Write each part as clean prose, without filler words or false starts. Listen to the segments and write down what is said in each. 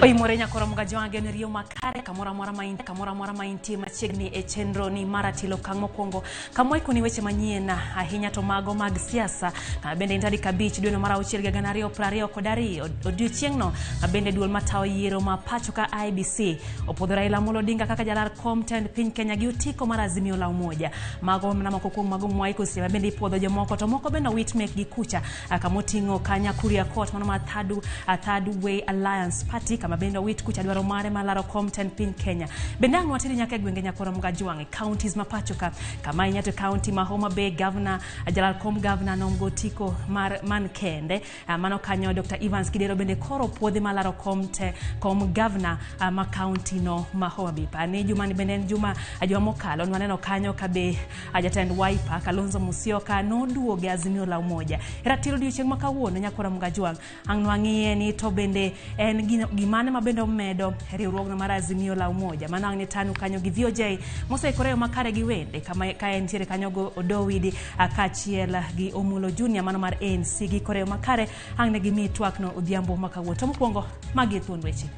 Oimore nyakoro mgajwange ne riyo makare kamoro amora ma in kamoro amora ma intie machiegni e chenro ni mar Atilo okang' mokwongo kama waikoni weche manyien ahinya to mago mag siasa kama bende en tarik 5 dweno mar 6 higa 2022 odiochieng'no ma bende duol matayo yiero ma pacho ka IEBC opuodho Raila Amolo Odinga kaka jalar kom tend piny Kenya gi otiko mar Azimio la Umoja. Mago mana moko kuom mago mwaiko seche ma bende ipuodho jomoko to moko bende owit mekgi kucha kama oting'o Kanya Kuria Court mano mar Third Way Alliance Party kama bende owit kucha dwaro mare mar laro kom tend piny Kenya. Bende ang' wateri nyaka e gwenge Nyakoro Mgajwang' e counties ma pacho ka kama ahinya to county ma Homa Bay governor jalar kom governor nomgo otiko mar man kende mano kanyo Dr. Evans Kidero bende koro puodhi mar laro kom te kom governor ma county no ma Homa Bay. Pani juma ni bende en juma juma mokalo nwaneno kanyo ka be jatend Wiper Kalonzo Musyoka noduogo e Azimio la Umoja. Ratiro odiochieng' ma kawuono Nyakoro Mgajwang' ang' nwang'iye ni to bende en gimane ma bende omedo riwruogno mar Azimio la Umoja. Mano ang' ne tanu kanyo gi VOJ moseikore yo makare gi wende kama ka entiere kanyo go Odowidi kaachiel gi Omulo Junior mano mar ANC giikore yo makare ang' ne gimi twakno odhiambo ma kawuono. To mokwongo magi e thuond weche.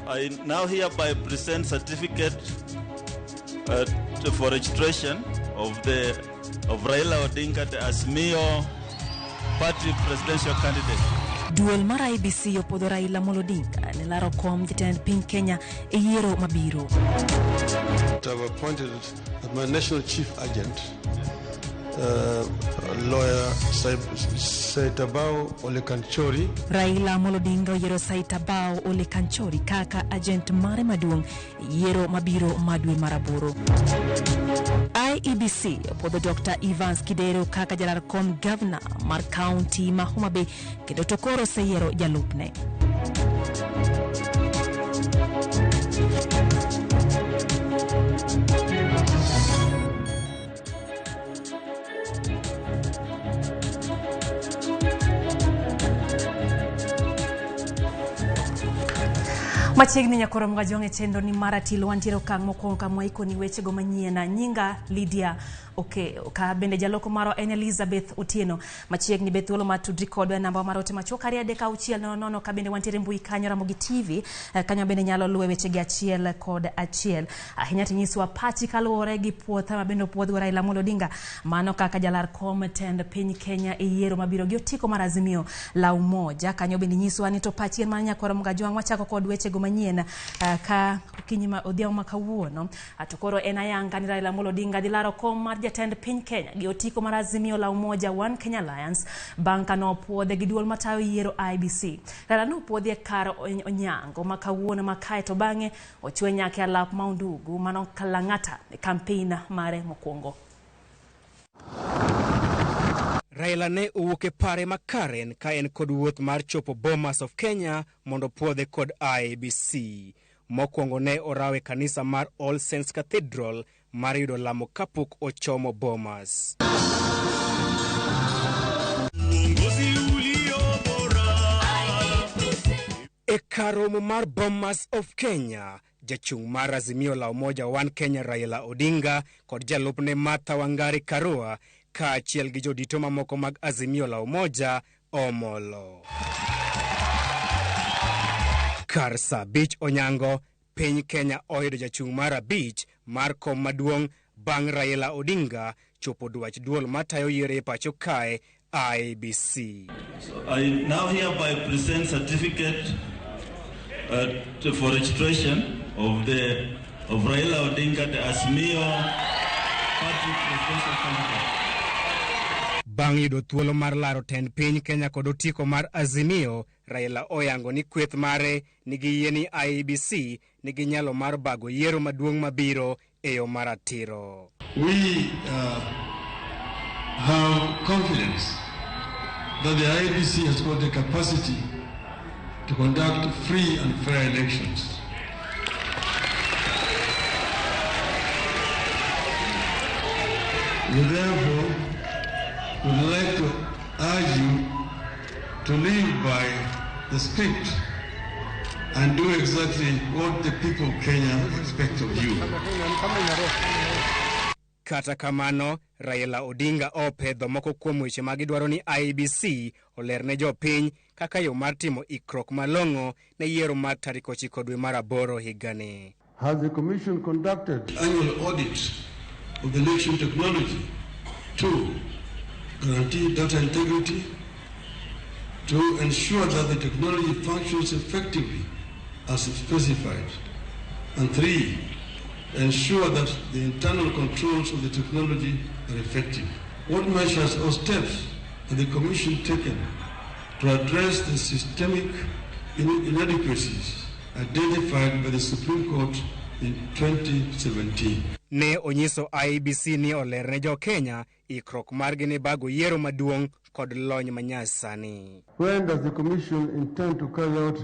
I now hereby present certificate for registration of Raila Odinga, the Azimio Party presidential candidate. Duol mar IEBC opuodho Raila Amolo Odinga ne laro kom jatend piny Kenya e yiero mabiro. I've appointed my national chief agent, lawyer Saitabao Ole Kanchori. Raila Amolo Odinga oyiero Saitabao Ole Kanchori kaka agent mare maduong' e yiero mabiro ma dwe mar 8. IEBC opuodho Dr. Evans Kidero kaka jalar kom governor mar county ma Homa Bay kendo to koro oseyiero jalupne. Machiegni Nyakoro Mgajwang' e chenro ni mar Atilo wantiere okang' mokwongo kama waikoni wechego manyien. Nyinga Lydia Okeyo ka bende jaloko marwa en Elizabeth Otieno. Machiegni be thuolo mar tudri kodwa e namba mar ote machuok 2 3 6 0 0 ka bende wantiere mbui kanyo Ramogi TV kanyo bende nyalo luwe weche gi achiel kod achiel. Ahinya tinyiswa pachi kaluwore gi puotha ma bende opuodhgo Raila Amolo Odinga mano kaka jalar kom tend piny Kenya e yiero mabiro gi otiko mar Azimio la Umoja. Kanyo bende nyiswa ni to pachi en mar Nyakwaro Mgajwang'. Wachako kod wechego manyien ka okinyi ma odhiambo ma kawuono to koro en ayanga ni Raila Amolo Odinga dhi laro kom mar jatend piny Kenya gi otiko mar Azimio la Umoja One Kenya Alliance bang' ka nopuodhe gi duol matayo yiero IEBC. Raila nopuodhi e kar onyango ma kawuono ma kae to bang'e ochwe nyaka e alap ma Undugu mano Lang'ata e campaign mare mokwongo. Raila ne owuok e pare ma Karen ka en kod wuoth mar chopo Bomas of Kenya mondo puodhe kod IEBC. Mokwongo ne orawe kanisa mar All Saints Cathedral mar yudo lamo kapok ochomo Bomas. E kar romo mar Bomas of Kenya, jachung' mar Azimio la Umoja One Kenya Raila Odinga kod jalupne Martha Wangari Karua kaachiel gi jodito mamoko mag Azimio la Umoja omolo. Kar saa 5 onyango, piny Kenya oyudo jachung' mar 5 mar kom maduong' bang' Raila Odinga chopo dwach duol matayo yiero e pacho kae IEBC. So I now hereby present certificate for registration of Raila Odinga, the Azimio Party presidential candidate. Bang' yudo thuolo mar laro tend piny Kenya kod otiko mar Azimio, Raila oyango ni kweth mare nigi yie ni IEBC nigi nyalo mar bago yiero maduong' mabiro e yo maratiro. We have confidence that the IEBC has got the capacity to conduct free and fair elections. We therefore would like to urge you to live by the script and do exactly what the people of Kenya expect of you. Kata kamano, Raila Odinga opedho moko kuom weche ma gidwaro ni IEBC oler ne jopiny kaka yo mar timo ikruok malong'o ne yiero mar tarik 9 dwe mar 8 higani. Has the Commission conducted annual audit of the election technology to guarantee data integrity, to ensure that the technology functions effectively as specified, and 3, ensure that the internal controls of the technology are effective? What measures or steps has the Commission taken to address the systemic inadequacies identified by the Supreme Court in 2017? Ne onyiso IEBC ni oler ne jo-Kenya ikruok margi ne bago yiero maduong' kod lony manyasani. When does the Commission intend to carry out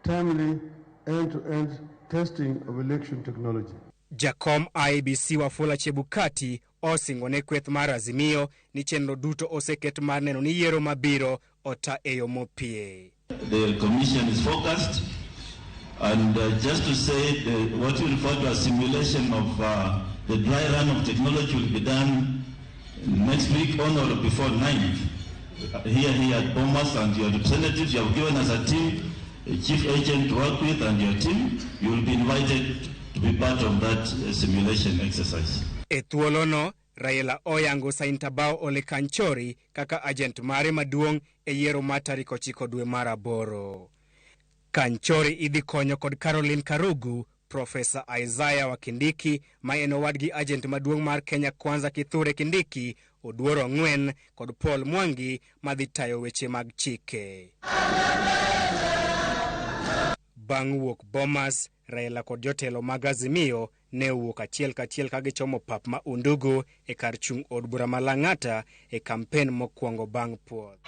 timely end-to-end testing of election technology? Jakom IEBC Wafula Chebukati osingo ne kweth mar Azimio ni chenro duto oseket mar neno ni yiero mabiro ota e yo mopie. The Commission is focused, and just to say what you refer to as simulation of the dry run of technology will be done next week on or before 9th. Here at Bomas, and your representatives, you have given us a team, a chief agent to work with and your team. You will be invited to be part of that simulation exercise. E thuolono, Raila oyango Saintabao Ole Kanchori kaka agent mare maduong' e yiero mar tarik 9 dwe mar 8. Kanchori idhi konyo kod Caroline Karugu, Professor Isaiah Wakindiki ma en owadgi agent maduong' mar Kenya Kwanza Kithure Kindiki, Oduor Ong'wen kod Paul Mwangi madhi tayo weche mag chike. Bang' wuok Bomas, Raila kod jotelo mag Azimio ne owuok achiel kachiel ka gichomo pap ma Undugu e kar chung' od bura ma Lang'ata e kampen mokwongo bang' puoth.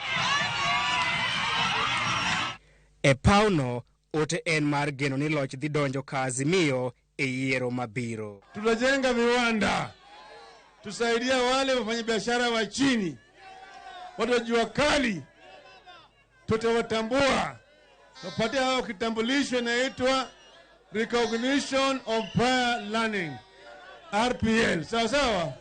E pawno, ote en mar geno ni loch dhi donjo ka Azimio e yiero mabiro. Tutajenga viwanda, tusaidia wale wafanyabiashara wa chini, watu wa jua kali, tutawatambua, tupatie hao kitambulisho inaitwa Recognition of Prior Learning, RPL. Sawa sawa?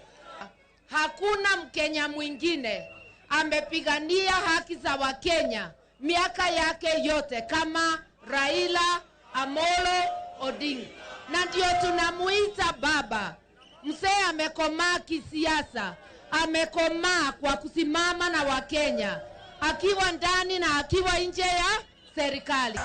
Hakuna Mkenya mwingine amepigania haki za Wakenya miaka yake yote kama Raila Amolo Odinga. Na ndio tunamuita baba. Mzee amekomaa kisiasa, amekomaa kwa kusimama na Wakenya, akiwa ndani na akiwa nje ya serikali.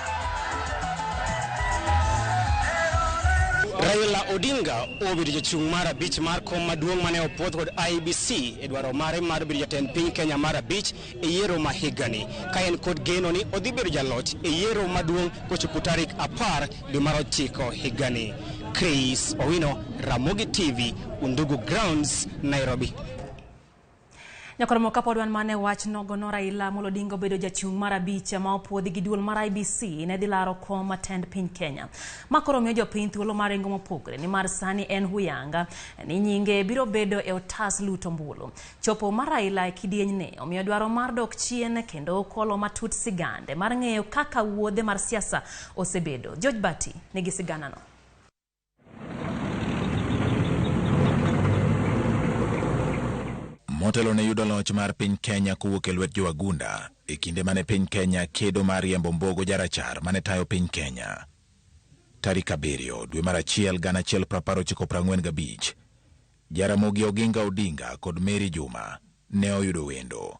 Raila Odinga obedo jachung' mar 5 mar kom maduong' mane opuodh kod IEBC e dwaro mare mar bedo jatend piny Kenya mar 5 e yiero ma higani, ka en kod geno ni odhi bedo jaloch e yiero maduong' kochopo tarik 10 dwe mar 9 higani. Chris Owino, Ramogi TV, Undugu Grounds, Nairobi. Nyakoromo kapod wan mane wach nogo no Raila Amolo Odinga obedo jachung' mar 5 ma opuodhi gi duol mar IEBC ne dhi laro kom matend piny Kenya. Ma koro miyo jopiny thuolo mar ringo mopogre nimar sani en huyanga ni nyinge biro bedo e otas luto ombulu. Chopo mar Raila e kidienyne omiyo dwaro mar dok chien kendo kolo matut sigande mar ng'eyo kaka wuodhe mar siasa osebedo. George Bati nigi siganano. Motelo ne yudo loch mar piny Kenya kowuok e lwet jowagunda e kinde mane piny Kenya kedo mar riembo Mbogo jarachar mane tayo piny Kenya. Tarik 7 dwe mar 1 1945, Jaramogi Oginga Odinga kod Mary Juma ne oyudo wendo,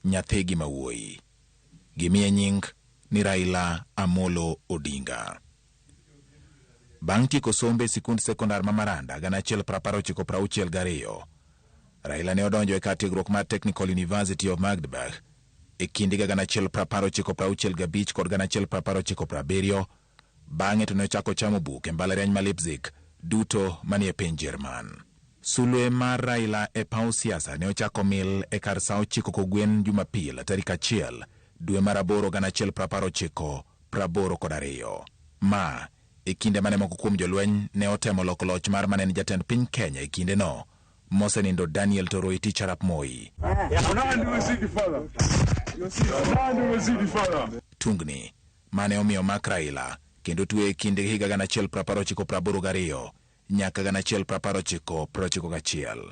nyathigi ma wuoyi. Gimiye nying ni Raila Amolo Odinga. Bang' tieko sombe e sikund sekondar ma Maranda 1962, Raila ne odonjo e kar tiegruok mar Technical University of Magdeburg e kind higa 1965 kod 1977, bang'e to ne ochako chamo buk e mbalariany ma Leipzig duto manie piny Jerman. Sulwe mar Raila e paw siasa ne ochako mil e kar sa 9 kogwen Jumapil tarik 1 dwe mar 8 1982. Ma e kinde mane moko kuom jolweny ne otemo loko loch mar mane en jatend piny Kenya e kindeno, mosenindo Daniel Toroitich arap Moi. Tungni mane omiyo mak Raila kendo tueye e kind higa 1982 nyaka 1991.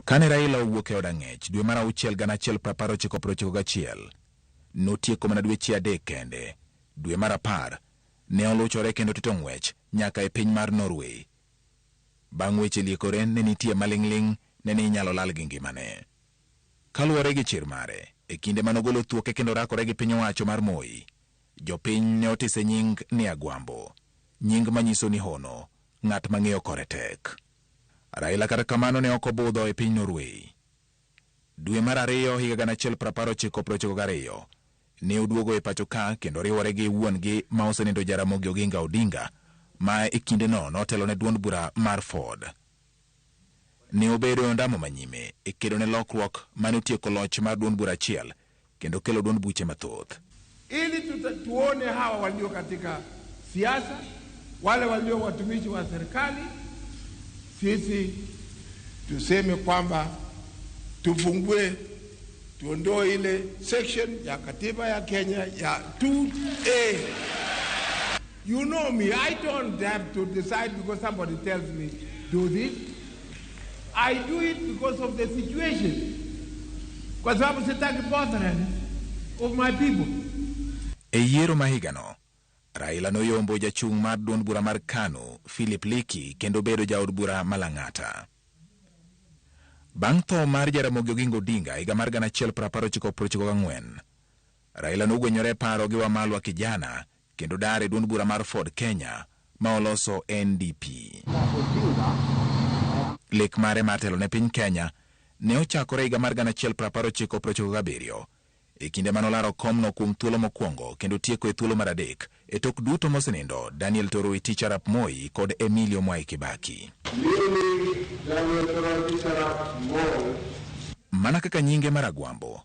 Kane Raila owuok e od ang'ech dwe mar auchiel 1991, notieko mana dweche 3 kende. Dwe mar 10 ne oluchore kendo tito ng'wech nyaka e piny mar Norway. Bang' weche liekore ne nitie maling'ling' ne ni inyalo lal gi ngimane. Kaluwore gi chir mare, e kinde manogolo thuoke kendo rakore gi piny owacho mar Moi, jopiny ne otise nying ni Agwambo, nying manyiso ni hono, ng'at mang'eyo kore tek. Raila kata kamano ne ok obudho e piny Norway. Dwe mar 2 higa 1992 ne oduogo e pacho ka kendo riwore gi wuon-gi ma osenindo Jaramogi Oginga Odinga, ma e kindeno notelo ne duond bura mar Ford. Ne obedo e ondamo manyime e kedo ne lokruok mane otieko loch mar duond bura achiel kendo kelo duond buche mathoth. Ili tuone hawa walio katika siasa, wale walio watumishi wa serikali, sisi tuseme kwamba tufungue, tuondoe ile section ya katiba ya Kenya ya 2A. You know me, I don't have to decide because somebody tells me do this. I do it because of the situation. Kwa sababu sitaki botherance of my people. E yiero ma higano, Raila noyombo jachung' mar duond bura mar KANU, Philip Leakey, kendo bedo jaod bura ma Lang'ata. Bang' tho mar Jaramogi Oginga Odinga higa mar 1994, Raila nogwenyore paro gi Wamalwa Kijana kendo dar e duond bura mar Ford Kenya ma oloso NDP. Lek mare mar telo ne piny Kenya ne ochakore higa mar 1997 e kinde manolaro komno kuom thuolo mokwongo kendo tieko e thuolo mar 3 e tok duto mosenindo Daniel Toroitich arap Moi kod Emilio Mwai Kibaki. Mana kaka nyinge mar Agwambo,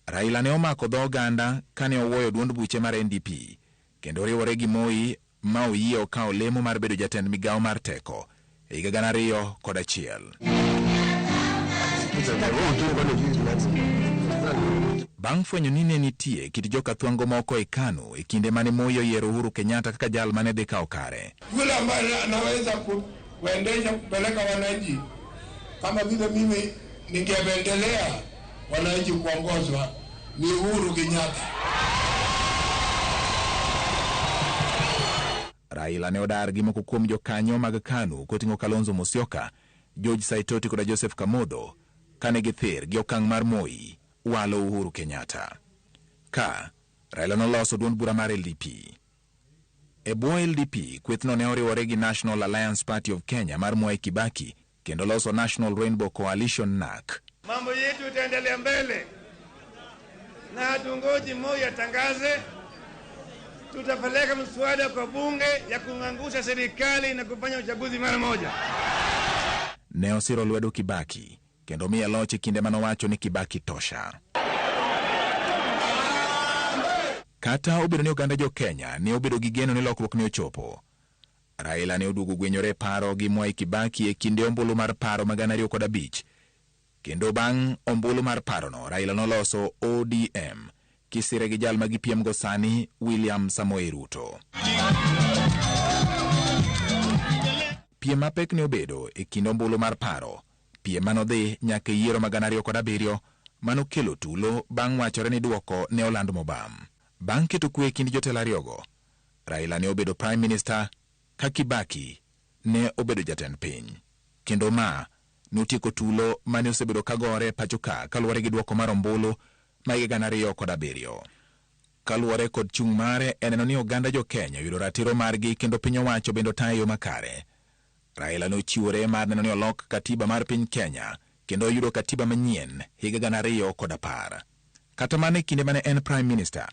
Raila ne omako dho oganda kane owuoyo duond buche mar NDP kendo riwore gi Moi ma oyie okawo lemo mar bedo jatend migawo mar teko e higa 2001. Bang' fwenyo ni ne nitie kit jokathwango moko e KANU e kinde mane Moi oyiero Uhuru Kenyatta kaka jal mane dhi kawo kare. Yule ambaye anaweza kuendesha kupeleka wananchi kama vile mimi ningependelea wananchi kuongozwa ni Uhuru Kenyatta. Raila ne odar gi moko kuom jokanyo mag KANU koting'o Kalonzo Musyoka, George Saitoti kod Joseph Kamotho kane githir gi okang' mar Moi walo Uhuru Kenyatta. Ka Raila noloso duond bura mar LDP. E bwo LDP, kwethno ne oriwore gi National Alliance Party of Kenya mar Mwai Kibaki kendo loso National Rainbow Coalition NAC. Mambo yetu itaendelea mbele na hatungoji Moi atangaze. Tutapeleka mswada kwa bunge ya kung'angusha serikali na kufanya uchaguzi mara moja. Ne osiro lwedo Kibaki kendo miye loch e kinde manowacho ni Kibaki tosha. Kata obedo ni oganda jo Kenya ne obedo gi geno ni lokruok ne ochopo, Raila ne oduogo gwenyore paro gi Mwai Kibaki e kinde ombulu mar paro ma 2005, kendo bang' ombulu mar parono Raila noloso ODM kisire gi jal ma gipiemgo sani William Samoei Ruto. Piem mapek ne obedo e kind ombulu mar paro, piem manodhi nyaka e yiero ma 2007 manokelo tulo bang' wachore ni duoko ne oland mobam. Bang' keto kwe e kind jotelo ariyogo, Raila ne obedo Prime Minister ka Kibaki ne obedo jatend piny. Kendo ma notieko tulo mane osebedo kagore pacho ka kaluwore gi duoko mar ombulu ma higa 2007. Kaluwore kod chung' mare e neno ni oganda jo Kenya oyudo ratiro margi kendo piny owacho bende otayo yo makare, Raila nochiwore mar neno ni olok katiba mar piny Kenya kendo oyudo katiba manyien higa 2010. Kata mana e kinde mane en Prime Minister,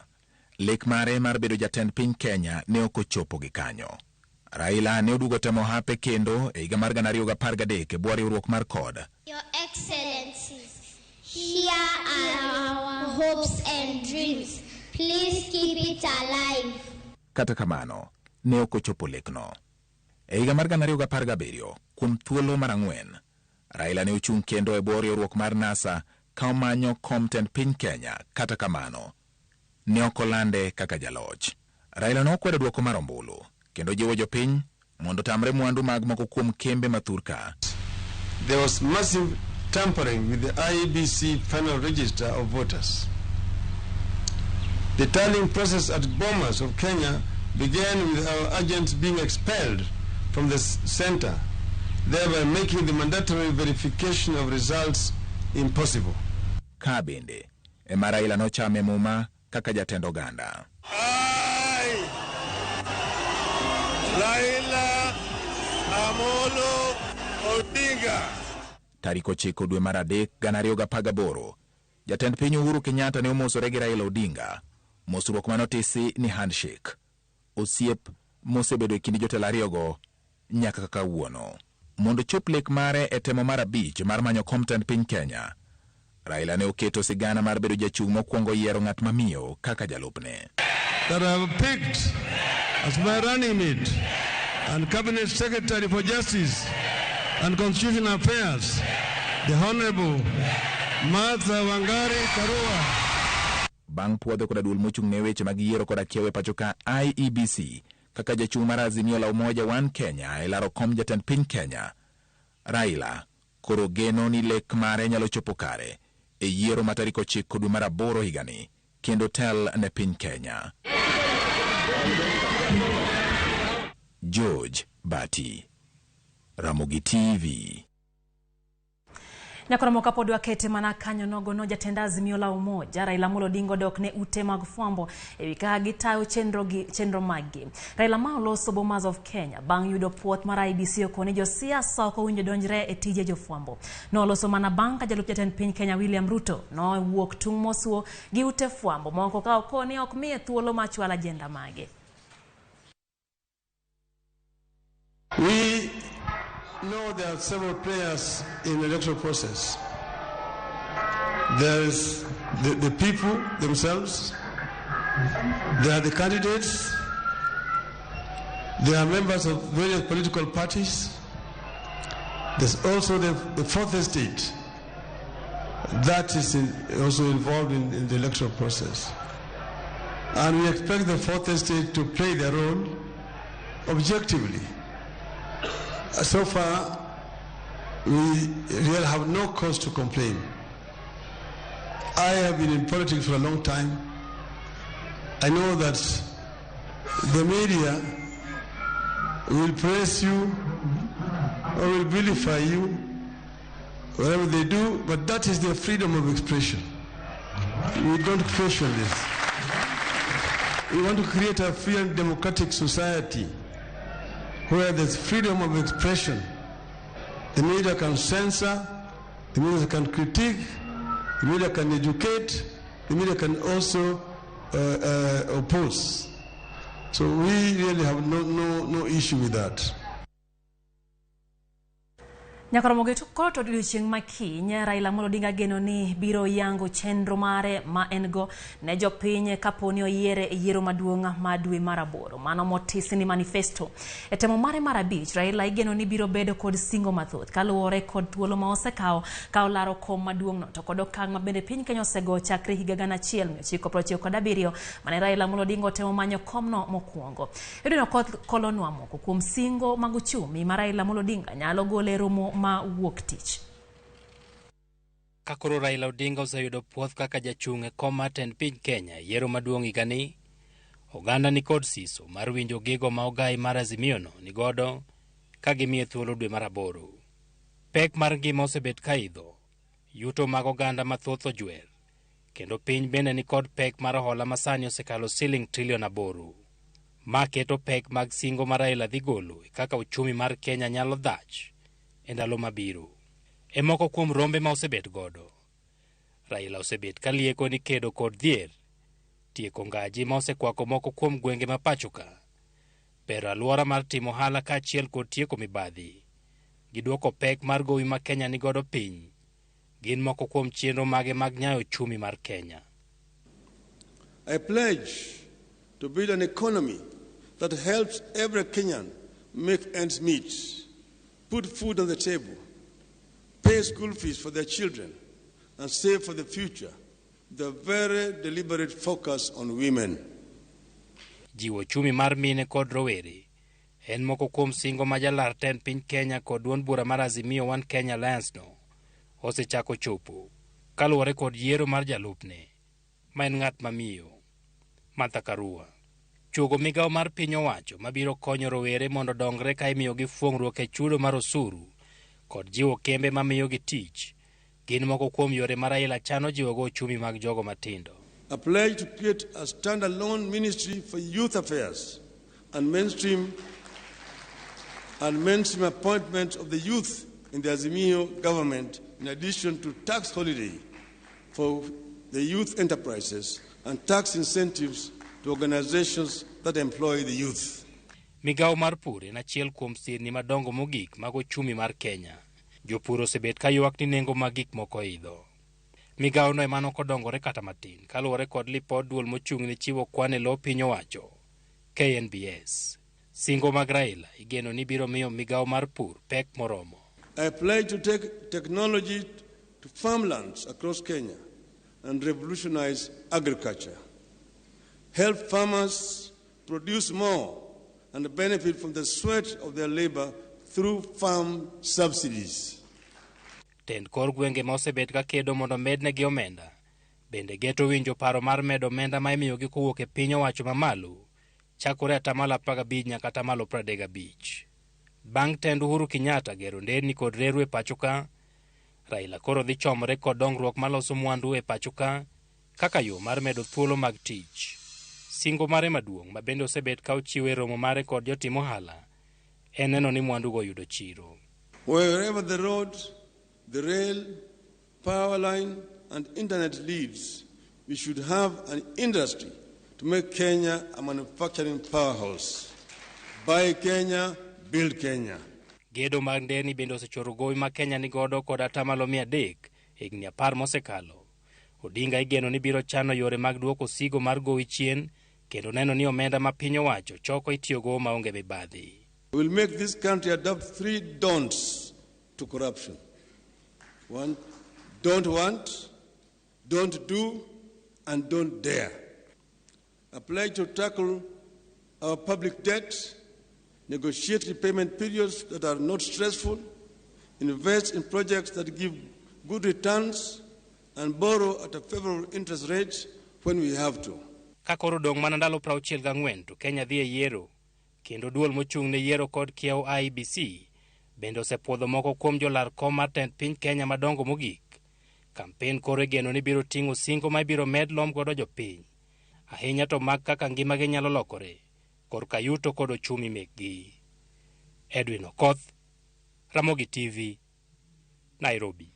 lek mare mar bedo jatend piny Kenya ne ok ochopo gi kanyo. Raila ne oduogo temo hape kendo e higa mar 2013 e bwo riwruok mar CORD. Your Excellencies, here are our hopes and dreams. Please keep it alive. Kata kamano, ne ok ochopo lekno. E higa mar 2017, kuom thuolo mar 4, Raila ne ochung' kendo e bwo riwruok mar NASA ka omanyo kom tend piny Kenya. Kata kamano, ne ok olande kaka jaloch. Raila ne okwedo duoko mar ombulu kendo jiwo jopiny mondo otamre mwandu mag moko kuom kembe ma thurka. There was massive tampering with the IEBC final register of voters. The tallying process at Bomas of Kenya began with our agents being expelled from the center, thereby making the mandatory verification of results impossible. Ka bende ema Raila nochame muma kaka jatend oganda. I, Raila Amolo Odinga. Tarik 9 dwe mar 3 2018, jatend piny Uhuru Kenyatta ne omosore gi Raila Odinga, mosruok manotisi ni handshake. Osiep mosebedo e kind jotelo ariyogo nyaka kawuono. Mondo chop lek mare e temo mar 5 mar manyo kom tend piny Kenya, Raila ne oketo sigana mar bedo jachung' mokwongo yiero ng'at mamiyo kaka jalupne. That I have picked as my running mate and Cabinet Secretary for Justice and Constitutional Affairs, the Honorable Martha Wangari Karua. Bang' puodho koda duol mochung' ne weche mag yiero koda kiewo pacho ka IEBC kaka jachung' mar Azimio la Umoja One Kenya e laro kom jatend piny Kenya, Raila koro geno ni lek mare nyalo chopo kare e yiero ma tarik 9 dwe mar 8 higani kendo tel ne piny Kenya. George Bati, Ramogi TV. Nyakoromo kapod wakete mana kanyo nogo no jatend Azimio la Umoja Raila Amolo Odinga odok ne ute mag fwambo ewi kaka gitayo chenro maggi. Raila ma oloso Bomas of Kenya bang' yudo puoth mar IEBC okone josiasa ok owinjo donjre e tije jofwambo. Noloso mana bang' ka jalup jatend piny Kenya William Ruto nowuok tung' mosuo gi ute fwambo moko ka okone ok miye thuolo mar chwalo ajenda mage. We know there are several players in the electoral process. There is the people themselves, there are the candidates, there are members of various political parties, there's also the fourth estate that is also involved in the electoral process. And we expect the fourth estate to play their role objectively. So far, we really have no cause to complain. I have been in politics for a long time. I know that the media will praise you or will vilify you, whatever they do, but that is their freedom of expression. We don't question this. We want to create a free and democratic society where there's freedom of expression. The media can censor, the media can critique, the media can educate, the media can also oppose. So we really have no issue with that. Nyakoromogi koro to odiochieng' ma kiny, Raila Amolo Odinga geno ni biro yango chenro mare ma en go ne jopiny kaponi oyiere e yiero maduong' ma dwe mar 8, mano motisi ni manifesto. E temo mare mar 5, Raila igeno ni biro bedo kod singo mathoth kaluwore kod thuolo ma osekawo ka olaro kom maduong' no to kod okang' ma bende piny Kenya osego chakre higa 1997 mane Raila Amolo Odinga otemo manyo komno mokwongo. Edwin Okoth kolonwa moko kuom singo mag uchumi ma Raila Amolo Odinga nyalo golo e romo ma wuok tich. Ka koro Raila Odinga oseyudo puoth kaka jachung' e kom mar tend piny Kenya e yiero maduong' higani, oganda ni kod siso mar winjo gigo ma ogai mar Azimio no nigodo ka gimiye thuolo dwe mar 8. Pek mar ngima osebet ka idho, yuto mag oganda mathoth ojwer, kendo piny bende ni kod pek mar hola masani osekalo siling trilion 8. Ma keto pek mag singo ma Raila dhi golo e kaka uchumi mar Kenya nyalo dhach e ndalo mabiro. E moko kuom rombe ma osebet godo, Raila osebet ka lieko ni kedo kod dhier, tieko ngaji ma osekwako moko kuom gwenge ma pacho ka, bero alwora mar timo ohala kaachiel kod tieko mibadhi, gi duoko pek mar gowi ma Kenya nigodo piny, gin moko kuom chenro mage mag nyayo uchumi mar Kenya. I pledge to build an economy that helps every Kenyan make ends meet, put food on the table, pay school fees for their children, and save for the future, the very deliberate focus on women. Jiwo uchumi mar mine kod rowere en moko kuom singo ma jalar tend piny Kenya kod duond bura mar Azimio One Kenya Alliance no osechako chopo kaluwore kod yiero mar jalupne ma en ng'at mamiyo Martha Karua. Chuogo migawo mar piny owacho mabiro konyo rowere mondo dongre ka imiyogi fuong'ruok e chudo mar osuru kod jiwo kembe mamiyogi tich gin moko kuom yore ma Raila chano jiwogo ochumi mag jogo matindo. A pledge to create a standalone ministry for youth affairs and mainstream appointment of the youth in the Azimio government, in addition to tax holiday for the youth enterprises and tax incentives to organizations that employ the youth. Migawo mar pur en achiel kuom sirni madongo mogik mag ochumi mar Kenya. Jopur osebet ka ywak ni nengo mag gik moko idho. Migawo no ema nokodongore kata matin kaluwore kod lipod duol mochung' ne chiwo kwan e lo piny owacho KNBS. Singo mag Raila igeno ni biro miyo migawo mar pur pek moromo. I pledge to take technology to farmlands across Kenya and revolutionize agriculture. Help farmers produce more and benefit from the sweat of their labor through farm subsidies. Tend kor gwenge ma osebet ka kedo mondo mednegi omenda bende geto winjo paro mar medo omenda ma imiyogi kowuok e piny owacho mamalo chakore 15% nyaka 35%. Bang' tend Uhuru Kenyatta gero nderni kod reru e pacho ka, Raila koro dhi chomore kod dongruok maloso mwandu e pacho ka kaka yo mar medo thuolo mag tich. Singo mare maduong' ma bende osebet ka ochiwo e romo mare kod jotim ohala en neno ni mwandugo yudo chiro. Wherever the road, the rail, power line and internet leads, we should have an industry to make Kenya a manufacturing powerhouse. Buy Kenya, build Kenya. Gedo mag nderni bende osechoro gowi ma Kenya nigodo kod 300% higni 10 mosekalo. Odinga igeno ni biro chano yore mag duoko sigo mar gowi chien kendo neno ni omenda ma piny owacho choko itiyogo maonge mibadhi. We will make this country adopt 3 don'ts to corruption. 1, don't want, don't do, and don't dare. A pledge to tackle our public debt, negotiate repayment periods that are not stressful, invest in projects that give good returns, and borrow at a favorable interest rate when we have to. Ka koro dong' mana ndalo 64 to Kenya dhi e yiero, kendo duol mochung' ne yiero kod kiewo IEBC bende osepuodho moko kuom jolar kom mar tend piny Kenya madongo mogik. Kampen koro igeno ni biro ting'o singo ma ibiro med lom godo jopiny, ahinya to mag kaka ngimagi nyalo lokore korka yuto kod ochumi mekgi. Edwin Okoth, Ramogi TV, Nairobi.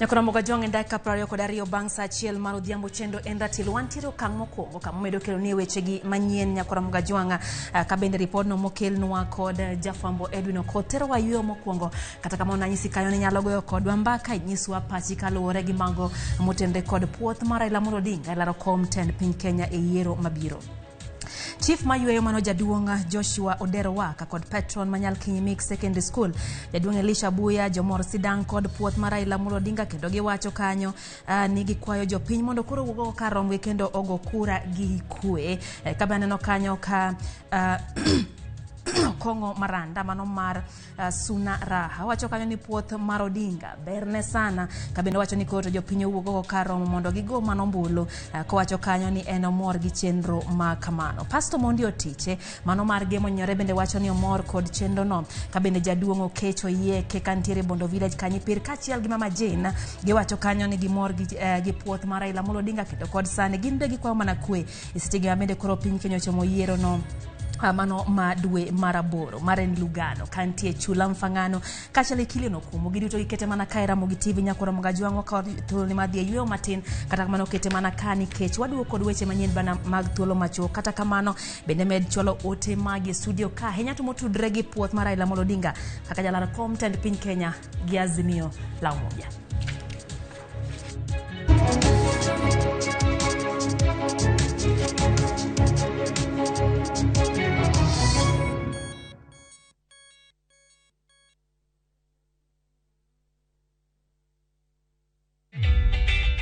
Nyakoromo Gajwang' e dakika 22 bang' saa 1 mar odhiambo chendo en ratil wantiere okang' mokwongo kama omedo kelo ni wechegi manyien. Nyakoromo Gajwang' ka bende ripodno mokelnwa kod jafwambo Edwin Okoth terowa yweyo mokwongo. Kata kamano nanyisi kanyo ni nyalo goyo kodwa mbaka inyiswa pachi kaluwore gi mago motenre kod puoth mar Raila Amolo Odinga e laro kom tend piny Kenya e yiero mabiro. Chief mayweyo mano jaduong' Joshua Odero Waka kod patron manyal Kinyi Mix Secondary School jaduong' Elisha Buya jomor sidang' kod puoth mar Raila Amolo Odinga kendo giwacho kanyo ni gikwayo jopiny mondo koro owuog kar rombgi kendo ogo kura gi kwe. Ka aneno kanyo ka Kong'o Maranda mano mar Suna Raha wacho kanyo ni puoth mar Odinga berne sana ka bende wacho ni koro to jopiny owuok oko kar romo mondo gigo mano ombulu kowacho kanyo ni en omor gi chenro ma kamano. Pastor Mondi Otiche mano mar Gemo Nyore bende wacho ni omor kod chenro no ka bende jaduong' Okecho Yieke kantiere Bondo Village Kanyipir kaachiel gi Mama Jane giwacho kanyo ni gimor gi puoth mar Raila Amolo Odinga kendo kod sani gin be gikwayo mana kwe e sechegi ma bende koro piny Kenya ochomo yiero no mano ma dwe mar 8 Maren Lugano kantie Chula Mfangano kaachiel gi Kilian Okumu giduto gikete mana ka e Ramogi TV. Nyakoromo Gajwang' ka thuolo ni madhi e yweyo matin kata kamano kete mana ka nikech waduogo kod weche manyien bana mag thuolo machuok. Kata kamano bende med chwalo ote magi e studio ka ahinya to motudre gi puoth mar Raila Amolo Odinga kaka jalar kom tend piny Kenya gi Azimio la Umoja.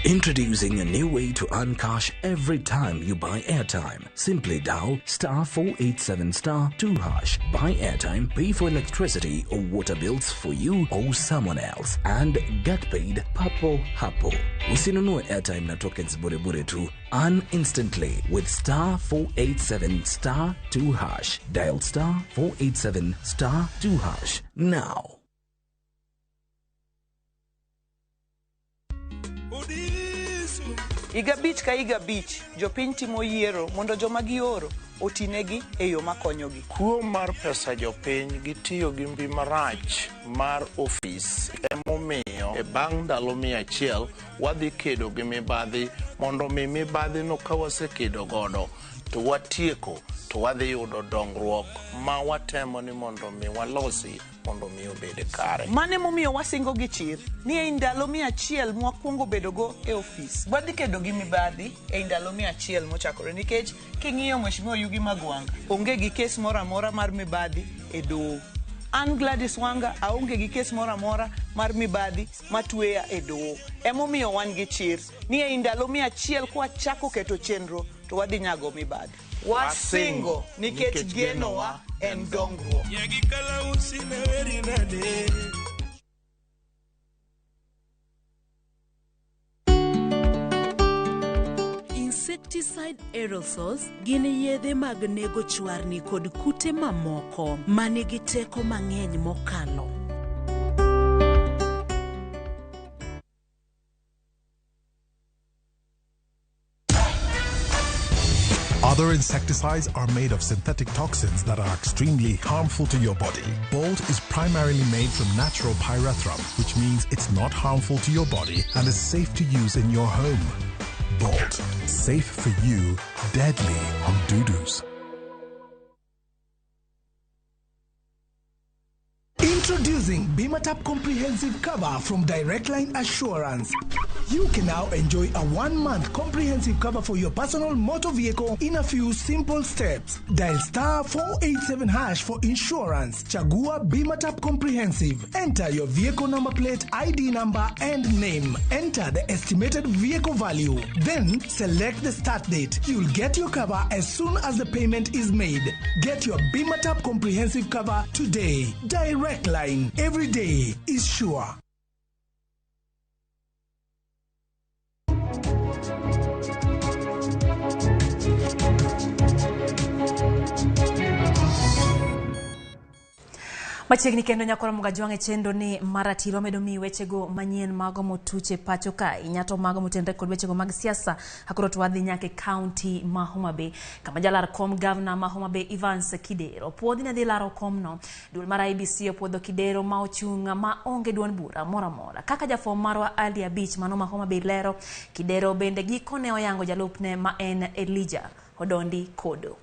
Introducing a new way to earn cash every time you buy airtime. Simply dial star 487 star 2 hash. Buy airtime, pay for electricity or water bills for you or someone else, and get paid papo hapo. Usinunue airtime na tokens bure bure tu. Earn instantly with star 487 star 2 hash. Dial star 487 star 2 hash now. Higa abich ka higa abich, jopiny timo yiero mondo joma gioro otinegi e yo makonyogi. Kuo mar pesa jopiny gi tiyo gi mbi marach mar ofis emomiyo e bang' ndalo 100 wadhi kedo gi mibadhi mondo mi mibadhi no ka wasekedo godo to watieko to wadhi yudo dongruok ma watemo ni mondo mi walosi mondo mi obed kare. Mano emomiyo wasingo gi chir ni ei ndalo 100 mwakwongo bedogo e ofis, wadhi kedo gi mibadhi ei ndalo 100 mochakore nikech king'iyo Mheshimiwa Yugi Magwanga onge gi kes moro amora mar mibadhi e doho. An Gladys Wanga aonge gi kes moro amora mar mibadhi matweya e doho. Emomiyo wan gi chir ni ei ndalo 100 kwachako keto chenro to wadhi nyago mibadhi. Wasingo nikech genowa en dongruok. Insecticide aerosols gin yedhe mag nego chwarni kod kute mamoko manigi teko mang'eny mokalo. Other insecticides are made of synthetic toxins that are extremely harmful to your body. Bolt is primarily made from natural pyrethrum, which means it's not harmful to your body and is safe to use in your home. Bolt, safe for you, deadly on doo-doos. Introducing Bimatap Comprehensive Cover from Direct Line Assurance. You can now enjoy a 1-month comprehensive cover for your personal motor vehicle in a few simple steps. Dial star 487 hash for insurance. Chagua Bimatap Comprehensive. Enter your vehicle number plate, ID number, and name. Enter the estimated vehicle value. Then select the start date. You'll get your cover as soon as the payment is made. Get your Bimatap Comprehensive Cover today. Direct Line. Every day is sure. Machiegni kendo nyakora Mugajwang' e chenro ni maratiro medo miyi wechego manyien mago motuche pacho ka inyato mago motenre kod wechego mag siasa. Akoro to wadhi nyaka e kaunti ma Homa Bay kama jalar kom gavana ma Homa Bay Evans Kidero opuodhi ne dhi laro komno. Duol mar IEBC opuodho Kidero ma ochung' ma onge duond bura moro amora. Kaka jafwambo marwa Ali Abich mano ma Homa Bay lero, Kidero bende gikone oyango jalupne ma en Elijah Odondi Kodo.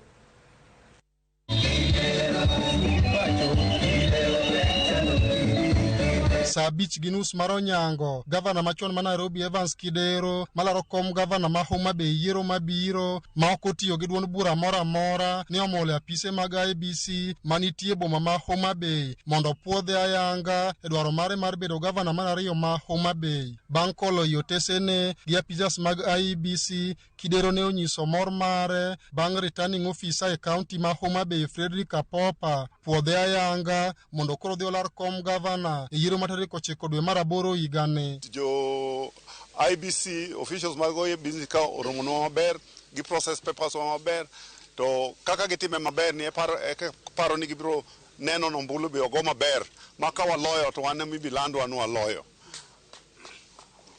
Saa 5:30 mar onyango, gavana machon ma Nairobi Evans Kidero malaro kom gavana ma Homa Bay yiero mabiro ma ok otiyo gi duond bura moro amora ne omolo e apise mag IEBC manitie boma ma Homa Bay mondo opuodhe ayanga e dwaro mare mar bedo gavana mar ariyo ma Homa Bay. Bang' kolo i otesene gi apisas mag IEBC, Kidero ne onyiso mor mare bang' returning officer e kaunti ma Homa Bay Frederick Apopa puodhe ayanga mondo koro odhi olar kom gavana e yiero mar tarik 9 dwe mar 8 higani. Jo IEBC officials mag IEBC ka oromonwa maber gi process papers wa maber, to kaka gitime maber ni paro ni gibiro neno ni ombulu be ogo maber ma ka waloyo to wan ema ibilandwa ni waloyo.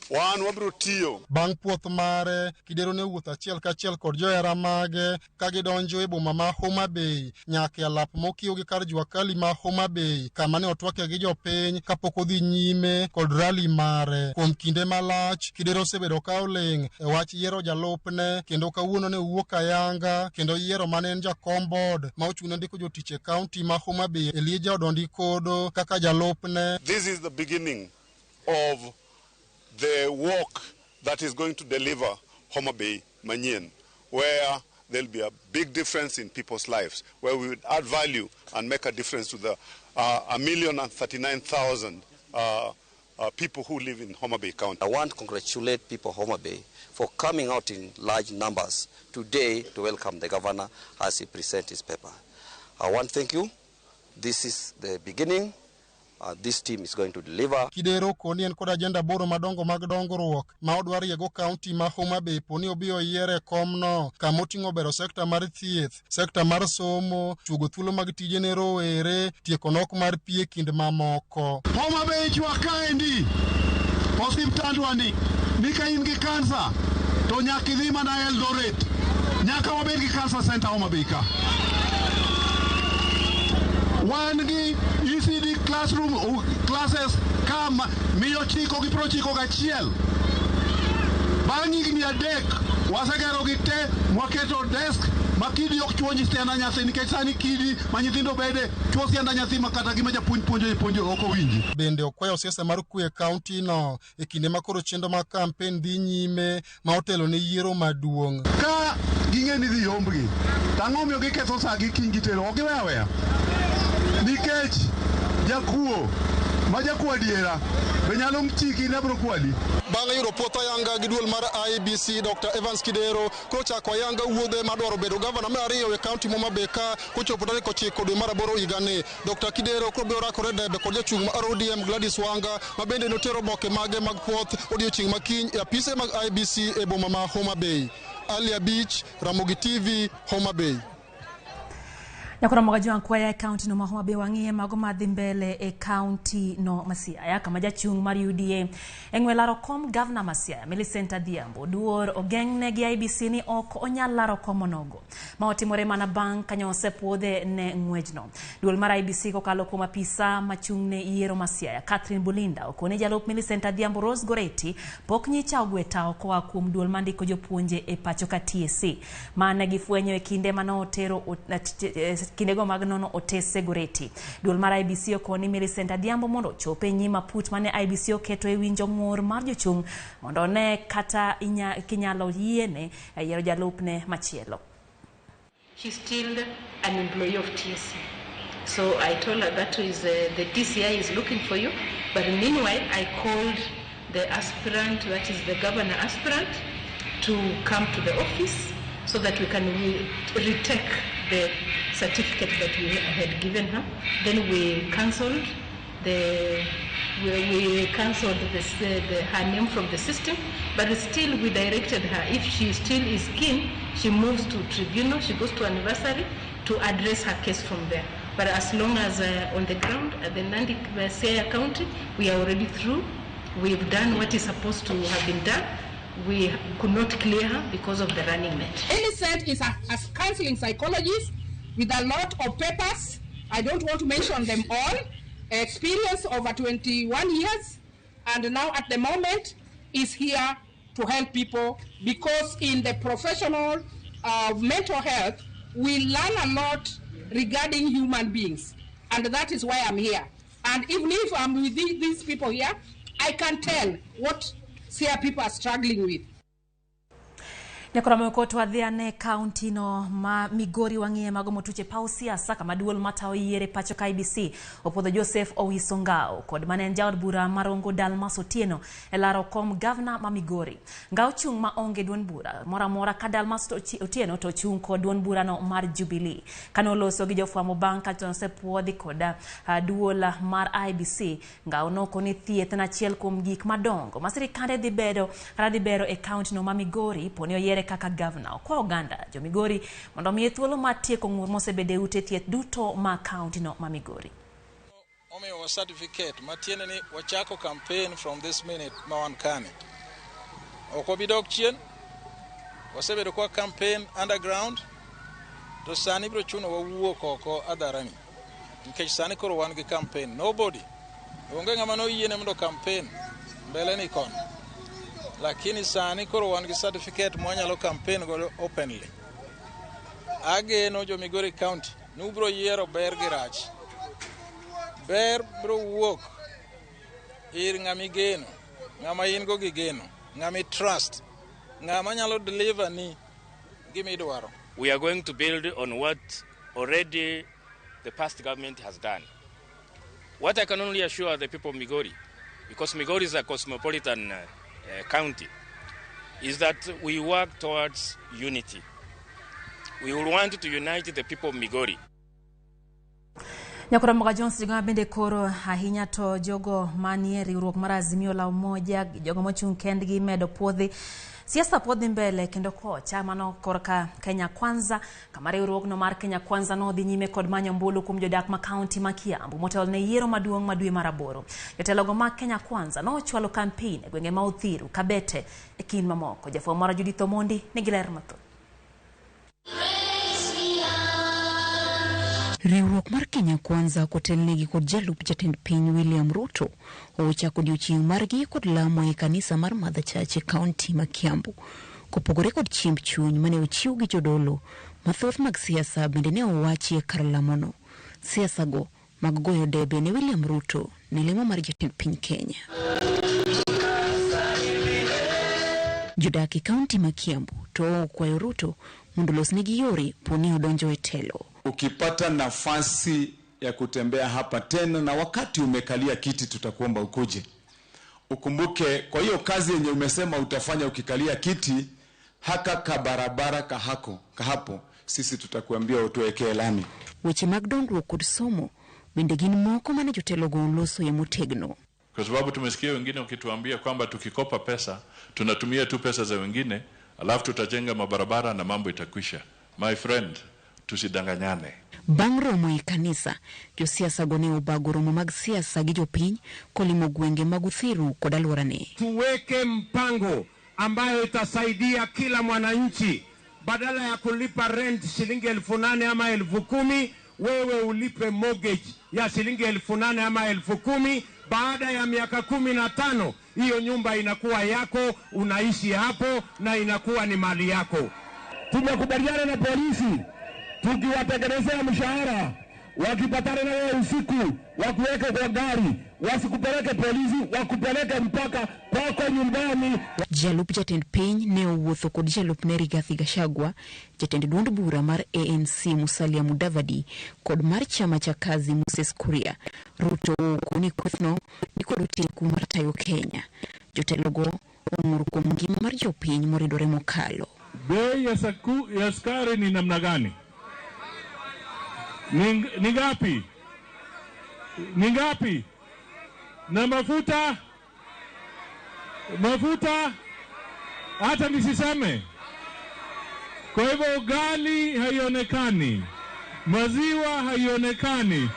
Wan wabiro tiyo. Bang' puoth mare, Kidero ne owuotho achiel kachiel kod johera mage ka gidonjo e boma ma Homa Bay nyaka e alap mokiewo gi kar jua kali ma Homa Bay kama ne otwake gi jopiny kapok odhi nyime kod rali mare. Kuom kinde malach, Kidero osebedo ka oling' e wach yiero jalupne kendo kawuono ne owuok ayanga kendo yiero mane en jakom board ma ochung' ne ndiko jotich e kaunti ma Homa Bay Elijah Odondi Kodo kaka jalupne. This is the beginning of the work that is going to deliver Homa Bay Manyien, where there'll be a big difference in people's lives, where we would add value and make a difference to the 1,039,000 people who live in Homa Bay County. I want to congratulate people of Homa Bay for coming out in large numbers today to welcome the governor as he presents his paper. I want to thank you. This is the beginning. This team is going to deliver. Kidero koni en kod agenda aboro madongo mag dongruok ma odwar riego kaunti ma Homa Bay poni obi oyiere e komno kama oting'o bero sekta mar thieth, sekta mar somo, chuogo thuolo mag tije ne rowere, tieko nok mar pi e kind mamoko. Homa Bay chwak kaendi osiptandwa ni ni ka in gi kansa to nyaka idhi mana Eldoret, nyaka wabed gi cancer center Homa Bay ka. Wan gi ECD classroom classes ka 991. Bang' higni 3 wasegero gi te mwaketo desk ma kidi ok chuo sianda nyathi nikech sani kidi ma nyithindo bede chuo sianda nyathi ma kata gima japuonj puonjo japuonj ok owinji. Bende okwayo siasa mar kwe e kaunti no e kinde ma koro chenro mag kampen dhi nyime ma otelo ne yiero maduong'. Ka ging'e ni dhi yombgi, to ang'o omiyo giketho sa gi kiny gitero? Ok giweyo aweya. Nikech jakuo ma jakuo adiera be nyalo chiki ni abiro kwali. Bang' yudo puoth ayanga gi duol mar IEBC, Dr. Evans Kidero koro chako ayanga wuodhe madwaro bedo gavana mar ariyo e kaunti ma Homa Bay ka kochopo tarik 9 dwe mar 8 higani. Dr. Kidero koro biro rakore debe kod jachung' mar ODM Gladys Wanga ma bende notero oboke mage mag puoth odiochieng' ma kiny e apise mag IEBC e boma ma Homa Bay. Ali Abich, Ramogi TV, Homa Bay. Nyakora Moga Kwaya e kaunti no ma Homa Bay wang'iye mago madhi mbele e kaunti no ma Siaya kama jachung' mar UDA e ng'we laro kom gavana ma Siaya Millicent Adhiambo duor ogeng'ne gi IEBC ni ok onyal laro kom onogo ma otimore mana bang' kanyo osepuodhe ne ng'wejno. Duol mar IEBC kokalo kuom apisa machung' ne yiero ma Siaya Catherine Bulinda okone jalup Millicent Adhiambo Rose Goretti pok nyicha ogwe tao koa kuom duol mandiko jopuonje e pacho ka TSC mane gifwenyo e kinde mane otero kindego mag nono otese Goretti. Duol mar IEBC okoni Millicent Adhiambo mondo ochop e nyim aput mane IEBC oketo e winjo ng'ur mar jochung' mondo one kata kinyalo yiene yiero jalupne machielo. She's still an employee of TSC. So I told her that is the DCI is looking for you. But meanwhile, I called the aspirant, that is the governor aspirant, to come to the office so that we can retake the certificate that we had given her. Then we cancelled her name from the system, but still we directed her. If she still is keen, she moves to tribunal, she goes to anniversary to address her case from there. But as long as on the ground at the Nandi Siaya County, we are already through. We've done what is supposed to have been done. We could not clear her because of the running mate. Millicent is a counseling psychologist with a lot of papers. I don't want to mention them all. Experience over 21 years, and now at the moment is here to help people, because in the professional of mental health, we learn a lot regarding human beings, and that is why I'm here. And even if I'm with these people here, I can tell what Siaya people are struggling with. Nyakora moko wadhi kaunti no ma Migori wang'iye mago motuche paw siasa kama duol matayo yiere pacho ka IEBC opuodho Joseph Owiso Ngao kod mane en jaod bura marongo Dalmas Otieno e laro kom gavana ma Migori. Ngao chung' ma onge duond bura moro amora ka Dalmas Otieno to chung' kod duond burano mar Jubilee. Kane oloso gi jofwambo bang' ka osepuodhi kod duol mar IEBC, Ngao nokoni thieth en achiel kuom gik madongo ma sirikande dhi bedo kata dhi bero e kaunti no ma Migori poni oyiere kaka gavana. Okwa oganda jo Migori mondo omiye thuolo mar tieko ng'ur mosebede e ute thieth duto ma kaunti no ma Migori. Omiyowa certificate matiende ni wachako campaign from this minute ma wan kani. Ok wabi dok chien, wasebedo kwa campaign underground, to sani biro chuno wawuok oko hadharani. Nikech sani koro wan gi campaign. Nobody, onge ng'ama noyiene mondo campaign mbele ni kono. Lakini sani koro wan gi certificate mwanyalo campaign godo openly. Ageno jo Migori County ni ubiro yiero ber gi rach. Ber biro wuok ir ng'ama igeno, ng'ama in go gi geno, ng'ama i trust, ng'ama nyalo deliver ni gima idwaro. We are going to build on what already the past government has done. What I can only assure the people of Migori because Migori is a cosmopolitan county, is that we work towards unity. We will want to unite the people of Migori. Nyakuramoga Jones jogo bende koro ahinya to jogo manie riwruok mar Azimio la Umoja, jogo mochung' kendgi medo puodhi siasa podhi mbele kendo kocha mano korka Kenya Kwanza, kama riwruogno mar Kenya Kwanza nodhi nyime kod manyo ombulu kuom jodak ma kaunti ma Kiambu motelo ne yiero maduong' ma dwe mar 8. Jotelogo mag Kenya Kwanza nochwalo kampen e gwenge ma Uthiru, Kabete e kind mamoko. Jafwambo mara Judith Omondi nigi ler mathoth. Riwruok mar Kenya Kwanza kotelnegi kod jalup jatend piny William Ruto ochako odiochieng' margi kod lamo e kanisa mar Mother Church e kaunti ma Kiambu. Kopogore kod chiemb chuny mane ochiw gi jodolo, mathoth mag siasa bende ne owachi e kar lamono. Siasa go mag goyo debe ne William Ruto ne lemo mar jatend piny Kenya. Jodak e kaunti ma Kiambu to okwayo Ruto mondo olosnegi yore poni odonjo e telo. Ukipata nafasi ya kutembea hapa tena na wakati umekalia kiti, tutakuomba ukuje. Ukumbuke, kwa hiyo kazi yenye umesema utafanya ukikalia kiti, haka kabarabara kahako, kahapo, sisi tutakuambia utuwekee lami. Weche mag dongruok kod somo bende gin moko mane jotelogo oloso e motegno. Kwa sababu tumesikia wengine wakituambia kwamba tukikopa pesa, tunatumia tu pesa za wengine, alafu tutajenga mabarabara na mambo itakwisha. My friend, tusidanganyane. Bang' romo e kanisa, josiasa go ne obago romo mag siasa gi jopiny kolimo gwenge mag Uthiru kod alworane. Tuweke mpango ambayo itasaidia kila mwananchi, badala ya kulipa rent shilingi 8,000 ama 10,000, wewe ulipe mortgage ya shilingi 8,000 ama 10,000. Baada ya miaka 15 hiyo nyumba inakuwa yako, unaishi hapo na inakuwa ni mali yako. Tumekubaliana na polisi tukiwatengenezea mshahara, wakipatana na wewe usiku wakuweke kwa gari, wasikupeleke polisi, wakupeleke mpaka kwako nyumbani. Jalup jatend piny ne owuotho kod jalupne Rigathi Gachagua, jatend duond bura mar ANC Musalia Mudavadi kod mar chama cha kazi Moses Kuria. Ruto okoni kwethno ni kod oteku mar tayo Kenya. Jotelogo ong'ur kuom ngima mar jopiny moridore mokalo. Bei ya sukari ni namna gani? Ni ngapi? Ni ngapi? Na mafuta? Mafuta? Hata nisiseme. Kwa hivyo ugali haionekani, maziwa haionekani.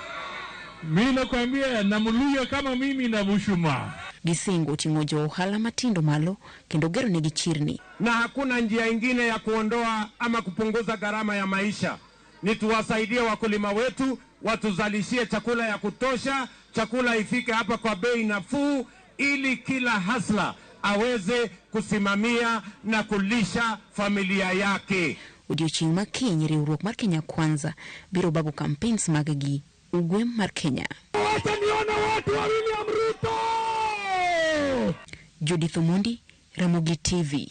Mimi nakwambia namluya kama mimi na mshumaa. Gisingo ting'o jo ohala matindo malo kendo gero negi chirni. Na hakuna njia ingine ya kuondoa ama kupunguza gharama ya maisha. Ni tuwasaidie wakulima wetu, watuzalishie chakula ya kutosha, chakula ifike hapa kwa bei nafuu, ili kila hasla aweze kusimamia na kulisha familia yake. Odiochieng' ma kiny riwruok mar Kenya Kwanza biro bago campaigns mag gi ugwe mar Kenya. Wacha nione watu wa William Ruto. Judith Omondi, Ramogi TV.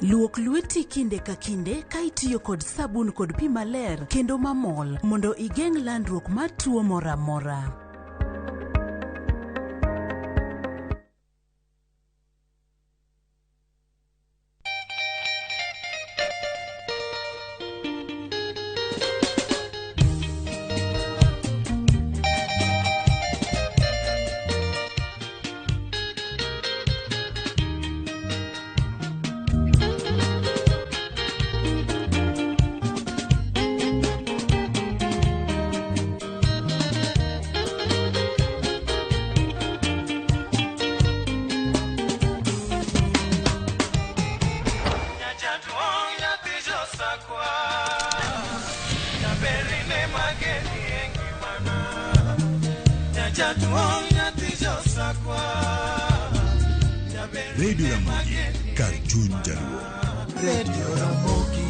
Luok lweti kinde ka kinde ka itiyo kod sabun kod pi maler kendo mamol mondo igeng' landruok mar tuo moro amora. Radio Ramogi, kar chuny Jaluo. Radio Ramogi.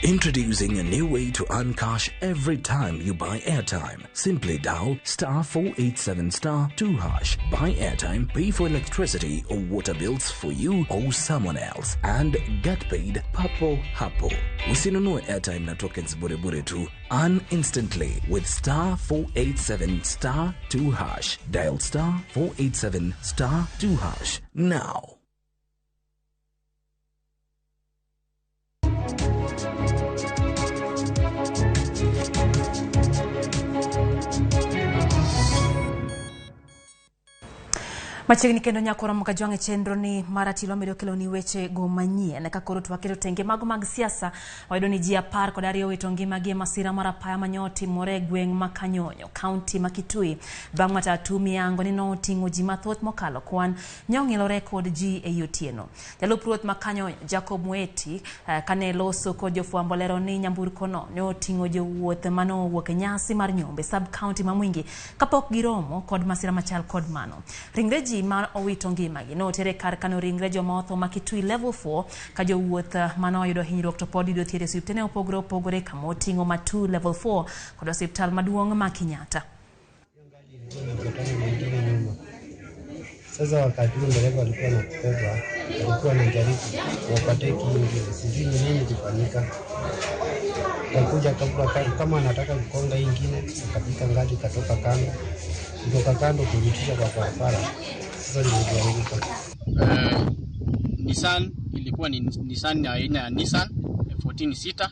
Introducing a new way to earn cash every time you buy airtime. Simply dial star 487 star 2 hash. Buy airtime, pay for electricity or water bills for you or someone else, and get paid papo hapo. Usinunue airtime na tokens bure bure tu. Earn instantly with star 487 star 2 hash. Dial star 487 star 2 hash now. Machiegni kendo nyako romo ka jwang' e chenro ni mar Atilo medo kelo ni weche go manyien. Ka koro to waketo tenge mago mag siasa, wayudo ni ji 12 owito ngimagi e masira mar apaya mane otimore e gweng' ma Kanyonyo, kaunti ma Kitui. Bang' matatu miyango ni noting'o ji mathoth mokalo kwan ne ong'ilore kod ji ei otieno. Jalup ruoth ma Kanyonyo, Jacob Mweti, kane loso kod jofwambo lero ni nyamburko no ne oting'o jowuoth mane owuok e nyasi mar Nyombe, sub county ma Mwingi, kapok giromo kod masira machal kod mano. Ringre ji ma owito ngimagi notere kar kano ringre joma otho ma Kitui level 4 ka jowuoth mane oyudo hinyruok to pod yudo thieth e osiptende mopogore opogore kama oting'o Matuu level 4 kod osiptal maduong' ma Kenyatta. Sasa wakati huo dereva alikuwa anatubeba, alikuwa anajaribu kuovertake hiyo ingine, sijui ni nini kilifanyika. Akakuja kabla kama anataka kukonga hii ingine, akapika ngadi katoka kando, kutoka kando kurudisha kwa barabara, sasa ndio ilianguka. Nissan ilikuwa ni Nissan ya aina ya Nissan 14 sita,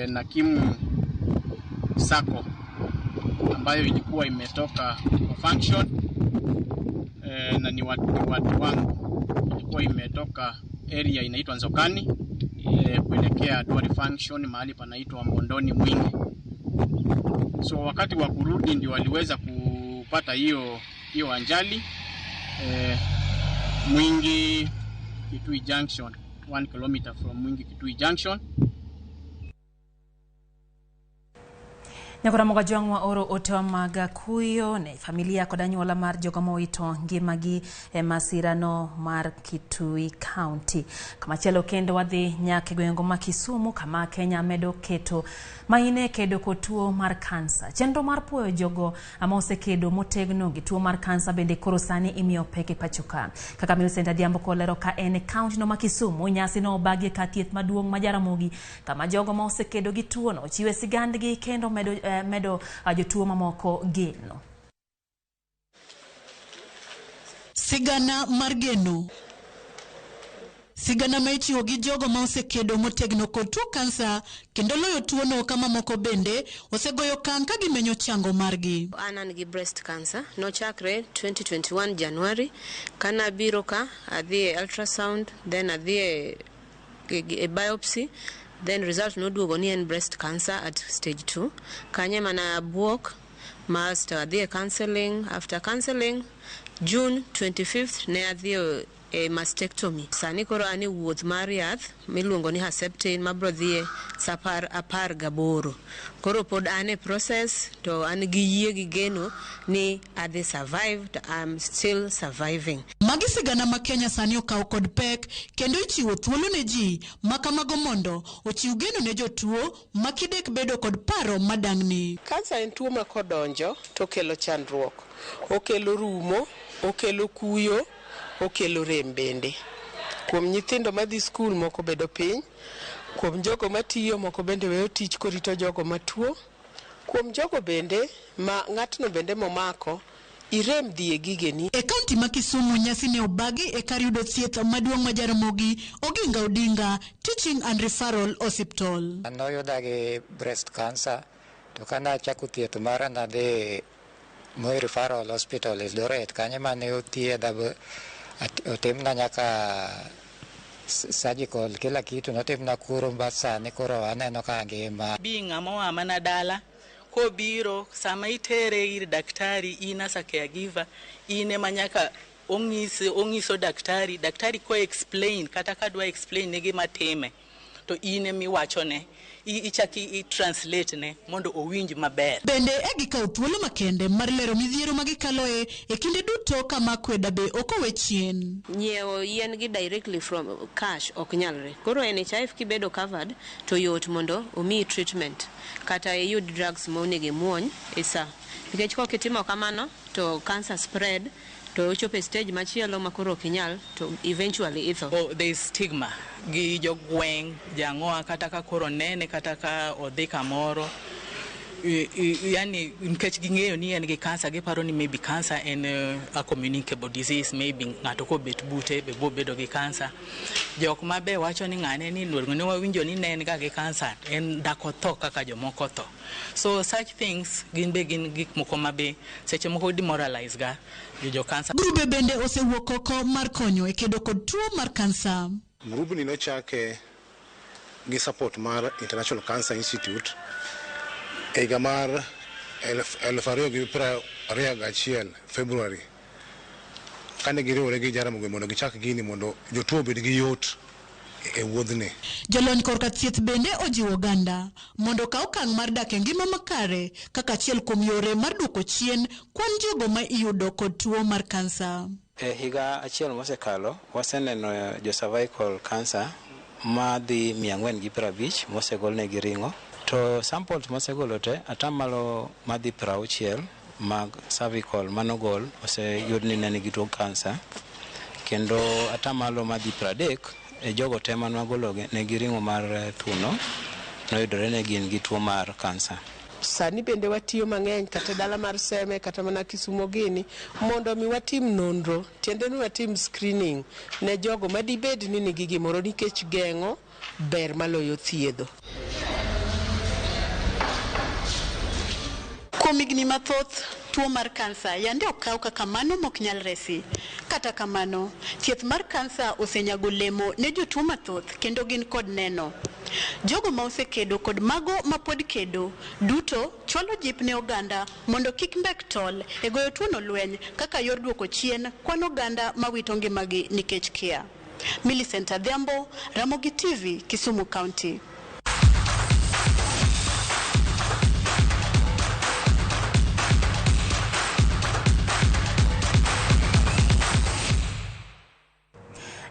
na Kim Sacco ambayo ilikuwa imetoka kwa function, na ni watu wangu, ilikuwa imetoka area inaitwa Nzokani, kuelekea Duari function mahali panaitwa Mbondoni Mwingi. So wakati wa kurudi ndio waliweza kupata hiyo ajali, Mwingi Kitui Junction, 1 kilometer from Mwingi Kitui Junction. Nyakora moga jwang' wa oro otewa mag kuyo ne familia kod anyuola mar jogo mowito ngimagi e masirano mar Kitui County. Kamachielo kendo wadhi nyaka e gwenge ma Kisumu kama Kenya medo keto maine kedo kod tuo mar kansa. Chenro mar puoyo jogo ma osekedo motegno gi tuo mar kansa bende koro sani imiyo pek e pacho ka. Kaka Millicent Adhiambo kolero ka en e kaunti no ma Kisumu, nyasi no obagi ka thieth maduong' ma Jaramogi kama jogo ma osekedo gi tuo no chiwe sigandgi kendo medo jotuo mamoko geno. Sigana mar geno. Sigana ma ichiwo gi jogo ma osekedo motegno kod tuo kansa kendo loyo tuono kama moko bende osegoyo okang' ka gimenyo chango margi. An an gi breast cancer nochakre 2021 January kana biro ka adhi e ultrasound, then adhi e biopsy, then result noduogo ni en breast cancer at stage 2. Kanye mana buok master adhi e counseling. After counseling June 25th ne adhi e mastectomy. Sani koro an e wuoth mar yath miluongo ni Herceptin mabro dhiye sapar 18. Koro pod an e process to an gi yie gi geno ni adhi survive, to I'm still surviving. Magi sigana ma Kenya sani okawo kod pek kendo ichiwo thuolo ne ji makamago mondo ochiw geno ne jotuo ma kidek bedo kod paro madang'ni. Kansa en tuo ma kodonjo to kelo chandruok, okelo rumo, okelo kuyo, okelo rem bende. Kuom nyithindo madhi skul moko bedo piny, kuom jogo matiyo moko bende weyo tich korito jogo matuo, kuom jogo bende ma ng'atno bende momako irem dhi e gigeni. E kaunti ma Kisumu nyasi ne obagi e kar yudo thieth maduong' ma Jaramogi Oginga Odinga Teaching and Referral Hospital. Noyuda gi breast cancer to kana achako thieth mara nadhi Moi Referral Hospital Eldoret, kanyo mane othiedha otimna nyaka surgical kila kitu notimna kuro ba sani koro aneno ka ngima. Bi ng'ama oa mana dala kobiro sama itere ir daktari in as a caregiver in ema nyaka onyiso daktari, daktari ko explain kata kadwa explain ne gima time to in emiwachone ichaki i translate ne mondo owinj maber. Bende e gikawo thuolo makende mar lero midhiero ma gikaloe e kinde duto kama akweda be ok owe chien. Nyiewo yien gi directly from cash ok nyalre. Koro NHIF kibedo covered to yot mondo omiyi treatment kata iyud drugs ma onego imuony e sa. Nikech kok itimo kamano to cancer spread to ochopo e stage machielo ma koro ok inyal to eventually itho. Oh, there is stigma gi jogweng' jang'oa kata ka koro nene kata ka odhi kamoro yani nikech ging'eyo ni en gi kansa, giparo ni maybe cancer en a communicable disease, maybe ng'ato kobet bute be bo bedo gi kansa. Jok ma be wacho ni ng'ane ni luor ne wawinjo ni ne en ga gi kansa, en dak otho kaka jomoko tho. So such things gin be gin gik moko ma be seche moko demoralize ga jo kansa. Grube bende osewuok oko mar konyo e kedo kod tuo mar kansa. Grubni nochake gi support mar International Cancer Institute e higa mar 2021 February, kane giriwore gi Jaramogi mondo gichak gini mondo jotuo obed gi yot e wuodhni. Jolony korka thieth bende ojiwo oganda mondo okaw okang' mar dak e ngima makare kaka achiel kuom yore mar duoko chien kwan jogo ma iyudo kod tuo mar kansa. E higa achiel mosekalo, waseneno jo cervical cancer madhi 450 mosegolnegi ring'o. To samples mosegolo te, atamalo madhi 60 mag cervical manogol oseyud ni ne nigi tuo kansa. Kendo atamalo madhi 30 e jogo te manwagolo negi ring'o mar thuno noyudore ne gin gi tuo mar kansa. Sani bende watiyo mang'eny kata dala mar Seme kata mana Kisumo gini mondo mi watim nonro, tiende ni watim screening ne jogo madibed ni nigi gimoro, nikech geng'o ber maloyo thiedho. Kuom higni mathoth, tuo mar kansa yande okaw kaka mano mok nyal resi. Kata kamano, thieth mar kansa osenyago lemo ne jotuo mathoth kendo gin kod neno. Jogo ma osekedo kod mago mapod kedo duto chwalo jip ne oganda mondo kik mbek tol e goyo tuono lweny kaka yor duoko chien kwan oganda mawito ngimagi nikech kia. Millicent Adhiambo, Ramogi TV, Kisumu County.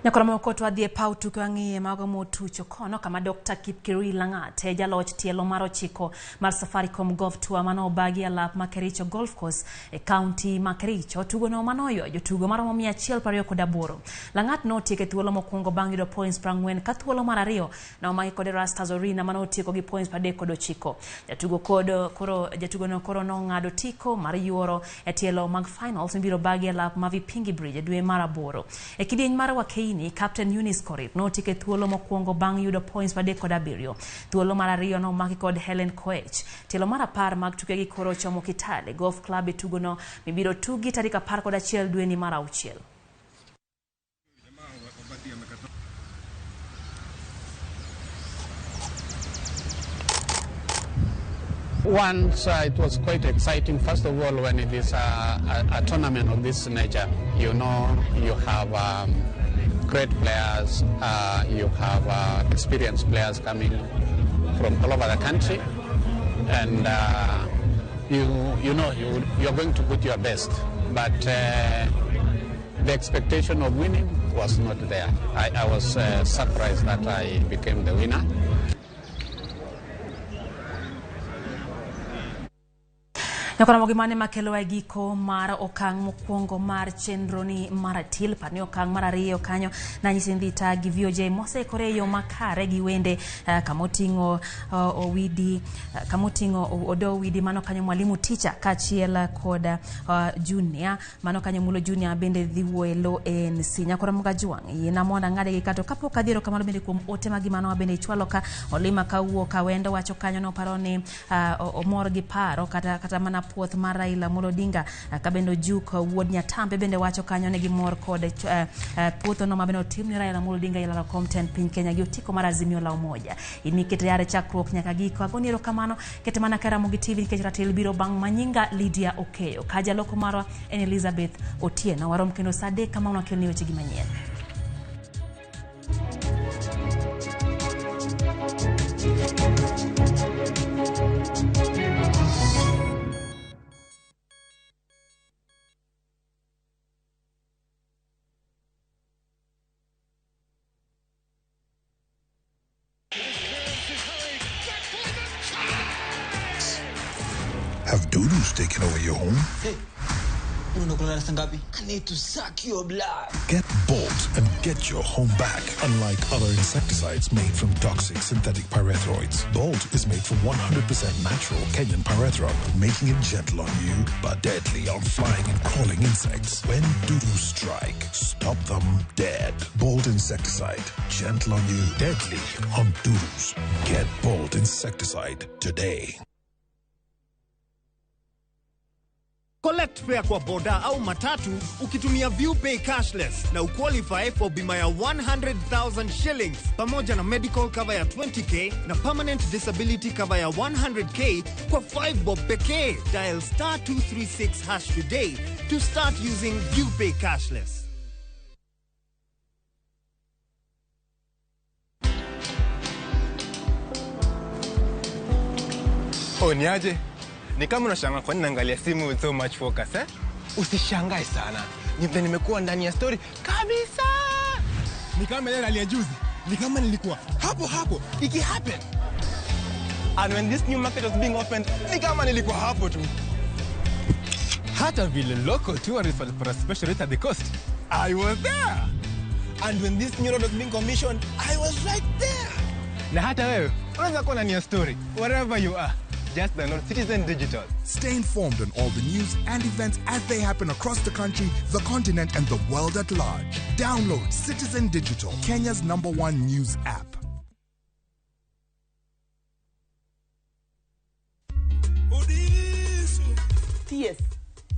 Nyakora moko to wadhi e paw tuke wang'iye mago motucho kono kama Dr. Kipkirui Lang'at e jaloch tielo mar 9 mar Safaricom Golf Tour mano obagi alap ma Kericho Golf Course e kaunti ma Kericho. Tugono manoyo jotugo maromo 128. Lang'at notieko e thuolo mokwongo bang' yudo points 40 ka thuolo mar 2 nomaki kod Erastus Orina manotieko gi points 39. Jatugo koro nong'ado tiko mar yuoro e tielo mag finals mibiro bagi alap ma Vipingi Bridge e dwe mar 8. E kidieny mar Wakeini, Captain Eunice Korir notieko e thuolo mokwongo bang' yudo points 37. Thuolo mar 2 nomaki kod Helen Koech. Tielo mar 10 mag tukegi koro ochomo Kitale Golf Club e tugono mibiro tugi tarik 11 dweni mar 6. Once it was quite exciting. First of all, when it is a tournament of this nature, you know, you have great players, you have experienced players coming from all over the country, and you know you're going to put your best. But the expectation of winning was not there. I was surprised that I became the winner. Nyakora mogi mane makelo e giko mar okang' mokwongo mar chenro ni mar atil par ni okang' mar 2 kanyo nanyisi ni dhi gi VOJ mosekore e yo makare gi wende kamoting'o Owidi kamoting'o Odo Owidi mano kanyo Mwalimu Teacher kaachiel kod Junior mano kanyo Mulo Junior bende dhi wuoye lo ANC. Nyakora moga jwang' yiena mondo ang'ade gi kato kapok adhi erokamano bende kuom ote magi mano bende ichwalo ka Olima kawuok Awendo wacho kanyo noparo ni omor gi paro kata mana puoth mar Raila Amolo Odinga kabende Ojuk wuod Nyatambe bende wacho kanyo ne gimor kod puotho no mabende otim ne Raila Amolo Odinga ilaro kom tend piny Kenya gi otiko mar Azimio la Umoja. In nikete yare chakruok nyaka giko. Agoni erokamano kete mana ka Ramogi TV nikech ratil biro bang' manyinga Lydia Okeyo. Ka jaloko marwa en Elizabeth Otieno. Warom kendo saa 3 kama wakelni weche gi manyien. Dudu's taking over your home. Hey, unakula na ngapi? I need to suck your blood. Get Bolt and get your home back. Unlike other insecticides made from toxic synthetic pyrethroids, Bolt is made from 100% natural Kenyan pyrethrum, making it gentle on you but deadly on flying and crawling insects. When Dudu strike, stop them dead. Bolt insecticide, gentle on you, deadly on Dudus. Get Bolt insecticide today. Collect fare kwa boda au matatu ukitumia ViewPay cashless na uqualify for bima ya 100,000 shillings pamoja na medical cover ya 20k na permanent disability cover ya 100k kwa 5 bob pekee. Dial star 236 hash today to start using ViewPay cashless. Oh, niaje? Ni kama unashangaa kwa nini naangalia simu with so much focus, eh? Usishangae sana. Ni vile nimekuwa ndani ya story kabisa. Ni kama ile rally ya juzi. Ni kama nilikuwa hapo hapo iki happen. And when this new market was being opened, ni kama nilikuwa hapo tu. Hata vile local tourists walipata special rate at the coast, I was there. And when this new road was being commissioned, I was right there. Na hata wewe unaweza kuwa ndani ya story wherever you are. Just download Citizen Digital. Stay informed on all the news and events as they happen across the country, the continent, and the world at large. Download Citizen Digital, Kenya's #1 news app. Thieth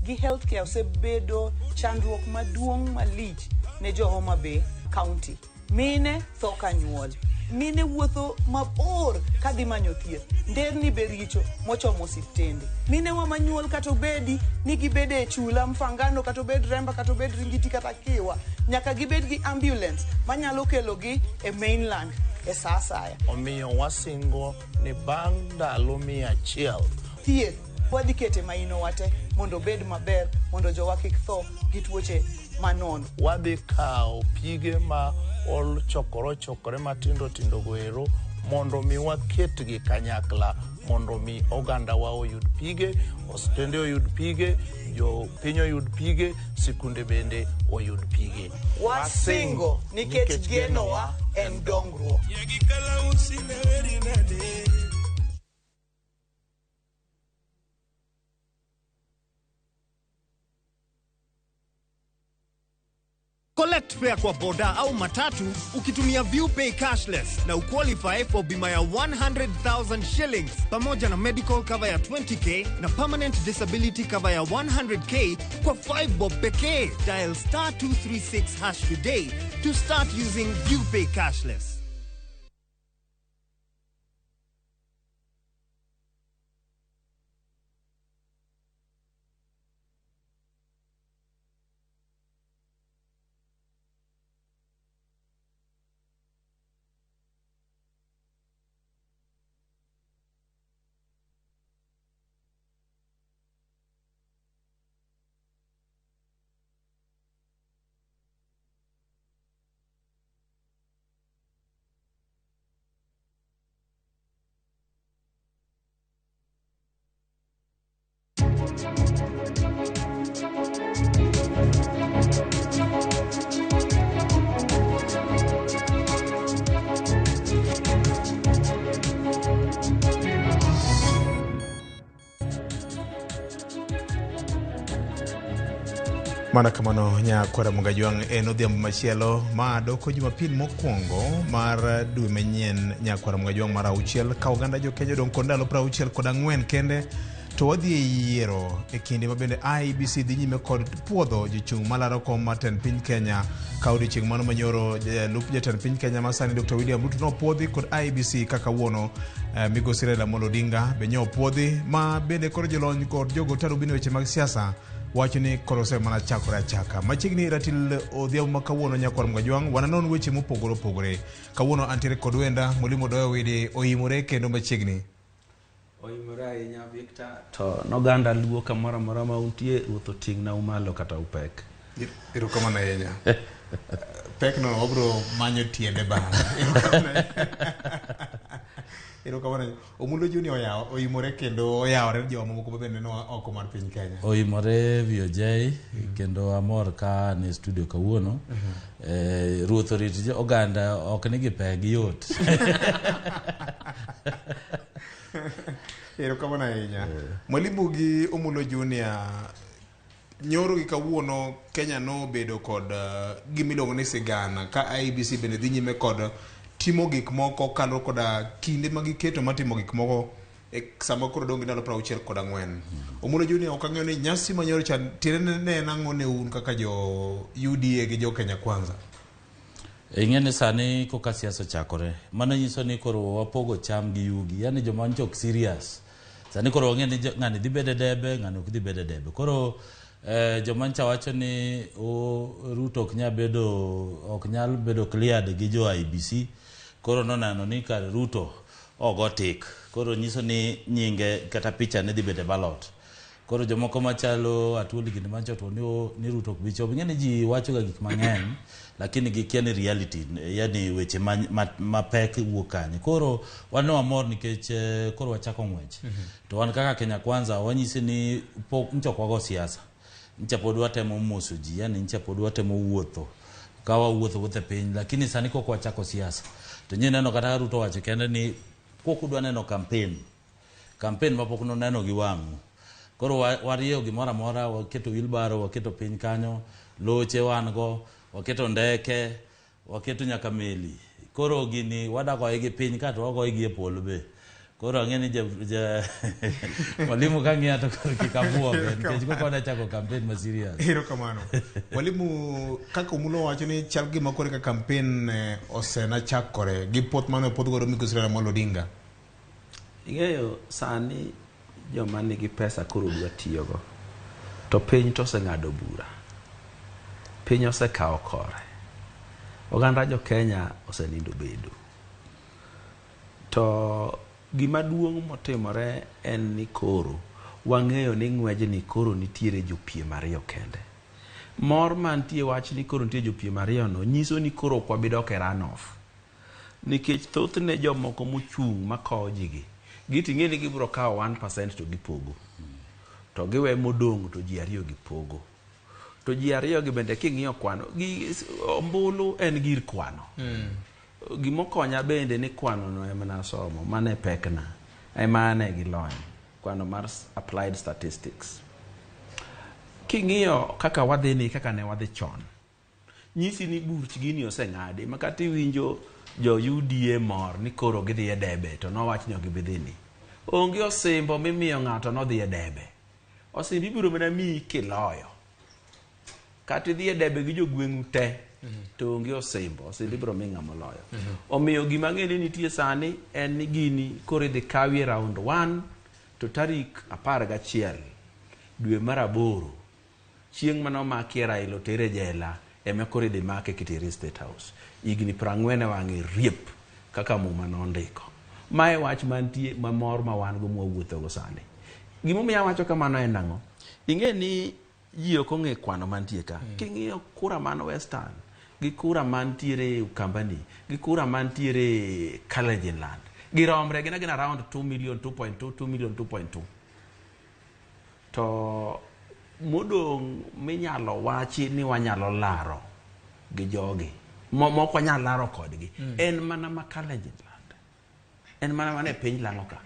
gi healthcare osebedo chandruok maduong' malich ne jo Homa Bay County. Mine tho ka nyuol. Mine wuotho mabor kadhi manyo thieth. Nderni be richo mochomo osiptende. Mine wa manyuol kata obedi ni gibede e chula Mfangano, kata obed Remba, kata obed Ringiti kata Kiwa, nyaka gibed gi ambulance manyalo kelogi e mainland e sa asaya. Omiyo wasingo ni bang' ndalo 100 Thieth wadhi kete maino wate mondo obed maber, mondo jowa kik tho gi tuoche manono. Wadhi kawo pige ma ochokore matindo tindo goero mondo mi waketgi kanyakla, mondo mi oganda wa oyud pige, osiptende oyud pige, jopiny oyud pige, sikunde bende oyud pige. Wasingo nikech genowa en dongruok. Collect fare kwa boda au matatu ukitumia ViewPay cashless na uqualify for bima ya 100,000 shillings pamoja na medical cover ya 20k na permanent disability cover ya 100k kwa 5 bob pekee. Dial star 236 hash today to start using ViewPay cashless. Mana kamano nyakwara Mugajwang' en odhiambo machielo ma doko Jumapil mokwongo mar dwe manyien nyakwara Mugajwang' mar 6 ka oganda jo Kenya odong' kod ndalo 64 kende to wadhi e yiero e kinde ma bende IEBC dhi nyime kod puodho jochung' malaro kom mar tend piny Kenya ka odiochieng' mano manyoro jalup jatend piny Kenya masani Dr. William Ruto nopuodhi kod IEBC kaka wuono migosi Raila Amolo Odinga be nyopuodhi ma bende koro jolony kod jogo tarubini weche mag siasa wacho ni koro osemana chakore achaka. Machiegni ratil odhiambo ma kawuono nyakwar Mugajwang' wananon weche mopogore opogore. Kawuono antiere kod wenda Mwalimu Odoyo Wede oimore kendo machiegni. Oimore ahinya Victor, to noganda luo kamoro amora ma untie ruoth oting'na umalo kata upek. Erokamano ahinya. Pekno wabiro manyo tiende bang'e. Erokamano. Erokamano. Omulo Junior oyawo oimore kendo oyawore ne jomamoko bende noa oko mar piny Kenya. Oimore VOJ kendo amor ka an e studio kawuono. Ruoth orit oganda ok ni gi pek giyot. Erokamano ahinya. Mwalimu gi Omulo Junior nyoro gi kawuono Kenya nobedo kod gima iluongo ni sigana ka IEBC bende dhi nyime kod timo gik moko kaluwore koda kinde ma giketo mar timo gik moko e sama koro dong' gi ndalo 64. Omulo Junior ok ang'eyo ni nyasi ma nyoro cha tiende ne en ang'o ne un kaka jo UDA gi jo Kenya Kwanza? Ing'e ni sani koka siasa ochakore, mano nyiso ni koro wapogo cham gi yugi, yani joma nyicha ok serious. Sani koro wang'e ni ng'ani dhi bedo e debe, ng'ani ok dhi bedo e debe. Koro joma nyicha wacho ni Ruto ok nyal bedo ok nyal bedo cleared gi jo IEBC. Koro noneno ni kar Ruto ogo tik. Koro nyiso ni nyinge kata picha ne dhi bedo e ballot. Koro jomoko machalo Atwoli gini mancho to ni Ruto ok bi chopo. Ing'e ni ji wacho ga gik mang'eny lakini gikia ni reality, yani weche mapek wuok kanye. Koro wan ne wamor nikech koro wachako ng'wech. To wan kaka Kenya Kwanza wanyisi ni pok nyicha ok wago siasa. Nyicha pod watemo moso ji, yani nyicha pod watemo wuotho. Ka wawuotho wuotho e piny, lakini sani kok wachako siasa. To nyie neno kata Ruto wacho kende ni kok udwa neno campaign. Campaign mapok noneno gi wang'u. Koro warieyo gimoro amora, waketo wheelbarrow, waketo piny kanyo, loche wan go, waketo ndeke, waketo nyaka meli. Koro gini wadagoye gi piny kato wagoye gi e polo be. Koro ang'e ni ja mwalimu kang'iya to koro kik abuoge nikech kok wadwa chako campaign ma serious. Erokamano. Mwalimu kaka Omulo wacho ni chal gima koro ka campaign osena chakore gi poth mane opuodh godo migosi Raila Amolo Odinga. Ing'eyo sani joma nigi pesa koro dwa tiyogo to piny to oseng'ado bura. Piny osekawo kore. Oganda jo Kenya osenindo bedo. To gima duong' motimore en ni koro wang'eyo ni ng'wejni koro nitiere jopiem ariyo kende. Mor mantie wach ni koro nitie jopiem ariyo no nyiso ni koro ok wabi dok e runoff. Nikech thothne jomoko mochung' makowo ji gi, giting'e ni gibiro kawo 1% to gipogo. To giwe modong' to ji ariyo gipogo. To ji ariyo gi bende king'iyo kwano, gi ombulu en gir kwano. Gimokonya bende ni kwano no ema nasomo, mano e pekna, ema ane gi lony, kwano mar applied statistics. King'iyo kaka wadhi ni, kaka ne wadhi chon, nyisi ni buch gini oseng'adi, ma kata iwinjo jo UDA mor ni koro gidhi e debe, to nowach ni ok gibi dhi ni. Onge osimbo mimiyo ng'ato nodhi e debe. Osimbo ibiro mana miyi kiloyo. Kata idhi e debe gi jogweng'u te, to onge osimbo, osimbo ibiro mi ng'ama oloyo. Omiyo gima ang'e ni nitie sani en ni gini koro idhi kawie round 1 to tarik 11 dwe mar 8 chieng' mane omakie Raila otere jela ema koro idhi make kitere State House. Higni 40 e wang'e riep kaka muma nondiko. Mae wach mantie mamor ma wan go mwawuotho go sani. Gimomiyo awacho kamano en ang'o? Ing'e ni ji ok ong'e kwano mantie ka. King'iyo kura man Western gi kura mantiere Ukambani gi kura mantiere Kalenjin land giromre, gin agina around 2 million, 2.2, 2 million, 2.2. To modong' minyalo wachi ni wanyalo laro gi jogi, mok wanyal laro kodgi, en mana ma Kalenjin land, en mana mana e piny lang'o ka.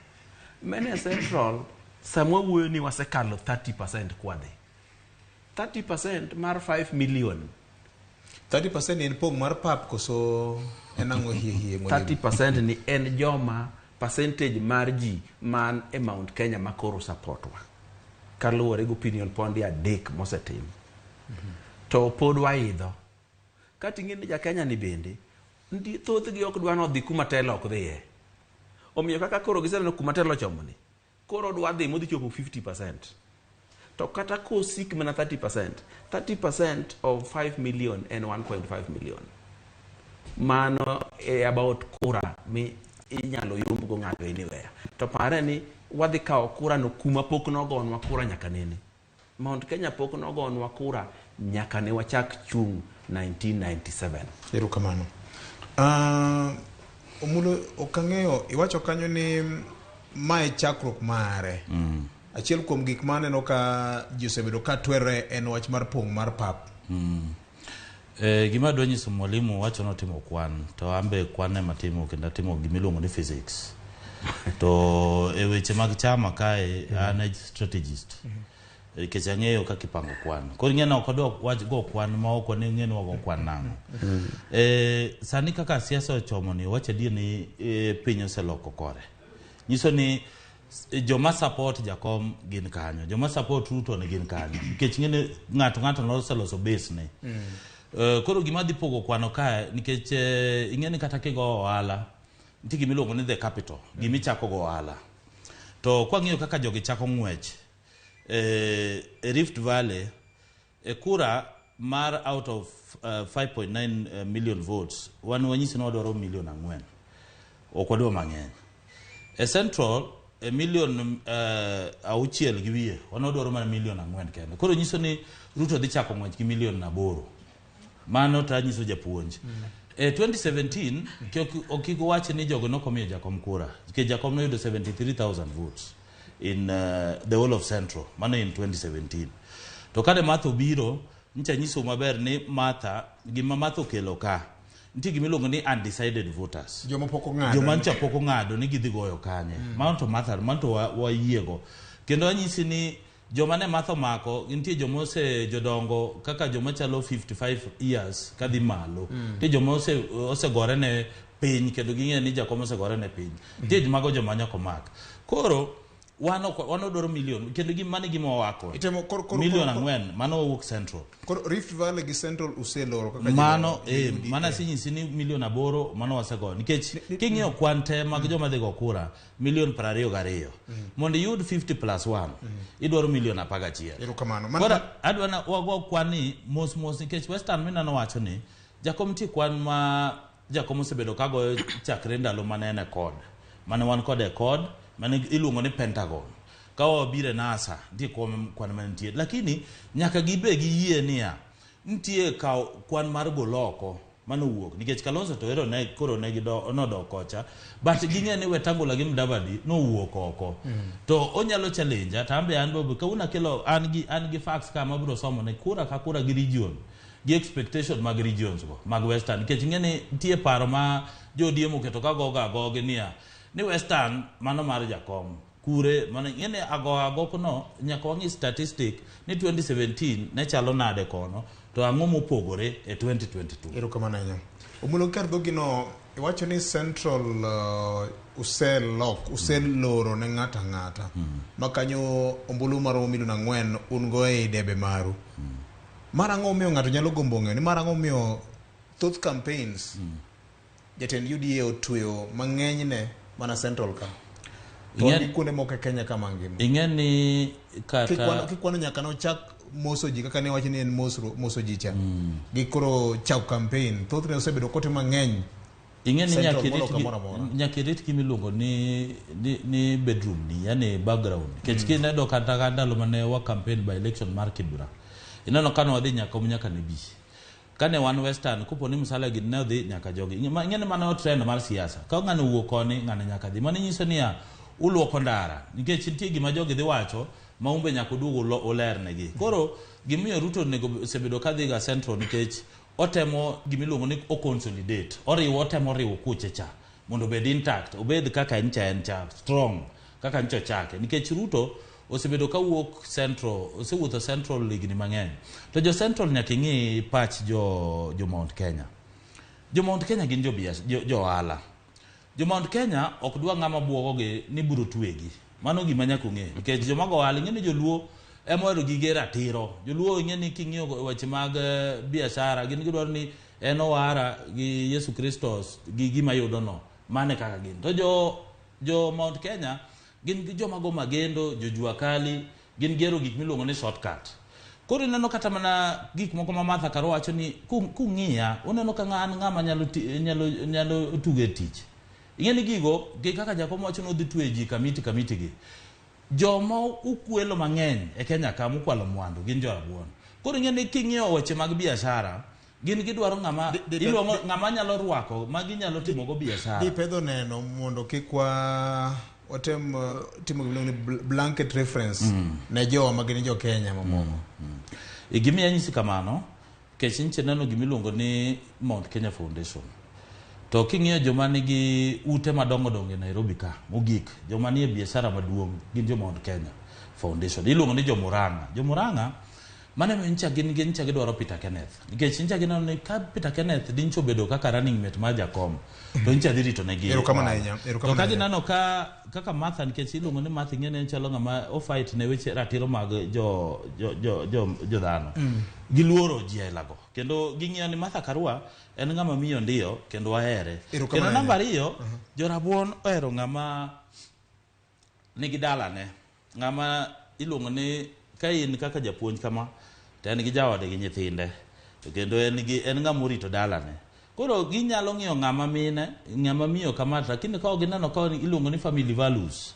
Mene Central, sama wawuoyo ni wasekalo 30% kwadhi. 30% mar 5 million. 30% en pong' mar pap koso en ang'o hie hie mwalimu? 30% ni en joma percentage mar ji man e Mount Kenya ma koro support wa. Kaluwore gi opinion poll 3 mosetim. To pod waidho. Kata ing'e ni ja Kenya ni bende, thothgi ok dwa nodhi kuma telo ok dhiye. Omiyo kaka koro giseneno kuma telo ochomo ni, koro dwa dhi modhi chopo 50%. To kata kosik mana 30%, 30% of 5 million en 1.5 million. Mano e about kura mi inyalo yomb go ng'ato anywhere. To pare ni wadhi kawo kura no kuma pok nogonwa kura nyaka nene. Mount Kenya pok nogonwa kura nyaka ne wachak chung' 1997. Erokamano. Omulo ok ang'eyo iwacho kanyo ni mae chakruok mare. Achiel kuom gik ma aneno ka ji osebedo ka twerre en wach mar pong' mar pap. Gima adwa nyiso mwalimu wacho notimo kwan to an be kwan ema atimo kendo atimo gimiluongo ni physics. To e weche mag chama kae an e strategist. Nikech ang'eyo kaka ipango kwan. Koro ing'e ni ok adwa wach go kwan ma ok wang'e ni wago kwan nang'o. Sani kaka siasa ochomo ni wach adier ni piny oseloko kore. Nyiso ni joma support Jakom gin kanyo, joma support Ruto ne gin kanyo. Nikech ing'e ni ng'ato ng'ato noseloso base ne. Koro gima dhi pogo kwano kae nikech ing'e ni kata kigo ohala nitie gima iluongo ni the capital, gima ichako go ohala. To kwang'iyo kaka jogi chako ng'wech e Rift Valley e kura mar out of 5.9 million votes wan wanyisi ni wadwaro milion 4, ok wadwa mang'eny. E Central e milion 6.5 wan wadwaro mana milion 4 kende. Koro nyiso ni Ruto dhi chako ng'wech gi milion 8. Mano to anyiso japuonj. E 2017 kik wach ni jogo nokomiyo Jakom kura nikech Jakom noyudo 73,000 votes in the whole of Central, mano in 2017. To kane Martha obiro, ncha nyiso maber ni Martha, gima Martha okelo ka, nitie gima iluongo ni undecided voters. Joma pok ong'ado. Joma ncha pok ong'ado ni gidhi goyo kanye. Mano to Martha, mano to wayiego. Kendo anyisi ni joma ne Martha omako, nitie joma ose jodongo kaka joma chalo 55 years kadhi malo. Nitie joma osegore ne piny kendo ging'eyo ni Jakom osegore ne piny. Nitie mago joma nyaka omak. Koro wan odwaro milion kendo mano e gima wawako. Milion 4 mano wawuok Central. Koro Rift Valley gi Central useloro kaka mano mano asenyisi ni milion 8 mano wasegoyo nikech king'iyo kwan te mag joma dhi go kura milion 22. Mondo iyud 50 plus 1 idwaro milion 11. Erokamano. Koro adwa na wago kwan ni mos mos nikech Western minano wacho ni Jakom nitie kwan ma Jakom osebedo kagoyo chakre ndalo mane en e kod. Mane wan kode e kod mane iluongo ni Pentagon. Ka wabiro e NASA nitie kwan mantie. Lakini nyaka gibe giyie niya nitie kaw kwan mar golo oko mano wuok nikech Kalonzo to ero ne koro ne nodok kocha but ging'e ni Wetangula gi Mudavadi nowuok oko. To onyalo challenge to an be an be kawuono akelo an gi facts ka mabiro somo ne kura ka kura gi region gi expectation mag regions go mag Western nikech ing'e ni nitie paro ma jo ODM oketo ka gogo agogi niya ni Western mano mar Jakom kure mano ing'e ni ago agokono nyaka wang'i statistic ni 2017 ne chalo nade kono to ang'o mopogore e 2022. Erokamano ahinya. Omulo kar dhogino iwacho ni Central uselok useloro ne ng'ato ang'ata. Ma kanyo ombulu maromo milion 4 un go ei debe maru. Mar ang'o miyo ng'ato nyalo gombo ng'eyo ni mar ang'o miyo thoth campaigns jatend UDA otweyo mang'enyne mana Central ka. To gi kuonde moko e Kenya ka mangima. Ing'e ni kata kikwano nyaka nochak moso ji kaka ne wacho ni en moso ji cha. Gi koro chako campaign thothne osebedo kote mang'eny. Ing'e ni nyaka irit gima iluongo ni bedroom ni, yani background. Nikech kineno kata ndalo mane wa campaign by election mar Kibra. Ineno kane wadhi nyaka nyaka ne bi. Kane wan Western kopo ni Musalia gi ne odhi nyaka jogi. Ing'e ni mano trend mar siasa. Ka ng'ano owuok koni ng'ano nyaka dhi. Mano nyiso niya uluoko ndara nikech nitie gima jogi dhi wacho ma umbe nyaka uduog ulernegi. Koro gimiyo Ruto onego osebedo kadhi ga Central nikech otemo gimiluongo ni o consolidate. Oriwo otemo riwo kuche cha mondo obed intact, obed kaka en cha strong kaka ncho chake nikech Ruto osebedo kawuok Central, osewuotho Central higni mang'eny. To jo Central nyaka ing'i pach jo Mount Kenya. Jo Mount Kenya gin jo ohala. Jo Mount Kenya ok dwa ng'ama buogogi ni biro twegi. Mano gima nyaka ung'e nikech joma go ohala ing'e ni joluo ema ohero gige ratiro. Joluo ing'e ni king'iyo weche mag biashara gin gidwaro ni en owara gi Yesu Kristo gi gima yudono. Mano e kaka gin. To jo Mount Kenya gin gi joma go magendo, jo jua kali, gin gero gik miluongo ni shortcut. Koro ineno kata mana gik moko ma Martha Karua wacho ni kung'iya uneno ka an ng'ama nyalo tugo e tich. Ing'e ni gigo gi kaka Jakom wacho ni odhi tweyo ji kamiti gi. Joma ukwelo mang'eny e Kenya ka mokwalo mwandu gin jo rabuon. Koro ing'e ni king'iyo weche mag biashara Gin gidwaro ng'ama iluongo ng'ama nyalo rwako ma ginyalo timogo biashara. Dipedho neno mondo kik wa watem timo gimiluongo ni blanket reference ne jowa ma gin jo Kenya mamoko. Gimiya nyisi kamano, nikech nyiche neno gimiluongo ni Mount Kenya Foundation. To king'iyo joma nigi ute madongo dongo e Nairobi ka, mogik, joma nie biashara maduong' gin jo Mount Kenya Foundation. Iluongo ni jo Murang'a. Jo Murang'a, mano ema nyicha gin gin nyicha gidwaro Peter Kenneth. Nikech nyicha gineno ni ka Peter Kenneth dincho obedo kaka running mate mar Jakom, to nyicha dhi rito negi. Erokamano ahinya, To erokamano ka ahinya. gineno ka kaka Martha, nikech iluongo ni Martha, ing'e ni en chalo ng'ama ofight ne weche ratiro mag jo jo jo jo, jo dhano. Giluoro ji ailago. Kendo ging'iyo ni Martha Karua en ng'ama miyo ndiyo kendo wahere. Erokamano Kendo namba ahinya. ariyo, jorabuon ohero ng'ama nigi dalane. Ng'ama iluongo ni ka in kaka japuonj kama, to en gi jaode gi nyithinde. To kendo en gi en ng'ama orito dalane. Koro ginyalo ng'iyo ng'ama mine, ng'ama miyo kama, lakini ka ok gineno ka iluongo ni family values,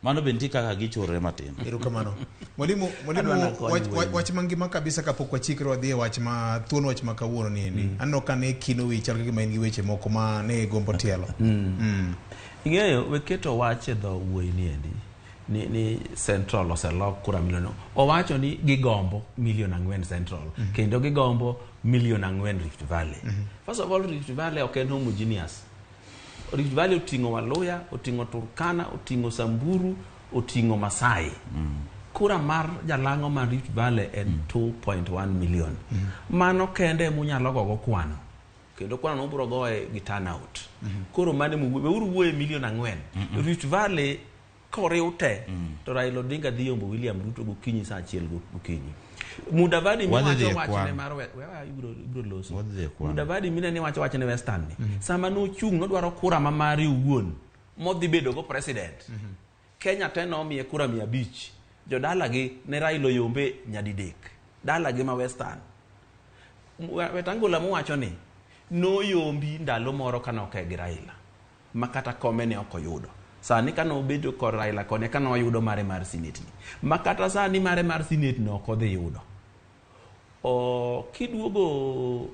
mano be nitie kaka gichorre matin. Erokamano. Mwalimu, Adwa mwalimu nakony wach, wuoyi. wach mangima kabisa kapok wachikre wadhi e wach ma thuon wach ma kawuono ni endi. Aneno ka ne kino wi chal ka gima in gi weche moko ma ne gombo tielo. Ing'eyo, we keto wach e dho wuoyi ni endi ni Central oselok kura milion. Owacho ni gigombo milion 4 Central, kendo gigombo milion 4 Rift Valley. First of all, Rift Valley ok en homogeneous. Rift Valley oting'o Waluya, oting'o Turkana, oting'o Samburu, oting'o Masai. Kura mar jalang'o mar Rift Valley en 2.1 million. Mano kende munyalo gogo kwano. Kendo kwano ubiro goye gi turnout. Koro mano weuru wuoye milion 4. Rift Valley koriw te to Raila Odinga dhi yombo William Ruto gokinyi saa 1 gokinyi. Mudavadi Wadhi dhi miwacho e wachne kwan. mar wewe ibiro loso. Wadhi dhi e kwan. Mudavadi minene wacho wachne Western ni. Sama nochung' nodwaro kura ma mare owuon modhi bedo go president. Kenya te nomiye kura 500. Jodalagi ne Raila oyombe nyadidek. Dalagi ma Western. Wetangula mowacho ni noyombi ndalo moro kanoke gi Raila ma kata kome ne ok oyudo. Sani kane obedo kod Raila koni eka noyudo mare mar senate ni. Ma kata sani mare mar senate no ok odhi yudo. Kiduogo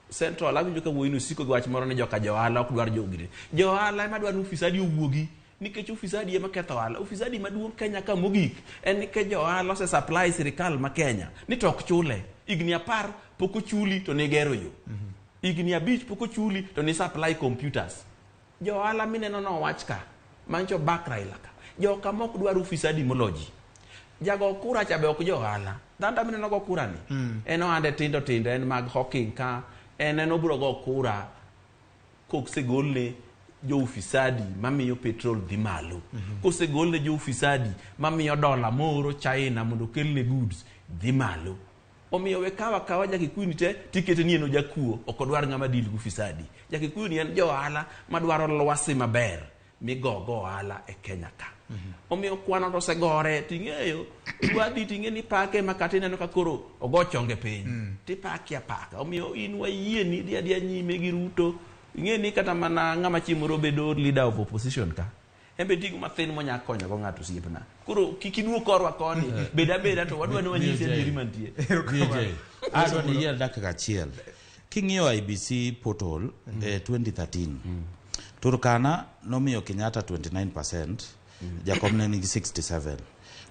Central awinjo ka wuoyi no siko gi wach moro ni joka johala ok dwar jogire. Johala ema dwaro ni ufisadi owuogi nikech ufisadi ema ketho ohala. Ufisadi maduong' Kenya ka mogik en nikech johala ose supply sirikal ma Kenya ni to ok chule. Higni 10 pok ochuli to nigero yo. Higni 5 pok ochuli to ni supply computers. Johala mineno no wach ka mancho back Raila ka. Joka mok dwar ufisadi moloji. Jago kura cha be ok johala. Dhanda mineno go kura ni. En ohande tindo tindo en mag hawking ka en obiro go kura kosegolne jo ufisadi mamiyo petrol dhi malo. Kosegolne jo ufisadi mamiyo dola moro China mondo okelne goods dhi malo. Omiyo we kawa kawa Jakikuyu ni te tikete ni en ojakuo ok odwar ng'ama deal gi ufisadi. Jakikuyu ni en johala madwaro lwasi maber migogo ohala e Kenya ka. Omiyo kwano to osegore ting'eyo wadhi ting'e ni pake ma kata ineno ka koro ogo chonge piny tipake apaka. Omiyo in wayie ni dhi adhiya nyime gi Ruto. Ing'e ni kata mana ng'ama chieng' moro bedo leader of opposition ka en be nitie gima thin monya konyo go ng'ato osiepna. Koro kik iduog korwa koni, bed abeda to wadwa ni wanyisi adieri mantie. DJ, adwa ni iyier dakika achiel. King'iyo IBC portal 2013, Turkana nomiyo Kenyatta 29%, Jakom ne nigi 67.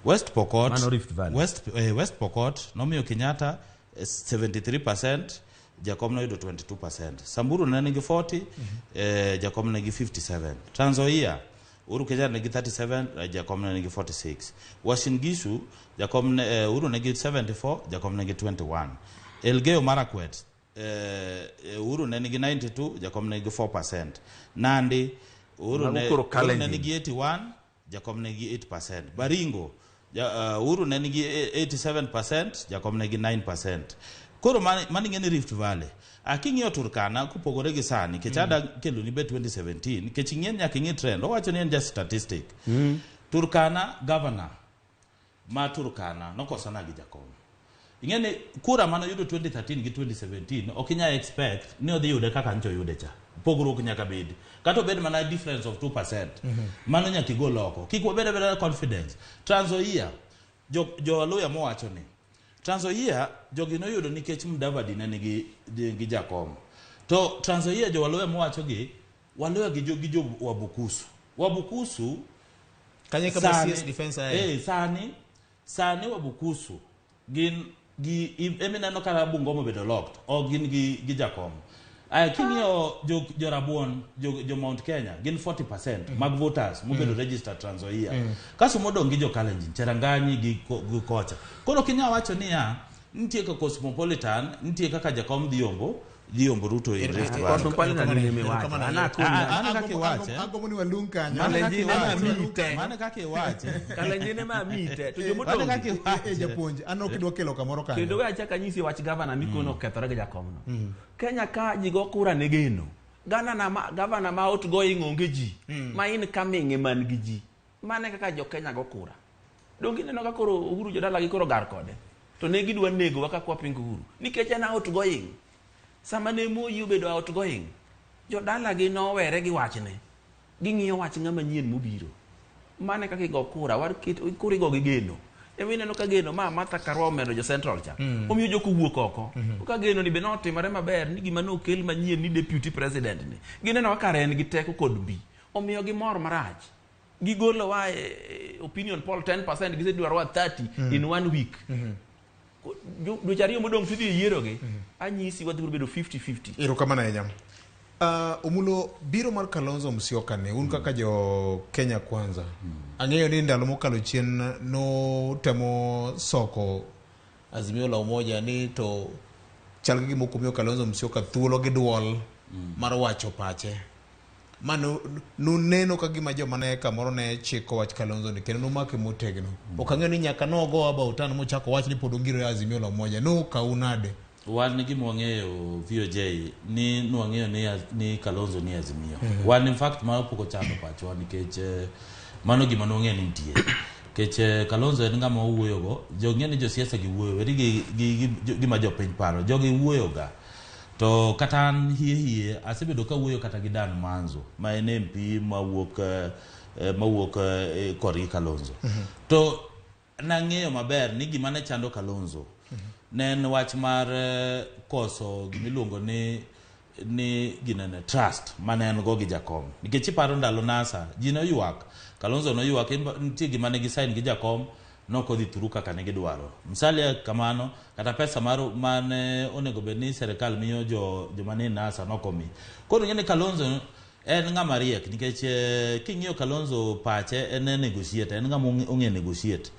West Pokot, Mano Rift Valley. West Pokot nomiyo Kenyatta 73%, Jakom noyudo 22%. Samburu ne nigi 40, Jakom ne nigi 57. Trans Nzoia, Uhuru Kenyatta nigi 37, Jakom ne nigi 46. Uasin Gishu, Jakom ne, Uhuru nigi 74, Jakom nigi 21. Elgeyo Marakwet, Uhuru ne nigi 92, Jakom ne nigi 4%. Nandi, Uhuru ne, Mago koro Uhuru ne Kalenjin. nigi 81, Jakom ne nigi 8%. Baringo, Uhuru ne nigi 87%, Jakom ne nigi 9%. Koro mani ng'e ni Rift Valley. Aking'iyo Turkana kopogore gi sani, nikech ada kelo ni be 2017, nikech ing'e nyaka ing'i trend, owacho ni en just statistic. Turkana governor ma Turkana nokosana gi Jakom. Ing'e ni kura mane oyudo 2013 gi 2017 ok inyal expect ni odhi yude kaka ncho oyude cha. Pogruok nyaka bedi. Kata obed mana difference of 2%. Mano nyaka igol oko. Kik wabed abeda confidence. Trans Nzoia, jo Luhya mowacho ni Trans Nzoia jogi noyudo nikech Mudavadi ne nigi gi jakom. To Trans Nzoia jo Waluya mowacho gi Waluya gi jo gi jo Wabukusu. Wabukusu Kanye kama CS defense aye. Eh, sani sani Wabukusu gin gi emineno kata Bungoma obedo locked ok gin gi gi jakom. Aya king'iyo jo jo Rabuon jo, jo Mount Kenya gin 40% mag voters mobedo registered Trans Nzoia. Kaso modong' gi jo Kalenjin, Cheranganyi gi, gi kocha. Koro kinya wacho niya nitie kaka Cosmopolitan, nitie kaka jakom dhi yombo dhi yombo Ruto e Rift Valley. Cosmopolitan ni miwacho. Ana akoni. Ah, mano kaka iwache. Agombo ni walung kanyo. Mano kaka Kalenjin ema iwache. mite. Mano kaka iwache. Kalenjin ema mite. To Mano jomodong' kaka iwache. Eh, japuonj, an ok idwa kelo kamoro kanyo. Kendo we achak anyisi wach gavana mikono okethore gi jakomno. Kenya ka ji go kura ne geno. Gavana ma, gavana ma outgoing onge ji. Ma incoming ema nigi ji. Mano e kaka jo Kenya go kura. Donge ineno ka koro Uhuru jodala gi koro gar kode. To ne gidwa negowa ka kwapingo Uhuru. Nikech en outgoing. Sama ne Moi obedo outgoing, jodala gi nowere gi wachne. Ging'iyo wach ng'ama nyien mobiro. Mano e kaka igo kura, war ket kura igo gi geno. Ema ineno ka geno ma Martha Karua omedo jo Central cha. Omiyo jok owuok oko. Ka geno ni be notimore maber ni gima nokel manyien ni deputy president ni. Gineno ka kare en gi teko kod mbi. Omiyo gimor marach. Gigolowa e opinion poll 10% gisedwarowa 30 in one week. Dweche ariyo modong' tidhi e yiero gi. Anyisi wadhi bedo 50-50. Erokamano ahinya. Omulo biro mar Kalonzo Musyoka ni un kaka jo Kenya Kwanza. Ang'eyo ni ndalo mokalo chien notemo soko Azimio la Umoja ni to chal gi gima ok omiyo Kalonzo Musyoka thuolo gi duol mar wacho pache. Ma nuneno ka gima joma ne kamoro ne chiko wach Kalonzo ni kendo numake motegno. Ok ang'eyo ni nyaka nogo about an mochako wach ni pod ongiro e Azimio la Umoja. Nokau nade? Wan gima wang'eyo VOJ ni nwang'eyo ni, ni Kalonzo ni Azimio. Wan in fact mano pok ochando pachwa nikech mano gima nwang'eyo ni nitie. Nikech Kalonzo en ng'ama owuoyogo, jo ng'e ni josiasa gi wuoyo, weri gi, gi, gi, gima jopiny paro, jogi wuoyoga. To kata an hie hie asebedo kawuoyo kata gi Dan Manzo ma en MP mawuok mawuok korgi Kalonzo. To nang'eyo maber ni gima ne chando Kalonzo ne en wach mar koso gimiluongo ni ni ginene trust mane en go gi jakom nikech iparo ndalo NASA ji noywak Kalonzo noywak nitie gima ne gisign gi jakom nokodhi through kaka ne gidwaro Musalia kamano kata pesa mar mane onego bed ni serikal miyo jo joma ni NASA nokomi koro ing'e ni Kalonzo en ng'ama riek nikech king'iyo Kalonzo pache en e negotiate en ng'ama ong'e negotiate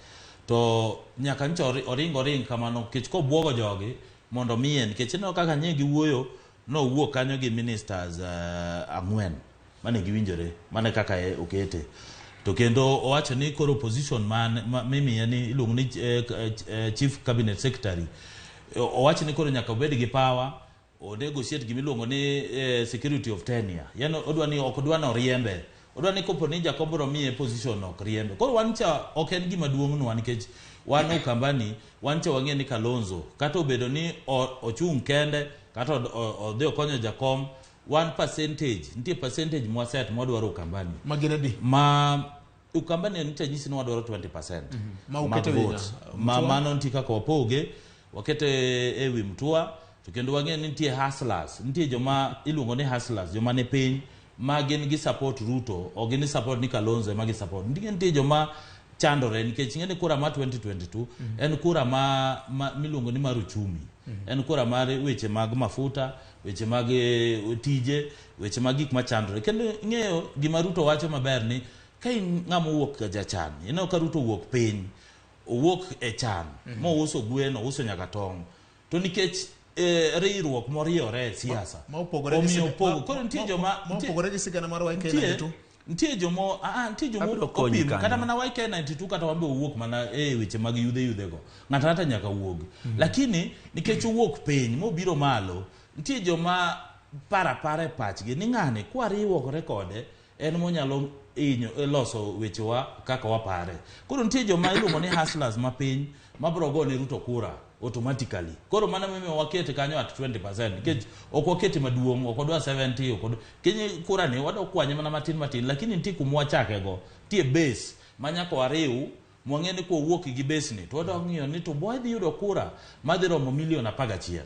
to nyaka ncho oring oring kamano nikech kobuogo jogi mondo miye nikech ineno kaka nye giwuoyo nowuok kanyo gi ministers ang'wen mane giwinjore mane kaka okete to kendo owacho ni koro position man mimiye ni iluongo ni chief cabinet secretary owacho ni koro nyaka obed gi power o negotiate gimiluongo ni security of tenure yani odwa ni ok odwa ni oriembe odwa ni kopo ni Jakom biro miye position ok riembe koro wan cha ok en gima duong' nwa nikech wan Ukambani wan cha wang'e ni Kalonzo kata obedo ni ochung' kende kata odhi okonyo Jakom one percentage nitie percentage mwaset mwadwaro Ukambani Ma gin adi? ma Ukambani nitie nyisi ni wadwaro 20% Ma mag ukete wi votes. ng'a? Ma Mtua? mano nitie kaka wapoge wakete e wi Mtua to kendo wang'e ni nitie hustlers nitie joma iluongo ni hustlers joma ni piny ma gin gi support Ruto ok gin ni support ni Kalonzo ema gi support nitie nitie joma chandore nikech ing'e ni kura mar 2022 en kura ma, ma miluongo ni mar uchumi en kura mar weche mag mafuta weche mag tije weche mag gik machandore kendo ing'eyo gima Ruto wacho maber ni ka in ng'ama owuok ga jachan ineno ka Ruto owuok piny owuok e chan mouso gwen ouso nyaka tong' to nikech riwruok moriyore e siasa Ma opogore gi omiyo siga- opogo koro nitie joma ma opogore gi sigana mar nitie YK92. nitie jomo nitie jomo Abiro konyi opim kanyo. kata mana YK92 kata wambe owuok mana e weche mag yudhe yudhe go ng'ato ang'ata nyaka wuog lakini nikech owuok piny mobiro malo nitie joma para para e pachgi ni ng'ani kwariwore kode en monyalo hinyo loso wechewa kaka wapare koro nitie joma iluongo ni hustlers mapiny mabiro gone Ruto kura automatically koro mano momiyo wakete kanyo at 20% nikech ok wakete maduong' ok wadwa 70 ok wadwa kiny kura ni wadwa kwanye mana matin matin lakini nitie kuma wachake go nitie base ma nyaka wariw Mwang'e ni kwawuok gi besni to wadok ng'iyo ni to bwa dhi yudo kura madhi romo milion 11.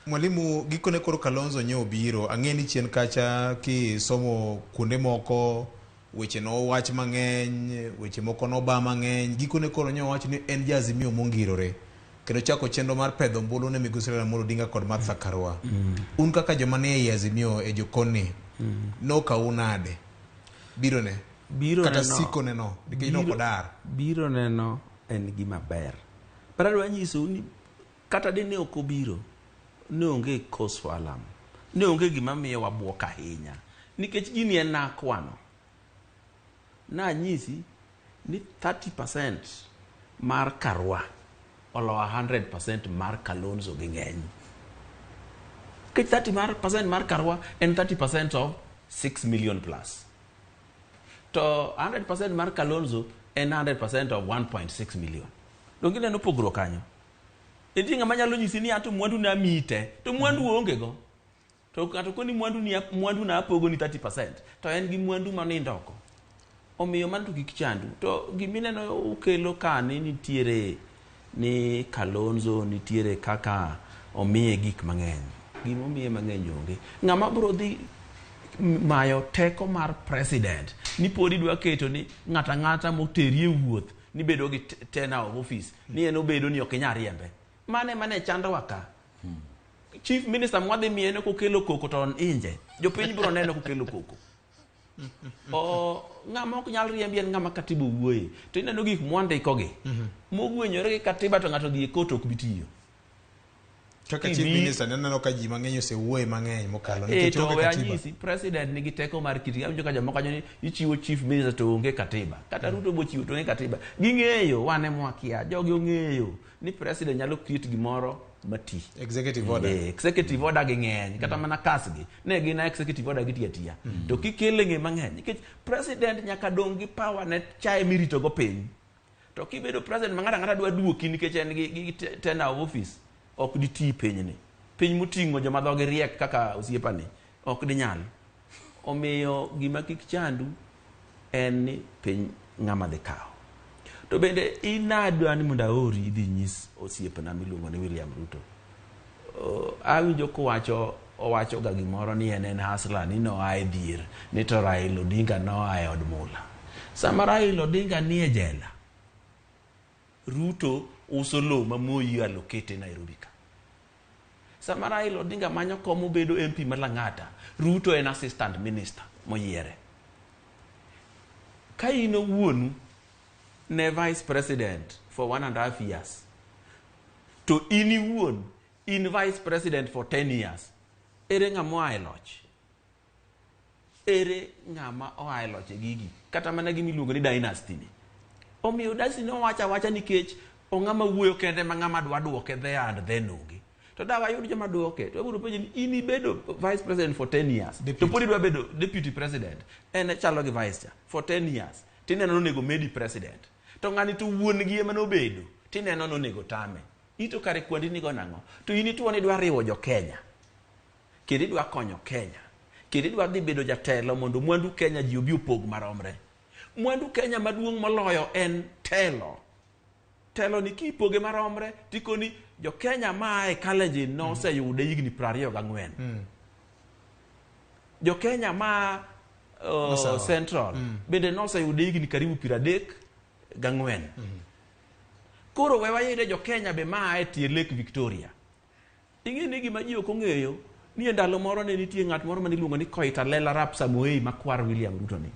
Mwalimu, gikone koro Kalonzo nye obiro. Ang'e ni chien kacha kisomo kuonde moko weche nowach mang'eny, weche moko noba mang'eny. Gikone koro nye owach ni en ja Azimio mongirore. Kendo chako chenro mar pedho ombulu ne migosi Raila Amolo Odinga kod Martha Karua. Un kaka joma nie ei Azimio e jokonni, nokau nade? Biro ne? Biro Kata neno- siko ne no, nikech nok odar. Biro neno en gima ber. But adwa nyisou ni kata dine ok obiro, ne onge cause for alarm. Ne onge gima miyo wabuok ahinya. Nikech gini en nakwano. Nanyisi ni 30% mar Karua oloyo 100% mar Kalonzo gi ng'eny. Nikech 30% mar Karua en 30% of 6 million plus. To 100% mar Kalonzo en 100% of 1.6 million. Donge ineno pogruok kanyo? Nitie ng'ama nyalo nyisi ni ato mwandu na amiyi te, to mwandu oonge go. To ng'ato koni mwandu ni mwandu na apogo ni 30%, to en gi mwandu manindo oko. Omiyo mano to kik chandu. To gimineno ukelo ka ni nitiere ni Kalonzo nitiere kaka omiye gik mang'eny. Gimomiye mang'eny onge. Ng'ama biro dhi mayo teko mar president ni pod idwa keto ni ng'ata ng'ata moteri e wuoth ni bedo gi tenure of office ni en obedo ni ok inyal riembe. Mane mane chandowa ka. Chief minister mwadhi miye ne kokelo koko to inje. Jopiny biro neno kokelo koko. O ng'ama ok nyal riembi en ng'ama katiba owuoye. To ineno gik mwandiko gi. Mogwenyore gi katiba to ng'ato dhi e court ok bi tiyo. Kaka chief minister naneno ka ji mang'eny osewuoye mang'eny mokalo nikech to onge we katiba. anyisi president nigi teko mar kitgi. Awinjo ka jomoko wacho ni ichiwo chief minister to onge katiba. Kata Ruto bochiwo to onge katiba. Ging'eyo wan ema wakia. Jogi ong'eyo ni president nyalo create gimoro mati. Executive order. Executive order gi ng'eny kata mana kas gi ne gin a executive order gitiyo atiya. To kikele ng'e mang'eny nikech president nyaka dong' gi power ne chae mirito go piny. To kibedo president ma ng'ato ang'ata dwa duoki nikech en gi tenure of office ok diti pinyni. Piny moting'o joma dhogi riek kaka osiepani ok dinyal. Omiyo gima kik chandu en ni piny ng'ama dhi kawo. To bende in adwa ni mondo aori idhi nyis osiepna miluongo ni William Ruto. Awinjo kowacho owacho ga gimoro ni en hustler ni noa e dhier ni to Raila Odinga noa e od mula. Sama Raila Odinga nie jela, Ruto uso lowo ma Moi allocate Nairobi ka. Sama Raila Odinga manyo kom obedo MP ma Lang'ata, Ruto en assistant minister moyiere. Ka in owuonu ne vice president for 1.5 years, to in iwuon in vice president for 10 years, ere ng'ama oa e loch? Ere ng'ama oa e loch e gigi? Kata mana gima iluongo ni dynasty ni. Omiyo dynasty ne owacho awacha nikech ong'ama wuoyo kende ma ng'ama dwa duoke there and then onge. To da wayud joma duoke, to wabiro penjo ni in ibedo vice president for 10 years. To pod idwa bedo deputy president. En chalo gi vice cha for 10 years. Tineno nonego medi president. To ng'ani to wuon gi ema nobedo. Tineno nonego tame. Ito kare kwandi nigo nang'o? To in ituo ni idwa riwo jo Kenya. Kendo idwa konyo Kenya. Kendo idwa dhi bedo jatelo mondo mwandu Kenya ji obi opog maromre. Mwandu Kenya maduong' moloyo en telo. Telo ni kipoge maromre tikoni jo Kenya maa e Kalenjin noseyude higni 24. Jo Kenya ma Central bende noseyude higni karibu 34. Koro we wayude jo Kenya be maa e tie Lake Victoria. Ing'e ni gima ji ok ong'eyo ni e ndalo moro ne nitie ng'at moro mane iluongo ni Koitalel Arap Samoei makwar William Ruto ni.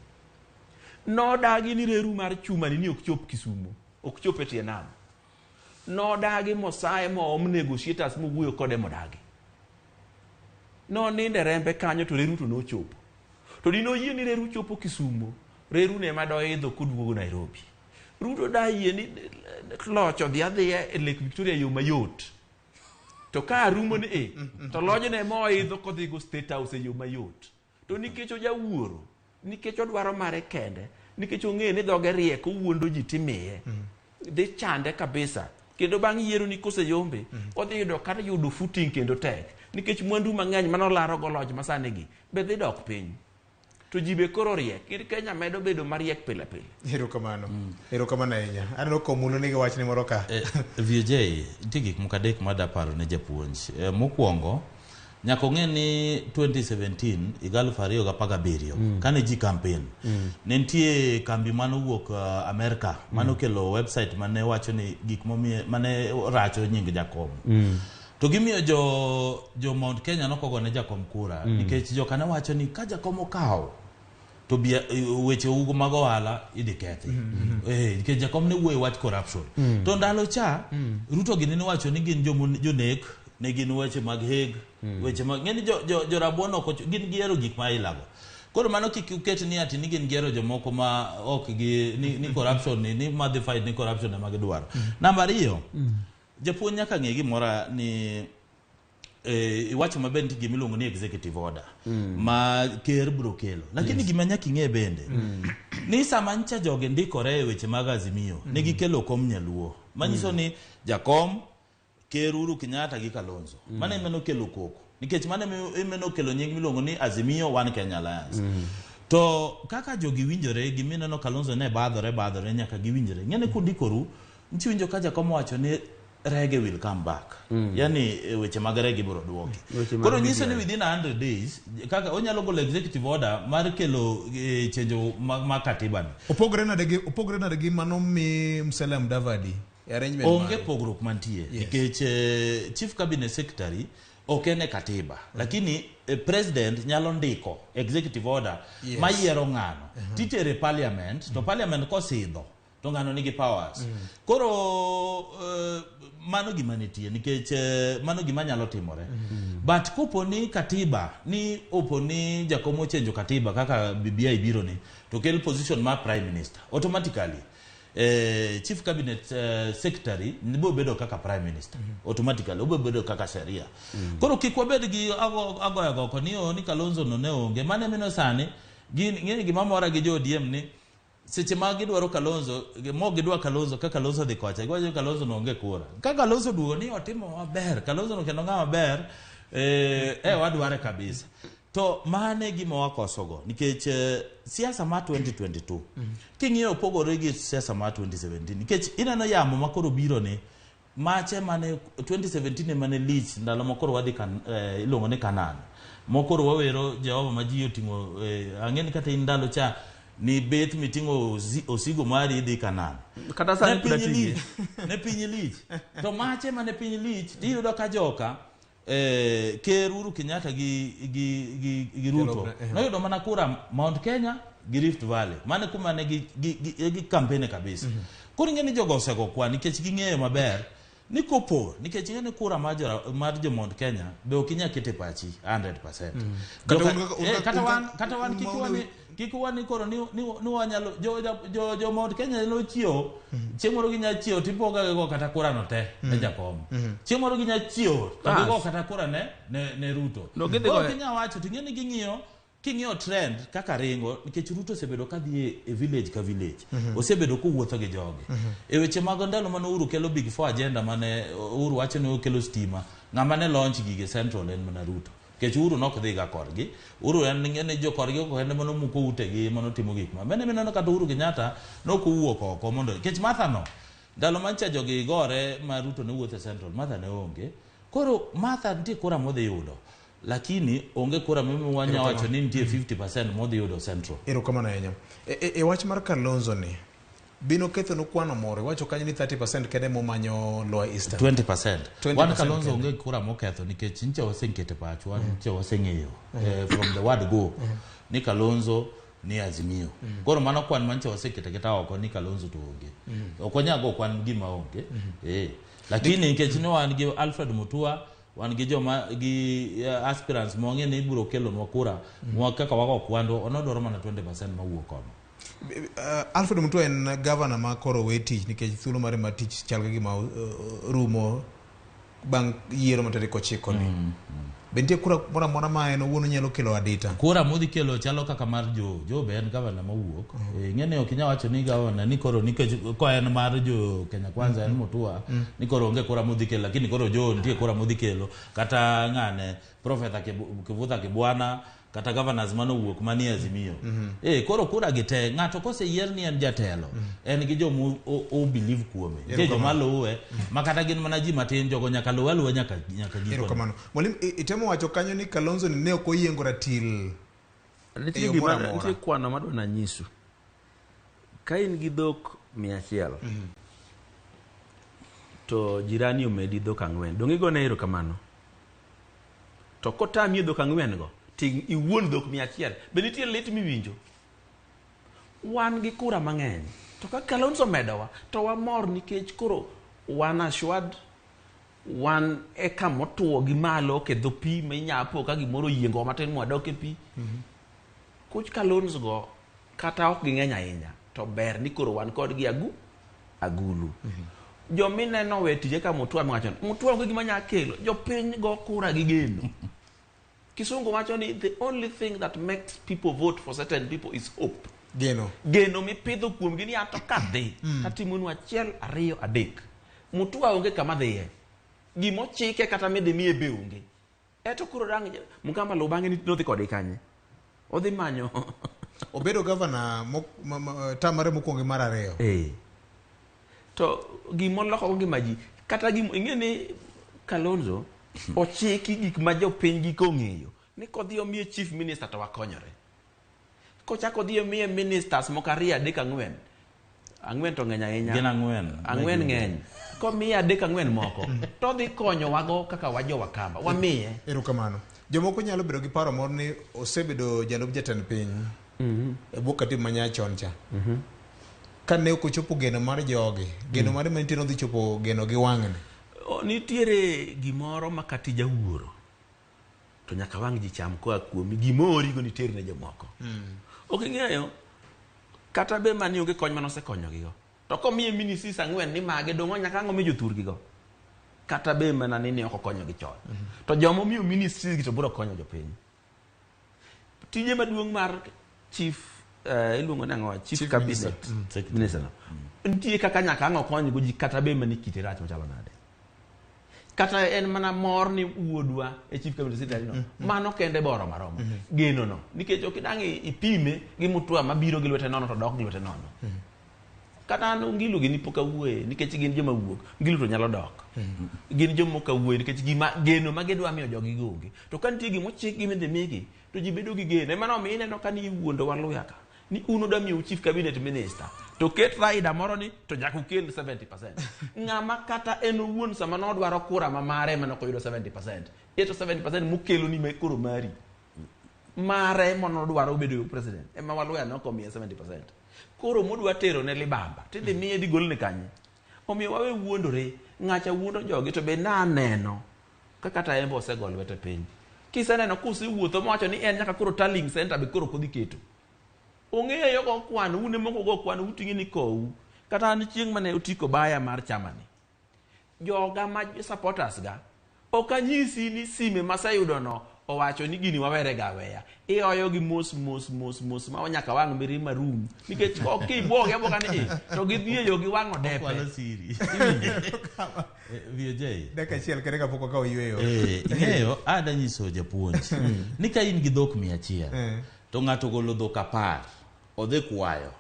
Nodagi ni reru mar chuma ni ok chop Kisumu, ok chop e tie nam. Nodagi mosaye moom negotiators mowuoyo kode modagi. Nonindo e rembe kanyo to reru to nochopo. To dine oyie ni reru chopo Kisumu, reru ne ema doidho koduogo Nairobi. Ruto da yie ni loch odhi adhiya e Lake Victoria e yo mayot. To ka rumo ni e, to lojne ema oidho kodhigo State House e yo mayot. To nikech ojawuoro, nikech odwaro mare kende, nikech ong'eyo ni dhoge riek owuondo ji timiye, dhi chande kabisa. Kendo bang' yiero ni koseyombe, odhi yudo kar yudo footing kendo tek. Nikech mwandu mang'eny manolaro go loch masani gi, be dhi dok piny. To ji be koro riek. Ker Kenya medo bedo mariek pile pile. Erokamano. Erokamano ahinya. Aneno ka Omulo nigi wachne moro ka. VJ, nitie gik moko adek ma paro ne japuonj. Mokwongo, nyaka ong'e ni 2017, higa 2017, kane ji campaign, ne nitie kambi manowuok Amerka manokelo website mane wacho ni gik momiyo mane racho nying Jakom. To gimiyo jo Mount Kenya nokogone Jakom kura nikech joka ne wacho ni ka Jakom okawo to bia, weche ugo mag ohala idhi kethi. Nikech Jakom ne wuoyo wach corruption. To ndalo cha Ruto gini nowacho ni gin jonek, ne gin weche mag Hague, weche mag ng'eni jo rabuon ok gin gihero gik ma ilago. Koro mano kik uket ni ati ni gin gihero jomoko ma ok gi ni corruption ni madhi fight ni corruption ema gidwaro. Namba ariyo, japuonj nyaka ng'e gimoro ni iwacho maber nitie gima iluongo ni executive order ma ker biro kelo. Lakini gima nyaka ing'e bende ni sama ncha jogi ndikore e weche mag Azimio, ne gikelo kom nyaluo. Manyiso ni Jakom, Ker Uhuru Kenyatta gi Kalonzo. Mano ema nokelo koko. Nikech mano ema nokelo nying miluongo ni Azimio One Kenya Alliance. To kaka jogi winjore, gimineno Kalonzo ne badhore nyaka giwinjore. Ng'ene kundikoru, nitie winjo ka Jakom wacho ni Rege will come back. Yani weche mag Rege biro duoki. Koro nyiso ni within 100 days, kaka onyalo golo executive order mar kelo chenjo ma katiba ni. Opogre nade gi mano mi Musalia Mudavadi e arrangement Onge pogruok mantie. Nikech Chief Cabinet Secretary ok en e katiba. Lakini president nyalo ndiko executive order mayiero ng'ano. Titere parliament, to parliament kosidho to ng'ano nigi powers. Koro mano gima nitie nikech mano gima nyalo timore. But kopo ni katiba ni opo ni Jakom ochenjo katiba kaka BBI biro ni to kel position mar prime minister automatically chief cabinet secretary biro bedo kaka prime minister automatically obiro bedo kaka sheria. Koro kik wabed gi agoya goko ni ni Kalonzo no ne onge. Mano mino sani gin ng'e gima mora gi jo ODM ni seche ma gidwaro Kalonzo, mo gidwa Kalonzo ka Kalonzo dhi kocha, giwacho Kalonzo no onge kura. Ka Kalonzo duogo ni otimo maber, Kalonzo no kendo ng'ama ber, wadware kabisa. To mane gima wakosogo nikech siasa ma 2022 king'iyo opogore gi siasa ma 2017 nikech ineno yamo ma koro biro ni mache mane 2017 mane lich ndalo ma koro wadhi iluongo ni Kanan. Mokoro wawero Jehova ma ji oting'o ang'e ni kata in ndalo cha ni bet miting'o osigo mari idhi Kanan. Kata sani ne piny lich. To mache mane piny lich tiyudo ka joka Ker Uhuru Kenyatta gi Ruto noyudo mana kura Mount Kenya gi Rift Valley. Mane kuma ne gi campaign kabisa. Koro ing'e ni jogo osego kwa nikech ging'eyo maber ni kopo nikech ing'e ni kura mar jo Mount Kenya be ok inyal kete pachi 100%. Kata wan kik wan koro ni wanyalo jo Mount Kenya nyalo chiewo chieng' moro ginyalo chiewo tipoga gigo kata kura no te ne Jakom. Chieng' moro ginyalo chiewo to gigo kata kura ne Ruto. Koro kinya wacho to ing'e ni ging'iyo king'iyo trend kaka ringo nikech Ruto osebedo ka dhi e village ka village. Osebedo kowuotho gi jogi. E weche mag ndalo mane Uhuru kelo Big Four agenda mane Uhuru wacho ni okelo stima, ng'ama ne launch gige Central en mana Ruto. Nikech Uhuru nok dhiga korgi. Uhuru en ng'e jo korgi ok en mano muko utegi mano timo gik ma. Mene mineno kata Uhuru Kenyatta nok owuok oko mondo nikech Martha no ndalo mancha jogi gore ma Ruto ne wuotho e Central, Martha ne onge. Koro Martha nitie kura modhi yudo. Lakini onge kura mimi wanya wacho ni nitie 50% modhi yudo Central. Erokamano ahinya. E wach mar Kalonzo ni bino ketho no kwano moro iwacho kanyo ni 30% kende momanyo Lower Eastern. 20%. Wan Kalonzo onge kura moketho nikech nche wasekete pachwa, nche waseng'eyo from the word go ni Kalonzo ni Azimio. Koro mano kwan manche wasekete keta oko ni Kalonzo to onge. Ok wanyal go kwan gima onge. Lakini nikech ni wan gi Alfred Mutua, wan gi joma gi aspirants mong'e ni ibiro kelonwa kura mwa kaka wago kwando onodwaro mana 20% mawuok kono. Alfred Mutua en governor ma koro we tich nikech thuolo mare mar tich chal ka gima rumo bang' yiero ma tarik 9 ni. Be nitie kura moro amora ma en owuon onyalo kelo adita? Kura modhi kelo chalo kaka mar Jo be en governor mawuok. Ing'e ni ok inyal wacho ni governor ni koro nikech ko en mar jo Kenya Kwanza en Mutua ni koro onge kura modhi kelo, lakini koro Jo nitie kura modhi kelo kata ng'ane Professor Kivutha Kibwana Kata governors manowuok manie Azimio. Koro kura gi te ng'ato koseyier ni en jatelo, en gi joma o believe kuome. Nitie joma luwe ma kata gin mana ji matin, jogo nyaka luwe aluwa nyaka gikone. Erokamano. Mwalimu, itemo wacho kanyo ni Kalonzo ni ne ok oyiengo ratil e Nitie yo gima moro amora. Nitie kwano madwa nanyisu. Ka in gi dhok 100 to jirani omedi dhok 4, dong' igone erokamano. To kotami e dhok 4 go, ting' iwuon dhok 100, be nitie lit miwinjo? Wan gi kura mang'eny. To ka Kalonzo omedowa, to wamor nikech koro wan assured, wan e kamotuo gi malo ok e dho pi minyapo ka gimoro oyiengowa matin mwadok e pi. Kuch Kalonzo go kata ok ging'eny ahinya, to ber ni koro wan kodgi agulu. Jomineno we tije ka Mutua miwacho ni, Mutua onge gima nya kelo, jopiny go kura gi geno. Kisungu wacho ni the only thing that makes people vote for certain people is hope. Geno. Geno mipidho kuomgi ni ato kadhi, tatimonu 1, 2, 3. Mutua onge kama dhiye. Gimochike kata midhi miye be onge. Eto koro dang' Mukamba luw bang'e ni nodhi kode kanye? Odhi manyo. Obedo gavana tam mare mokwongo gi mar ariyo. To gimoloko go ngima ji, kata gimo, ing'e ni Kalonzo ochiki gik ma jopiny giko ong'eyo ni kodhi omiye chief minister to wakonyore. Kochako odhi omiye ministers moko 2, 3, 4. 4 to ng'eny ahinya. Gin 4. 4 ng'eny. Komiye 3, 4 moko, to odhi konyowago kaka wajo Wakamba. Wamiye. Erokamano. Jomoko nyalo bedo gi paro moro ni osebedo jalup jatend piny e bwo katiba manyachon cha. Ka ne ok ochopo geno mar jogi, geno mare mantie nodhi chopo geno gi wang'ni. Nitiere gimoro ma kata ijawuoro to nyaka wang' ji cham koa kuomi, gimoorigo niter ne jomoko. Ok ing'eyo kata be mani onge kony manosekonyogigo. To komiye ministries 4 ni mage, dong' nyaka ang' omi jothurgigo. Kata be mana ni ne ok okonyogi chon. To joma omiyo ministries gi to biro konyo jopiny. Tije maduong' mar chief, iluongo ni ang'o? Chief, Chief cabinet. Minister. Minister no. Nitie kaka nyaka ang' okonygo ji kata be mana kite rach machalo nade. Kata en mana mor ni wuodwa e chief cabinet secretary no. Mano kende boro maromo. Geno no. Nikech ok idang' ipime gi Mutua mabiro gi lwete nono to dok gi lwete nono. Kata an Ngilu gini pok awuoye nikech gin joma wuok. Ngilu to nyalo dok. Gin joma ok awuoye nikech gima geno ma gidwa miyo jogi onge. To ka nitie gimochik gi midhi migi, to ji bedo gi geno. Ema nomiyo ineno ka ni iwuondo Waluya ka. Ni un udwa miyou chief cabinet minister. To ket rider moro ni to nyaka ukel 70%. Ng'ama kata en owuon sama nodwaro kura ma mare ema nok oyudo 70%. Eto 70% mokelo ni koro mari. Mare monodwaro bedo president. Ema Waluya nok omiye 70%. Koro modwa tero ne libamba, tidhi miye dhi golne kanye. Omiyo wawe wuondore, ng'acha wuondo jogi to be naneno ka kata en be osego lwete piny. Kiseneno kusewuotho mowacho ni en nyaka koro tallying center be koro kodhi keto. Ong'eyo go kwan, un ema ok ugo kwan, uting'e ni kou. Kata an chieng' mane otiko baya mar chamani. Joga ma supporters ga, ok anyisi ni sime maseyudo no owacho ni gini wawere ga aweya. Ioyo gi mos mos mos mos ma nyaka wang' mirima rum. Nikech ok ibuoge abuoga ni to gidhi e yo gi wang'o depe. Okwalo siri. VJ. Dakika achiel kende kapok wakawo yweyo. Ing'eyo, ada nyiso japuonj ni ka in gi dhok 100 to ng'ato ogolo dhok 10 odhi kwayo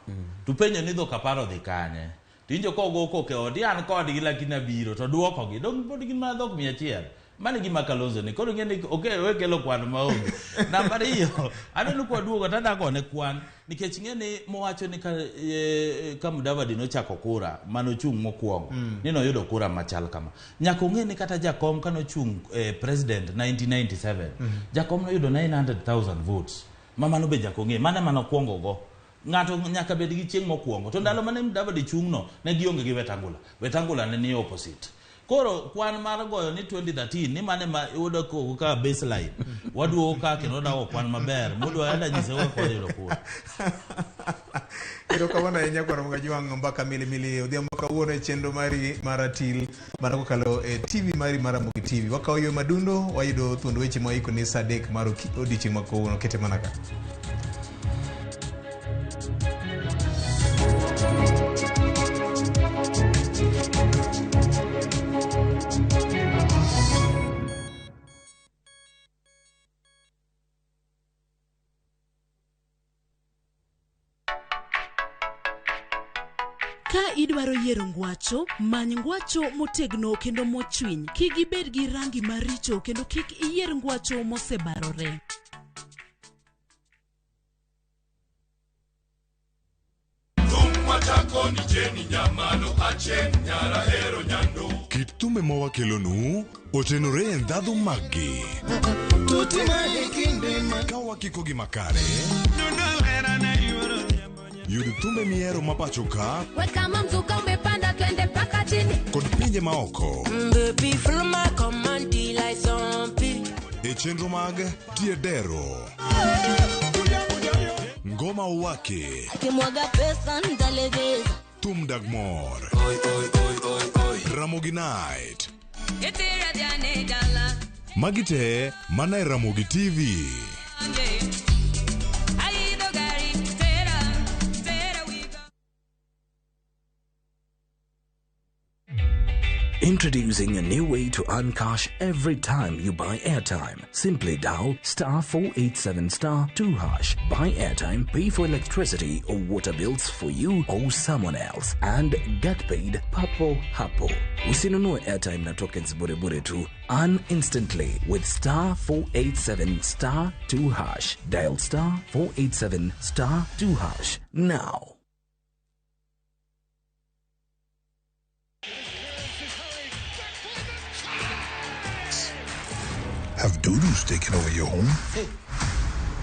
to penjo ni dhok 10 odhi kanye to injo kogo koko e odi an kodgi lakini abiro to duokogi dong pod gin mana dhok 100. Mano e gima Kalonzo ni koro ing'e ni ok owe kelo kwan maonge. Namba 2, aneno kwa duogo to adagone kwan nikech ing'e ni mowacho ni ka Mudavadi nochako kura manochung' mokwongo ni noyudo kura machal kama. Nyaka ong'e ni kata Jakom kanochung' president 1997 Jakom noyudo 900,000 votes. Ma mano be nyaka ong'e, mano ema nokwongo go. Ng'ato nyaka bed gi chieng' mokwongo. To ndalo mane Mudavadi chung' no, ne gionge gi Wetangula. Wetangula ne ni opposite. Koro kwan mar goyo ni 2013 ni mane ma yudo koko ka baseline. Waduogo ka kendo wadago kwan maber. Modwa ada nyise kaka wayudo kura. Erokamano ahinya kwar Mgajwang' mbaka milimili odhiambo kawuono e chenro mari mar ratil mana kokalo e TV mari mar Ramogi TV. Wakawo ywe madundo wayudo thuond weche mwaiko ni saa 3 mar odiochieng' ma kawuono. Kete mana ka. Ka idwaro yiero ngwacho, many ngwacho motegno kendo mochwiny. Kik ibed gi rangi maricho kendo kik iyier ngwacho mosebarore. Kit thumbe ma wakelonu otenore e ndhadhu maggi. Ka wakikogi makare, yud thumbe mihero ma pacho ka We kama mzuka umepanda twende mpaka chini. Kod pinje maoko Baby, follow my command till I zombie. E chenro mag Tiedero, Ngoma Uwake, Akimwaga pesa nitalegeza. Thum Dag Mor, Ramogi Night. Magi te mana e Ramogi TV. Introducing a new way to earn cash every time you buy airtime. Simply dial star 487 star 2 hash. Buy airtime, pay for electricity or water bills for you or someone else, and get paid papo hapo. Usinunue airtime na tokens bure bure tu. Earn instantly with star 487 star 2 hash. Dial star 487 star 2 hash now. Have dudus taken over your home? Hey,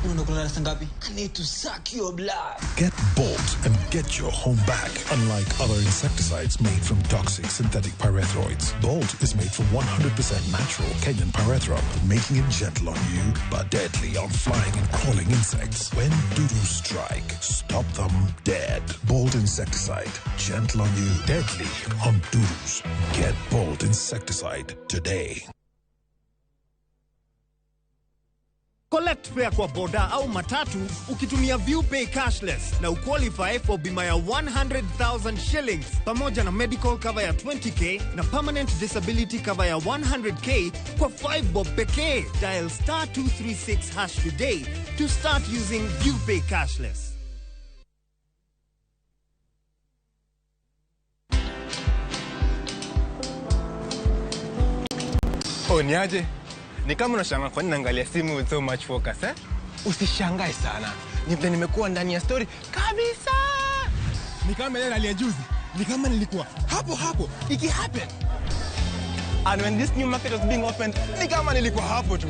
unakula rasa ngapi? I need to suck your blood. Get Bolt and get your home back. Unlike other insecticides made from toxic synthetic pyrethroids, Bolt is made from 100% natural Kenyan pyrethrum, making it gentle on you but deadly on flying and crawling insects. When dudus strike, stop them dead. Bolt insecticide, gentle on you, deadly on dudus. Get Bolt insecticide today. Collect fare kwa boda au matatu ukitumia ViewPay cashless na uqualify for bima ya 100,000 shillings pamoja na medical cover ya 20K na permanent disability cover ya 100K kwa 5 bob pekee. Dial star 236 hash today to start using ViewPay cashless. Oh, niaje? Ni kama unashangaa kwa nini naangalia simu with so much focus, eh? Usishangae sana. Ni vile nimekuwa ndani ya story kabisa. Ni kama ile hali ya juzi. Ni kama nilikuwa hapo hapo iki happen. And when this new market was being opened, ni kama nilikuwa hapo tu.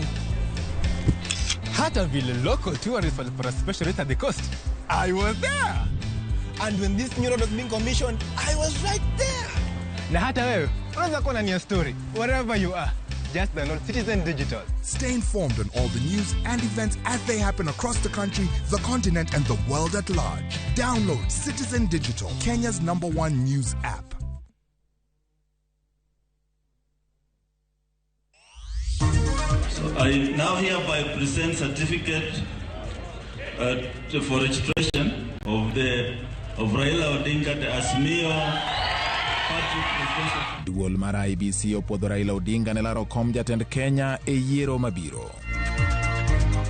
Hata vile local tourists walipata special rate at the coast, I was there. And when this new road was being commissioned, I was right there. Na hata wewe unaweza kuwa ndani ya story wherever you are. Just download Citizen Digital. Stay informed on all the news and events as they happen across the country, the continent, and the world at large. Download Citizen Digital, Kenya's number one news app. So I now hereby present certificate for registration of Raila Odinga, the Azimio Party Presidential. Duol mar IEBC opuodho Raila Odinga ne laro kom jatend Kenya e yiero mabiro.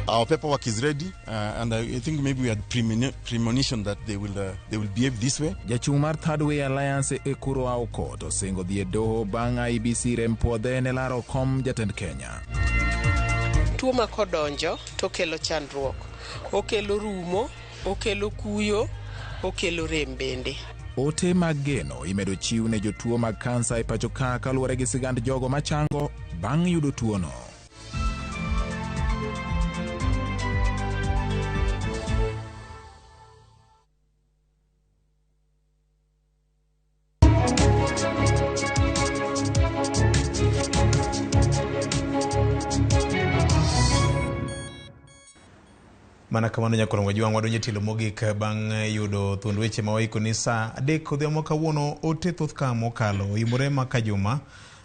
Our paperwork is ready, and I think maybe we had premonition that they will behave this way. Jachung' mar Third Way Alliance e Ekuru Aukot osingo dhi e doho bang' IEBC rem puodhe ne laro kom jatend Kenya. Tuo ma kodonjo to kelo chandruok. Okelo rumo, okelo kuyo, okelo rem bende. Ote mag geno imedo chiw ne jotuo mag kansa e pacho ka kaluwore gi sigand jogo machango bang' yudo tuono. Mana kamano nyakorongo jwang' wadonjo e tielo mogik bang' yudo thuond weche ma waiko ni saa 3 odhiambo kawuono. Ote thoth ka mokalo oimore ma ka juma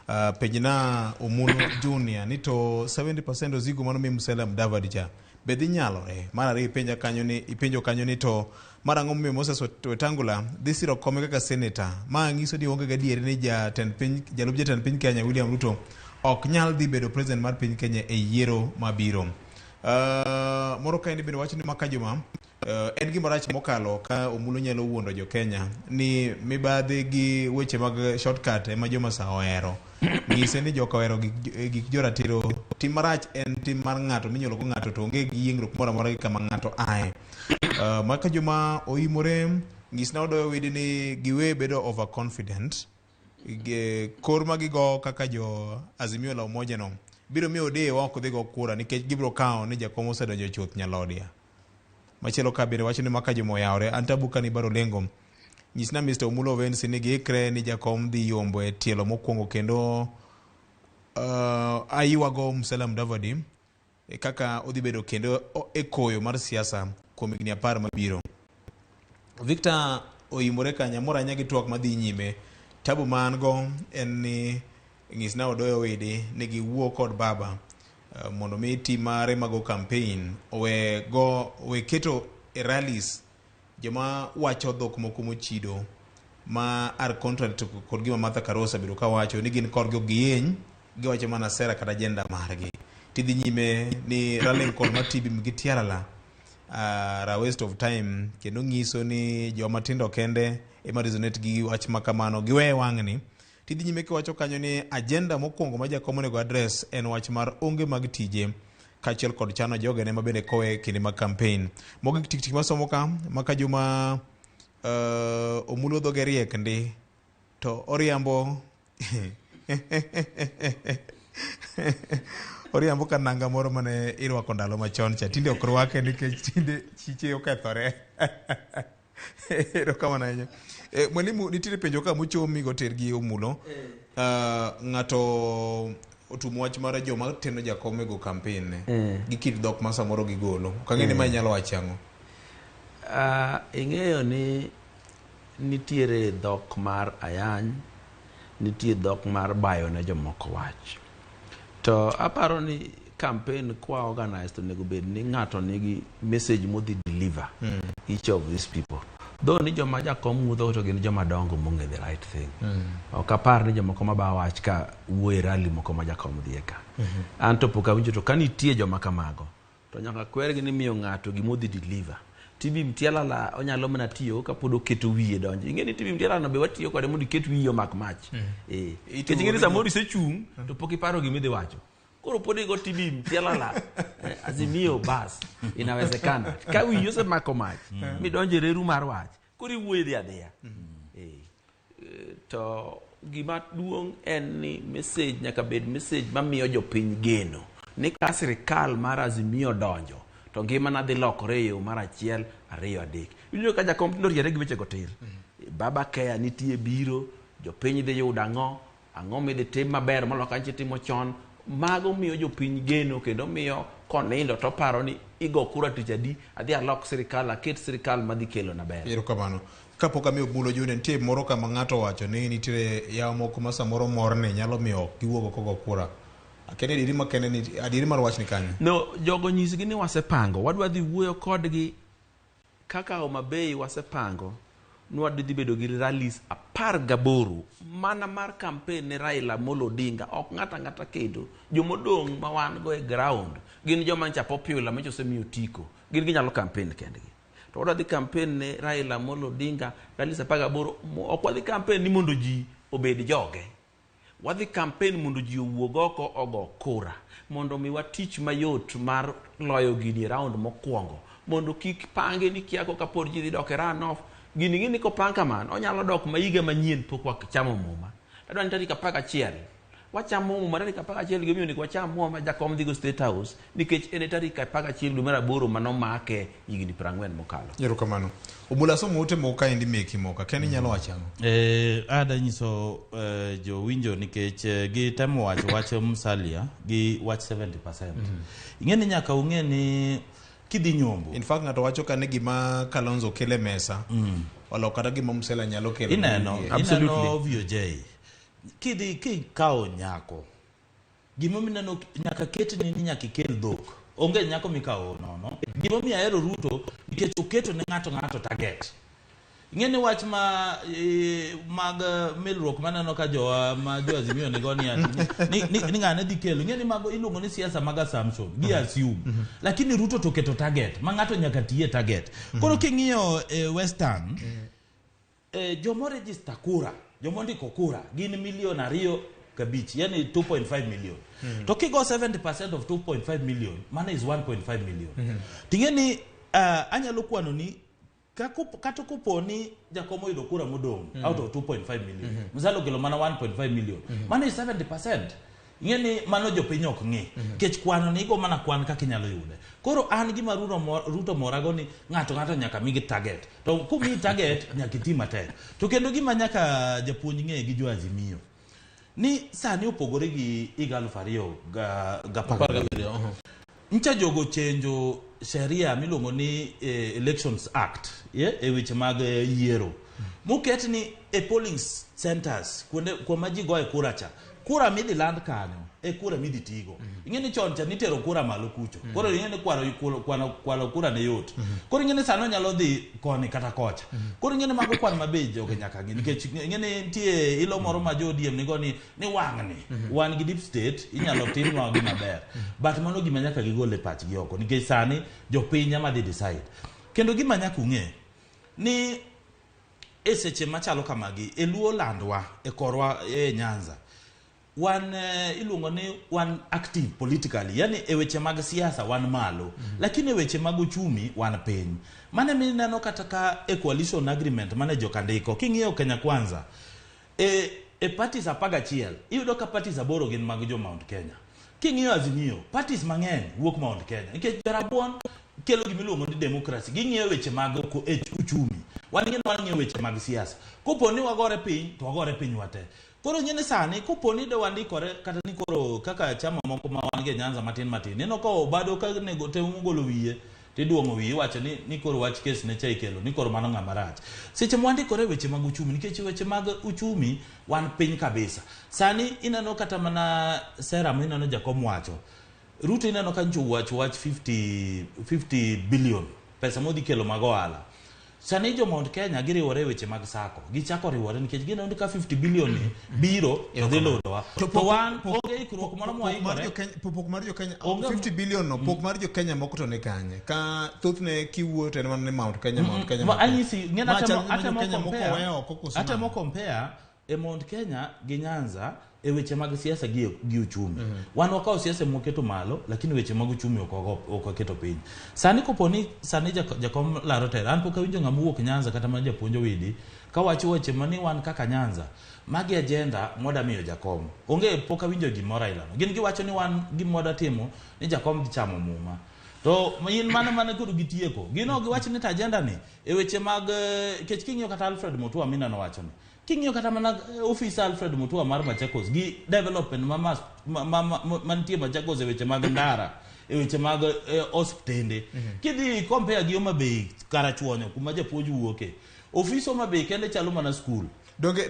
penjna Omulo Junior ni to 70% ozigo mano mi Musalia Mudavadi cha be dhi nyalore. Mar ariyo ipenja kanyo ni ipenjo kanyo ni to mar ang'o momiyo Moses Wetangula dhi siro kome kaka seneta ma nyiso ni onge gadieri ni jatend piny jalup jatend piny Kenya William Ruto ok nyal dhi bedo president mar piny Kenya e yiero mabiro. Moro kaendi bende wacho ni maka juma En gima rach mokalo ka Omulo nyalo wuondo jo Kenya ni mibadhi gi weche mag shortcut ema joma sa ohero. Nyise ni joka ohero gik joratiro. Tim marach en tim mar ng'ato minyuolo go ng'ato to onge gi yiengruok moro amora gi kama ng'ato ae. Maka joma oimore nyisna Odoyo Widi ni giwe bedo overconfident. Kor ma gigo kaka jo Azimio la Umoja no biro miyo odewa ok dhi go kura nikech gibiro kawo ni jakom osedonjo chuth nyalodia. Machielo ka bende wacho ni maka joma oyawre an tabu ka ni baro lengo. Nyisna Mr. Omulo Ovensi ni giikre ni jakom dhi yombo e tielo mokwongo kendo aywago Musalia Mudavadi kaka odhi bedo kendo e koyo mar siasa kuom higni 10 mabiro. Victor oimore kanya mor ahinya gi twak madhi nyime. Tabu ma an go en ni nyisna Odoyo Widi ni giwuo kod baba mondo mi tim mare mago campaign owe keto e rallies joma wacho dhok moko mochido ma are contrary to kod gima Martha Karua osebedo kawacho ni gin korgi ok giyeny, giwacho mana sera kata agenda margi. Tidhi nyime ni rallying kod Matibim gi Tialala are waste of time kendo nyiso ni joma tindo kende ema resonate gi wach ma kamano giwe wang'ni. Tidhi nyime kiwacho kanyo ni agenda mokwongo ma jakom onego address en wach mar onge mag tije kaachiel kod chano jogene ma bende kowe kinde mag campaign. Mogik tik tik masomo ka maka juma Omulo dhoge riek ndi to oriambo oriambo ka nanga moro mane irwako ndalo machon cha tinde ok rwake nikech tinde chiche okethore. Erokamano ahinya. Mwalimu, nitiere penjo ka mochomi go ter gi Omulo. Ng'ato otumo wach mar joma teno jakom e go campaign ne gi kit dhok ma samoro gigolo. Ok ang'e ni ma inyalo wacho ang'o. Ing'eyo ni nitiere dhok mar ayany, nitie dhok mar bayo ne jomoko wach. To aparo ni campaign kwa organized onego bed ni ng'ato nigi message modhi deliver each of these people. Though ni joma jakom wuotho to gin joma dongo mong'e the right thing. Ok apar ni jomoko mabayo wach ka wuoyo e rally moko ma jakom dhiye ka. An to pok awinjo to ka nitie joma kamago to nyaka kwergi ni miyo ng'ato gimodhi deliver. TB Mtialala onyalo mana tiyo kapod oketo wiye donjo. Ing'e ni TB Mtialala no be watiyo kode mondo iket wiyi omak mach. Nikech ing'e ni samoro isechung' to pok iparo gima idhi wacho. Koro pod igo TB Mtialala Azimio bas inawezekana. Ka wiyi osemako mach midonjo e reru mar wach koro iwuoyo idhi adhiya. To gima duong' en ni message nyaka bed message mamiyo jopiny geno ni ka sirikal mar Azimio donjo to ngimana dhi lokore e yo mar 1, 2, 3. Iwinjo ka jakom tinde oriere gi wechego tir. Baba Care nitie biro, jopiny dhi yudo ang'o, ang'o midhi tim maber moloyo kaka nyicha itimo chon. Mago miyo jopiny geno kendo miyo konindo to oparo ni igo kura tich adi, adhi alok sirikal, aket sirikal madhi kelona ber. Erokamano. Kapok amiyo Omulo Junior, nitie moro kama ng'ato owacho ni nitiere yawo moko ma samoro morni nyalo miyo ok giwuog oko go kura. Akene adieri makende ni adieri mar wach ni kanyo. No, jogo nyisgi ni wasepango, wadwa dhi wuoyo kodgi kaka Homa Bay wasepango nwadhi dhi bedo gi rallies 18 mana mar campaign ne Raila Amolo Odinga, ok ng'ato ang'ata kendo. Jomodong' ma wan go e ground gin joma ncha popular manyocha osemiyo otiko, gin ginyalo campaign kendgi. To wadwa dhi campaign ne Raila Amolo Odinga rallies 18, ok wadhi campaign ni mondo ji obed joge. Wadhi campaign mondo ji owuog oko ogo kura, mondo miwa tich mayot mar loyo gini e round mokwongo, mondo kik pange ni kia koka pod ji dhi dok e runoff. Gini ng'e ni kopang kamano, onyalo dok ma higa manyien pok wachamo muma. Adwa ni tarik 11, wachamo muma tarik 11 gimomiyo onego wacham muma ma jakom dhigo State House, nikech en e tarik 11 dwe mar 8 manomake higni 40 mokalo. Erokamano. Omulo asomo ote moko kaendi meki moko, akia ni inyalo wacho ang'o? Ada nyiso jowinjo nikech gitemo wacho wach Musalia gi wach 70%. Ing'e ni nyaka ung'e ni kidhi nyombo. In fact ng'ato wacho ka ni gima Kalonzo kelo e mesa olok kata gima Musalia nyalo kelo. Ineno VOJ. Kidhi kikawo nyako, gimomiyo ineno nyaka ketni ni nyaka ikel dhok. Onge nyako mikawo nono. Gimomiyo ahero Ruto nikech oketo ne ng'ato ng'ato target. Ing'e ni wach ma mag milruok maneno ka jowa ma jo Azimio nigo ni ati ni ng'ane dhi kelo. Ing'e ni mago iluongo ni siasa mag assumption, gi assume. Lakini Ruto to keto target ma ng'ato nyaka tiye target. Koro king'iyo Western, jomo register kura, jomo ndiko kura gin milion 2.5, yani 2.5 million. To kigo 70% of 2.5 million, mano is 1.5 million. Ting'e ni anyalo kwano ni kata kopo ni jakom oyudo kura modong' out of 2.5 million, Musalia okelo mana 1.5 million, mano is 70%. Ing'e ni mano jopiny ok ng'i nikech kwano ni igo mana kwan kaka inyalo yude. Koro an gima Ruto morago ni ng'ato ng'ato nyaka migi target, to komiyi target nyaka iti matek. To kendo gima nyaka japuonj ng'e gi jo Azimio ni sani opogore gi higa 2017. Ncha jogo chenjo sheria miluongo ni Elections Act, yeah, e weche mag yiero moket ni e polling centers, kuonde kuma ji goye kura cha, kura midhi land kanyo e kura midhi tigo. Ing'e ni chon cha nitero kura malo kucho, koro ing'e ni kwalo kura ne yot. Koro ing'e ni sani onyalo dhi koni kata kocha. Koro ing'e ni mago kwan mabe jogi nyaka ng'i, nikech ing'e ni nitie ilo moro ma jo ODM nigo ni wang'ni wan gi deep state, inyalo timnwa gima ber, but mano gima nyaka gigol e pachgi oko, nikech sani jopiny ema dhi decide. Kendo gima nyaka ung'e ni e seche machalo kamagi e luo landwa e korwa e Nyanza, wan iluongo ni wan active politically, yani e weche mag siasa wan malo, lakini e weche mag uchumi wan piny. Mane mineno kata ka e coalition agreement mane jokandiko, king'iyo Kenya Kwanza e parties 11, iyudo ka parties aboro gin mag jo Mount Kenya. King'iyo Azimio, parties mang'eny wuok Mount Kenya, nikech jorabuon kelo gimiluongo ni democracy. Ging'iyo weche mag uchumi, wan gin wang'iyo weche mag siasa. Kopo ni wagore piny to wagore piny wate. Koro ing'e ni sani kopo ni de wandikore kata ni koro kaka chama moko ma wan go e Nyanza matin matin, ineno ka Obado ka nego temo golo wiye tiduong'o wiye, iwacho ni koro wach kes ne cha ikelo ni koro mano ng'ama rach. Seche mwandikore weche mag uchumi, nikech weche mag uchumi wan piny kabisa. Sani ineno kata mana sera mineno jakom wacho, Ruto, ineno ka nyocha owacho wach 50 billion pesa modhi kelo mag ohala. Sani jo Mount Kenya giriwore e weche mag sako, gichako riwore nikech gineno ni ka 50 billion ni biro to dhi ludowa, to wan onge ikruok moro mwaikore. Pok mar jo Kenya Onge 50 billion no, pok mar jo Kenya moko to ni kanye? Ka thothne kiwuoyo to en mana ni Mount Kenya, Mount Kenya, Ma Mount Kenya. anyisi ng'e Ma atemo chal gima atemo jo Kenya moko compare weyo oko koso atemo nang'o? compare e Mount Kenya gi Nyanza e weche mag siasa gi uchumi. Wan wakawo siasa mwaketo malo, lakini weche mag uchumi ok waketo piny. Sani kopo ni sani jakom laro telo, an pok awinjo ng'ama wuok Nyanza kata mana japuonj Owidi kawacho weche mani wan kaka Nyanza magi agenda mwada miyo jakom. Onge, pok awinjo gimoro ailano. Gin giwacho ni wan gima wada timo ni jakom dhi chamo muma, to in mana koro gitieko. Gin ok giwach ni to agenda ni e weche mag kech. King'iyo kata Alfred Mutua mineno wacho ni, king'iyo kata mana ofis Alfred Mutua mar Machakos gi development ma mantie Machakos e weche mag ndara, e weche mag osiptende, kidhi compare gi Homa Bay Karachuonyo kuma japuonj wuoke, ofis Homa Bay kende chalo mana skul. Donge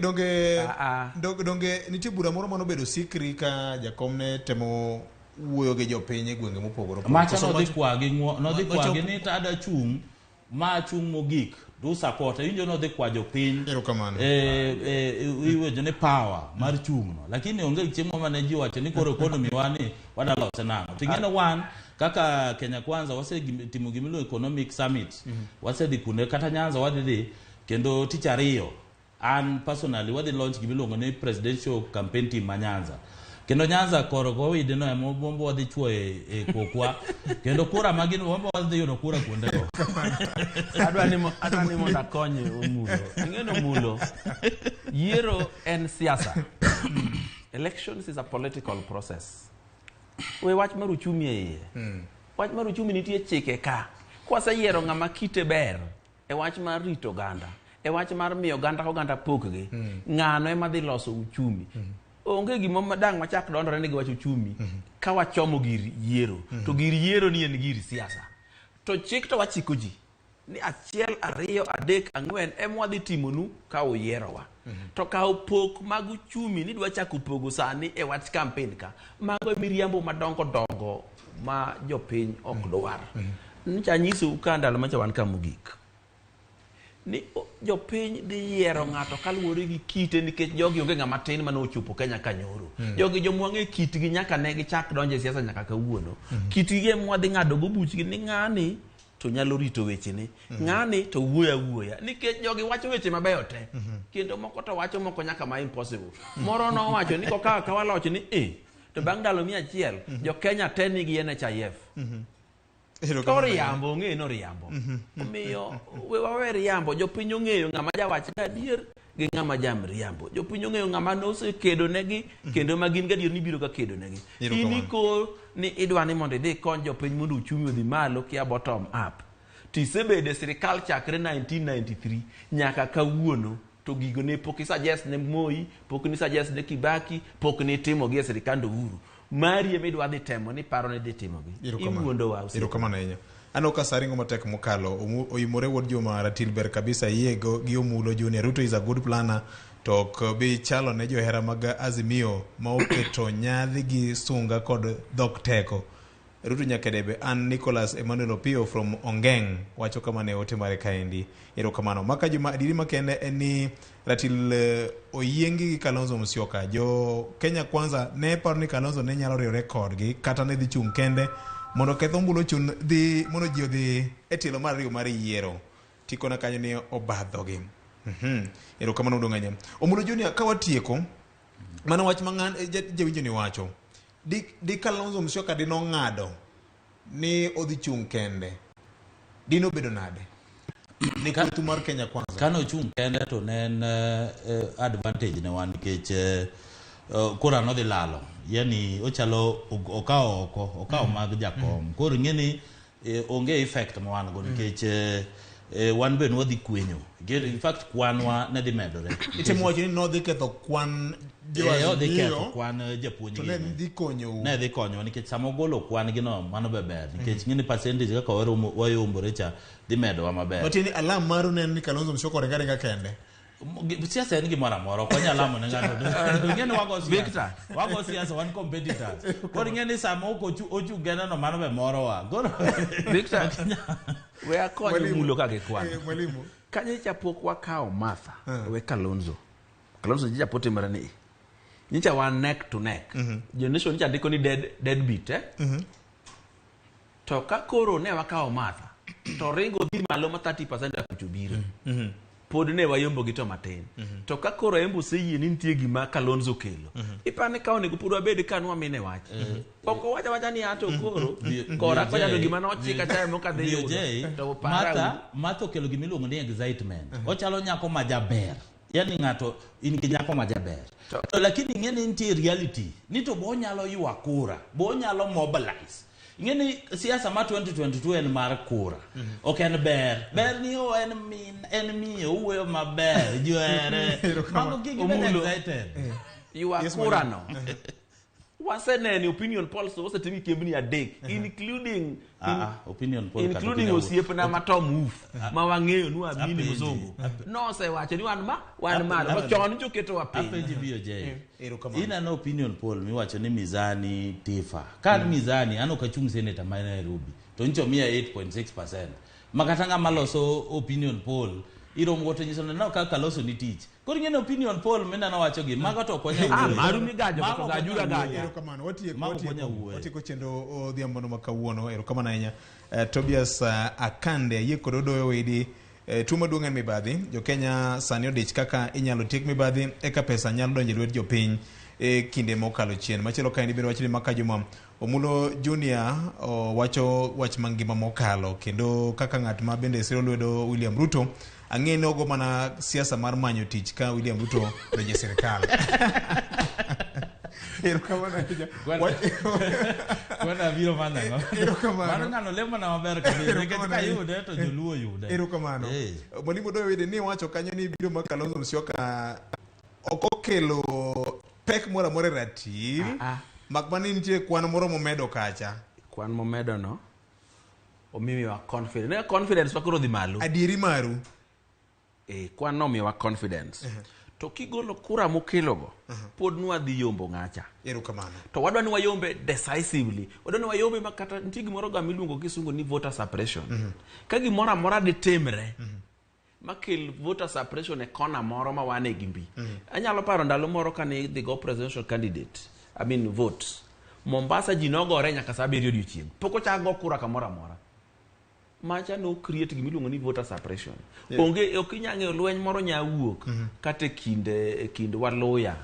nitie bura moro manobedo sikri ka jakom ne temo wuoyo gi jopiny e gwenge mopogore opogore? Macha Koso nodhi kwagi nodhi kwagi ni to ada chung' ma chung' mogik do support. Awinjo nodhi kwa jopiny. Erokamano. Iwacho ni power mar chung' no, lakini onge chieng' mane ji owacho ni koro economy wa ni wadalose nang'o. To ing'e ni wan kaka Kenya Kwanza wasetimo gimiluongo economic summit, wasedhi kuonde kata Nyanza wadhi dhi kendo tich ariyo. An personally wadhi launch gimiluongo ni presidential campaign team ma Nyanza, kendo Nyanza koro gowide no ema wambo wadhi chuoyo e kokwa, kendo kura ma gin wambo wadhi yudo kura kuondego. Adwa ni mondo akonye Omulo. Ing'e ni Omulo, yiero en siasa. Elections is a political process. We wach mar uchumi e iye. Wach mar uchumi nitie chike ka. Kwaseyiero ng'ama kite ber e wach mar rito oganda, e wach mar miyo oganda ka oganda pokgi, ng'ano ema dhi loso uchumi. Onge gima dang' wachak dondore ni gi wach uchumi ka wachomo gir yiero. To gir yiero ni en gir siasa. To chik to wachiko ji ni achiel, ariyo, adek, ang'wen ema wadhi timonu ka uyierowa. To kawo pok mag uchumi ni dwa chako pogo sani e wach campaign ka, mago e miriambo madongo dongo ma jopiny ok dwar. Nyocha anyisou ka ndalo macha wan ka mogik. Ni jopiny dhi yiero ng'ato kaluwore gi kite nikech jogi onge ng'ama tin mane ochopo Kenya ka nyoro. Jogi jomwang'e kitgi nyaka ne gichak donjo e siasa nyaka kawuono. Kitgi ema wadhi ng'ado go buchgi ni ng'ani to nyalo rito wechene. Ng'ani to wuoyo awuoya nikech jogi wacho weche mabeyo te. Kendo moko to wacho moko nyaka ma impossible. Moro nowacho ni kokawo akawa loch ni e to bang' ndalo 100 jo Kenya te nigi NHIF. To oriambo, ong'eyo ni oriambo. Omiyo we wawe riambo, jopiny ong'eyo ng'ama jawach gadier gi ng'ama jamriambo. Jopiny ong'eyo ng'ama nosekedo negi kendo ma gin gadier ni biro ga kedo negi. In iko ni idwa ni mondo idhi ikony jopiny mondo uchumi odhi malo kia bottom up. To isebedo e sirikal chakre 1993 nyaka kawuono to gigo ne pok isuggest ne Moi, pok ni suggest ne Kibaki, pok ni timogi e sirikand Uhuru. Mari ema idwa dhi temo ni paro ni dhi timogi. Iwuondo wa osiepa. Erokamano ahinya. Aneno ka sa ringo matek mokalo. Oimore wuod Juma Ratil ber kabisa yie gi Omulo Junior. Ruto is a good planner to ok bi chalo ne johera mag Azimio ma oketo nyadhi gi sunga kod dhok teko. Ruto nyaka debe. An Nicholas Emmanuel Opio from Ongeng wacho kama ne ote mare kaendi. Erokamano. Maka Juma adieri makende en ni Ratil oyiengi gi Kalonzo Musyoka. Jo Kenya Kwanza ne paro ni Kalonzo ne nyalo riwre kodgi kata ne dhi chung' kende mondo keth ombulu ochun dhi mondo ji odhi e tielo mar ariyo mar yiero. Tikona kanyo ni obadhogi. Erokamano maduong' ahinya. Omulo Junior ka watieko mano wach ma jawinjo ni wacho. Di Kalonzo Musyoka di nong'ado ni odhi chung' kende. Dino obedo nade? Ni kweth mar Kenya Kwanza. Kane ochung' kende to ne en advantage ne wan nikech kura nodhi lalo. Yani ochalo okawo oko, okawo mag jakom. Koro ing'e ni onge effect ma wan go nikech wan be nwadhi kwenyo. In fact kwanwa ne dhi medore. Itemo wacho ni nodhi ketho kwan odhi ketho kwan japuonj to ne dhi konyou. Ne dhi konyowa nikech sama ogolo kwan gi no mano be ber nikech ng'e ni percentage kaka wayombore cha dhi medowa maber. Matiende ni alam maru ne en ni Kalonzo Musyoka oringo aringa kende. Siasa en gimoro amora, ok wanyal lamo ne ng'ato. Ing'e ni wago siasa. Victor. Wago siasa, wan competitors. Koro ing'e ni sama ok ochung' kende no mano be morowa. Koro Victor, we akony mulo ka gikwano. Mwalimu. Kanyocha pok wakawo Martha, we Kalonzo. Kalonzo nyicha po timore ni. Nyicha wan neck to neck. Jo Nation nyicha ndiko ni dead beat, eh? To ka koro ne wakawo Martha, to ringo dhi malo ma 30% akucho biro. Pod ne wayombo gi to matin. To ka koro Embu oseyie ni nitie gima Kalonzo okelo. Ipani ka onego pod wabed ka nwamine wach. Ok owacho awacha ni ato koro kora kocha to gima nochika cha ema ok adhi yudo. To para Martha okelo gima iluongo ni excitement. Ochalo nyako ma jaber. Yani ng'ato in gi nyako ma jaber. To lakini ing'e ni nitie reality ni to bo onyalo ywa kura, bo onyalo mobilize. Ing'e ni siasa ma 2022 en mar kura. Ok en ber. Ber ni o en min, en miyo, owuoyo maber, ji ohere. Mago kik ibed excited. Ywa kura no. Waseneno opinion polls osetim gi kembni adek including opinion poll including osiepna ma Tom Wolf ma wang'eyo ni wamini mzungu. Nosewacho ni wan ma wan malo to chon nyoketo wa piny. Apenji BOJ. Ineno opinion poll miwacho ni Mizani Tifa. Ka an Mizani an ok achung' senator ma Nairobi to nyicho miya 8.6%. Makata ng'ama loso opinion poll iromo go to nyiso ni no kaka loso ni tich. Koro ing'e ni opinion poll mineno wacho gi mago to ok wanyal wuoyo. Maru migajo Mago to ok gajura wanyal gaja. wuoyo. Erokamano. Mago ok wanyal wuoyo. Watieko chenro odhiambo no ma kawuono. Erokamano ahinya. Tobias Akande ayie kod Odoyo Widi. Tuo maduong' en mibadhi. Jo Kenya sani odich kaka inyalo tiek mibadhi eka pesa nyalo donjo e lwet jopiny e kinde mokalo chien. Machielo kaendi bende wacho ni Maka Juma Omulo Junior owacho wach mangima mokalo kendo kaka ng'at ma bende siro lwedo William Ruto ang'e ni ogo mana siasa mar manyo tich ka William Ruto donjo e sirikal. Erokamano ahinya. Kwena biro manyo ang'o? Erokamano. Mano ng'ano lemona maber kabisa nikech Erokamano ka ahinya. yude to joluo yude. Erokamano. Mwalimu Odoyo Wede ni wacho kanyo ni biro mar Kalonzo Musyoka ok okelo pek moro amora e ratil mak mana ni nitie kwan moro momedo kacha. Kwan momedo no omiyowa confidence. Ne confidence wa koro dhi malo. Adieri maru. Kwan no omiyowa confidence. To kigolo kura mokelogo pod nwadhi yombo ng'acha. Erokamano. To wadwa ni wayombe decisively. Wadwa ni wayombe ma kata nitie gimoro ga miluongo gi kisungu ni voter suppression. Ka gimoro amora ditimre Makel voter suppression e kona moro ma wan e gi mbi. Anyalo paro ndalo moro kane idhi go presidential candidate, I mean vote. Mombasa ji nogore nyaka saa 7 odiochieng'. Pok ochak go kura kamoro amora. Macha no create gimiluongo ni voter suppression. Onge ok inyal ng'eyo lweny moro nya wuok kata e kind Waluya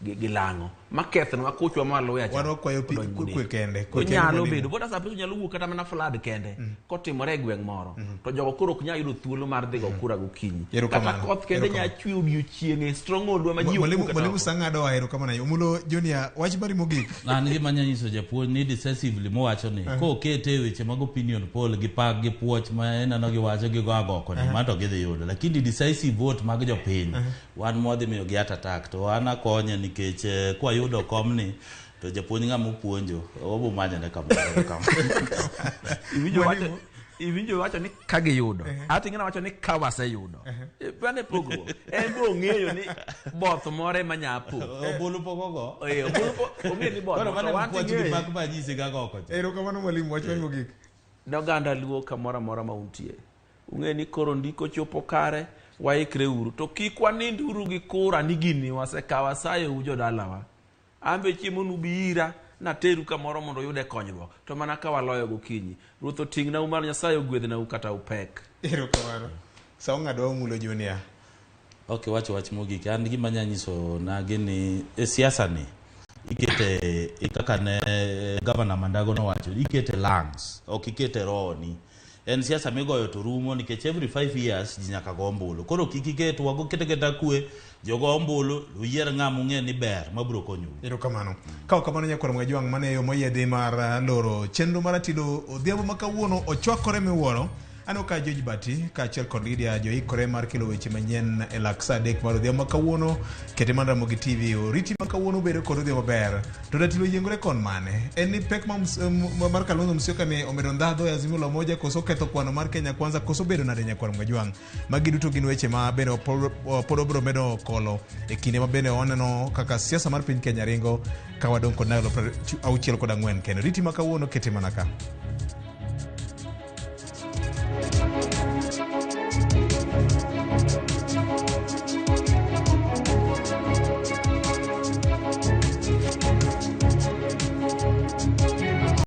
gi Lang'o makethnwa kuchwa ma Waluya cha. Wan wakwayo pi odonj kwe kende, kwe kende Onyalo mwalimu. bedo voter suppression nyalo wuok kata mana flood kende kotimore e gweng' moro to jogo koro ok nyal yudo thuolo mar dhi go kura gokinyi. Kata Erokamano. koth kende nya Erokamano. chwe odiochieng' e stronghold wa ma ji ok Mwalimu wuok kata mwalimu oko. sang'ado wa erokamano. Omulo Junior, wach mari mogik. An gima anya nyiso japuonj ni decisively mowacho ni kokete e weche mag opinion poll gi pak gi puoch ma ineno giwacho gi go agoko ni ma to gidhi yudo, lakini decisive vote mag jopiny wan mwadhi miyo gi heart attack. To an akonye nikech kwayudo komni to japuonj ng'ama opuonjo wabo manyone kamoro kama. Iwinjo wacho ni ka giyudo ati ing'e wacho ni ka waseyudo. Mano e pogruok. En be ong'eyo ni both moro ema nya po. Ombulu pok ogo. Ombulu ong'eyo ni both Koro to mano wan puoch gi ting'eyo. pak manyisi ga goko cha. Erokamano mwalimu, wach mari mogik. Ne oganda Luo kamoro amora ma untie, ung'e ni koro ndiko chopo kare, waikre uru to kik wanind uru gi kura ni gini wasekawo. Asayou jodalawa, an be chiemo nubi ira nateru kamoro mondo uyude konyruok, to mana ka waloyo gokinyi. Ruoth oting'nau mar Nyasaye ogwedhnau kata upek. Erokamano. Sa ong'ado Omulo Junior. Ok, wach mogik. An gima anya nyiso nagi ni e siasa ni ikete e kaka ne gavana Mandago nowacho, ikete lungs, ok ikete rohoni. En siasa migoyo to rumo nikech every 5 years ji nyaka go ombulu. Koro kik iket wago kete keta kwe, jogo ombulu, uyier ng'ama ung'e ni ber mabiro konyou. Erokamano. Ka ok kamano nyakwar Mwajwang' mane yo moyiedhi mar loro chenro mar Atilo odhiambo ma kawuono ochwakore miwuoro. Aneno ka George Bati kaachiel kod Lydia joikore mar kelo weche manyien e lak sa 3 mar odhiambo ma kawuono. Kete mar Ramogi TV oriti ma kawuono bedo kod odhiambo maber. To Ratilo oyiengore kon mane? En ni pek ma mar Kalonzo Musyoka ni omedo ndhadho e Azimio la Umoja koso ketho kwano mar Kenya Kwanza koso bedo nade nyakwar Mwajwang'? Magi duto gin weche ma bende pod wabiro medo kolo e kinde ma bende waneno kaka siasa mar piny Kenya ringo ka wadong' kod ndalo 64 kendo. Riti ma kawuono kete mana ka.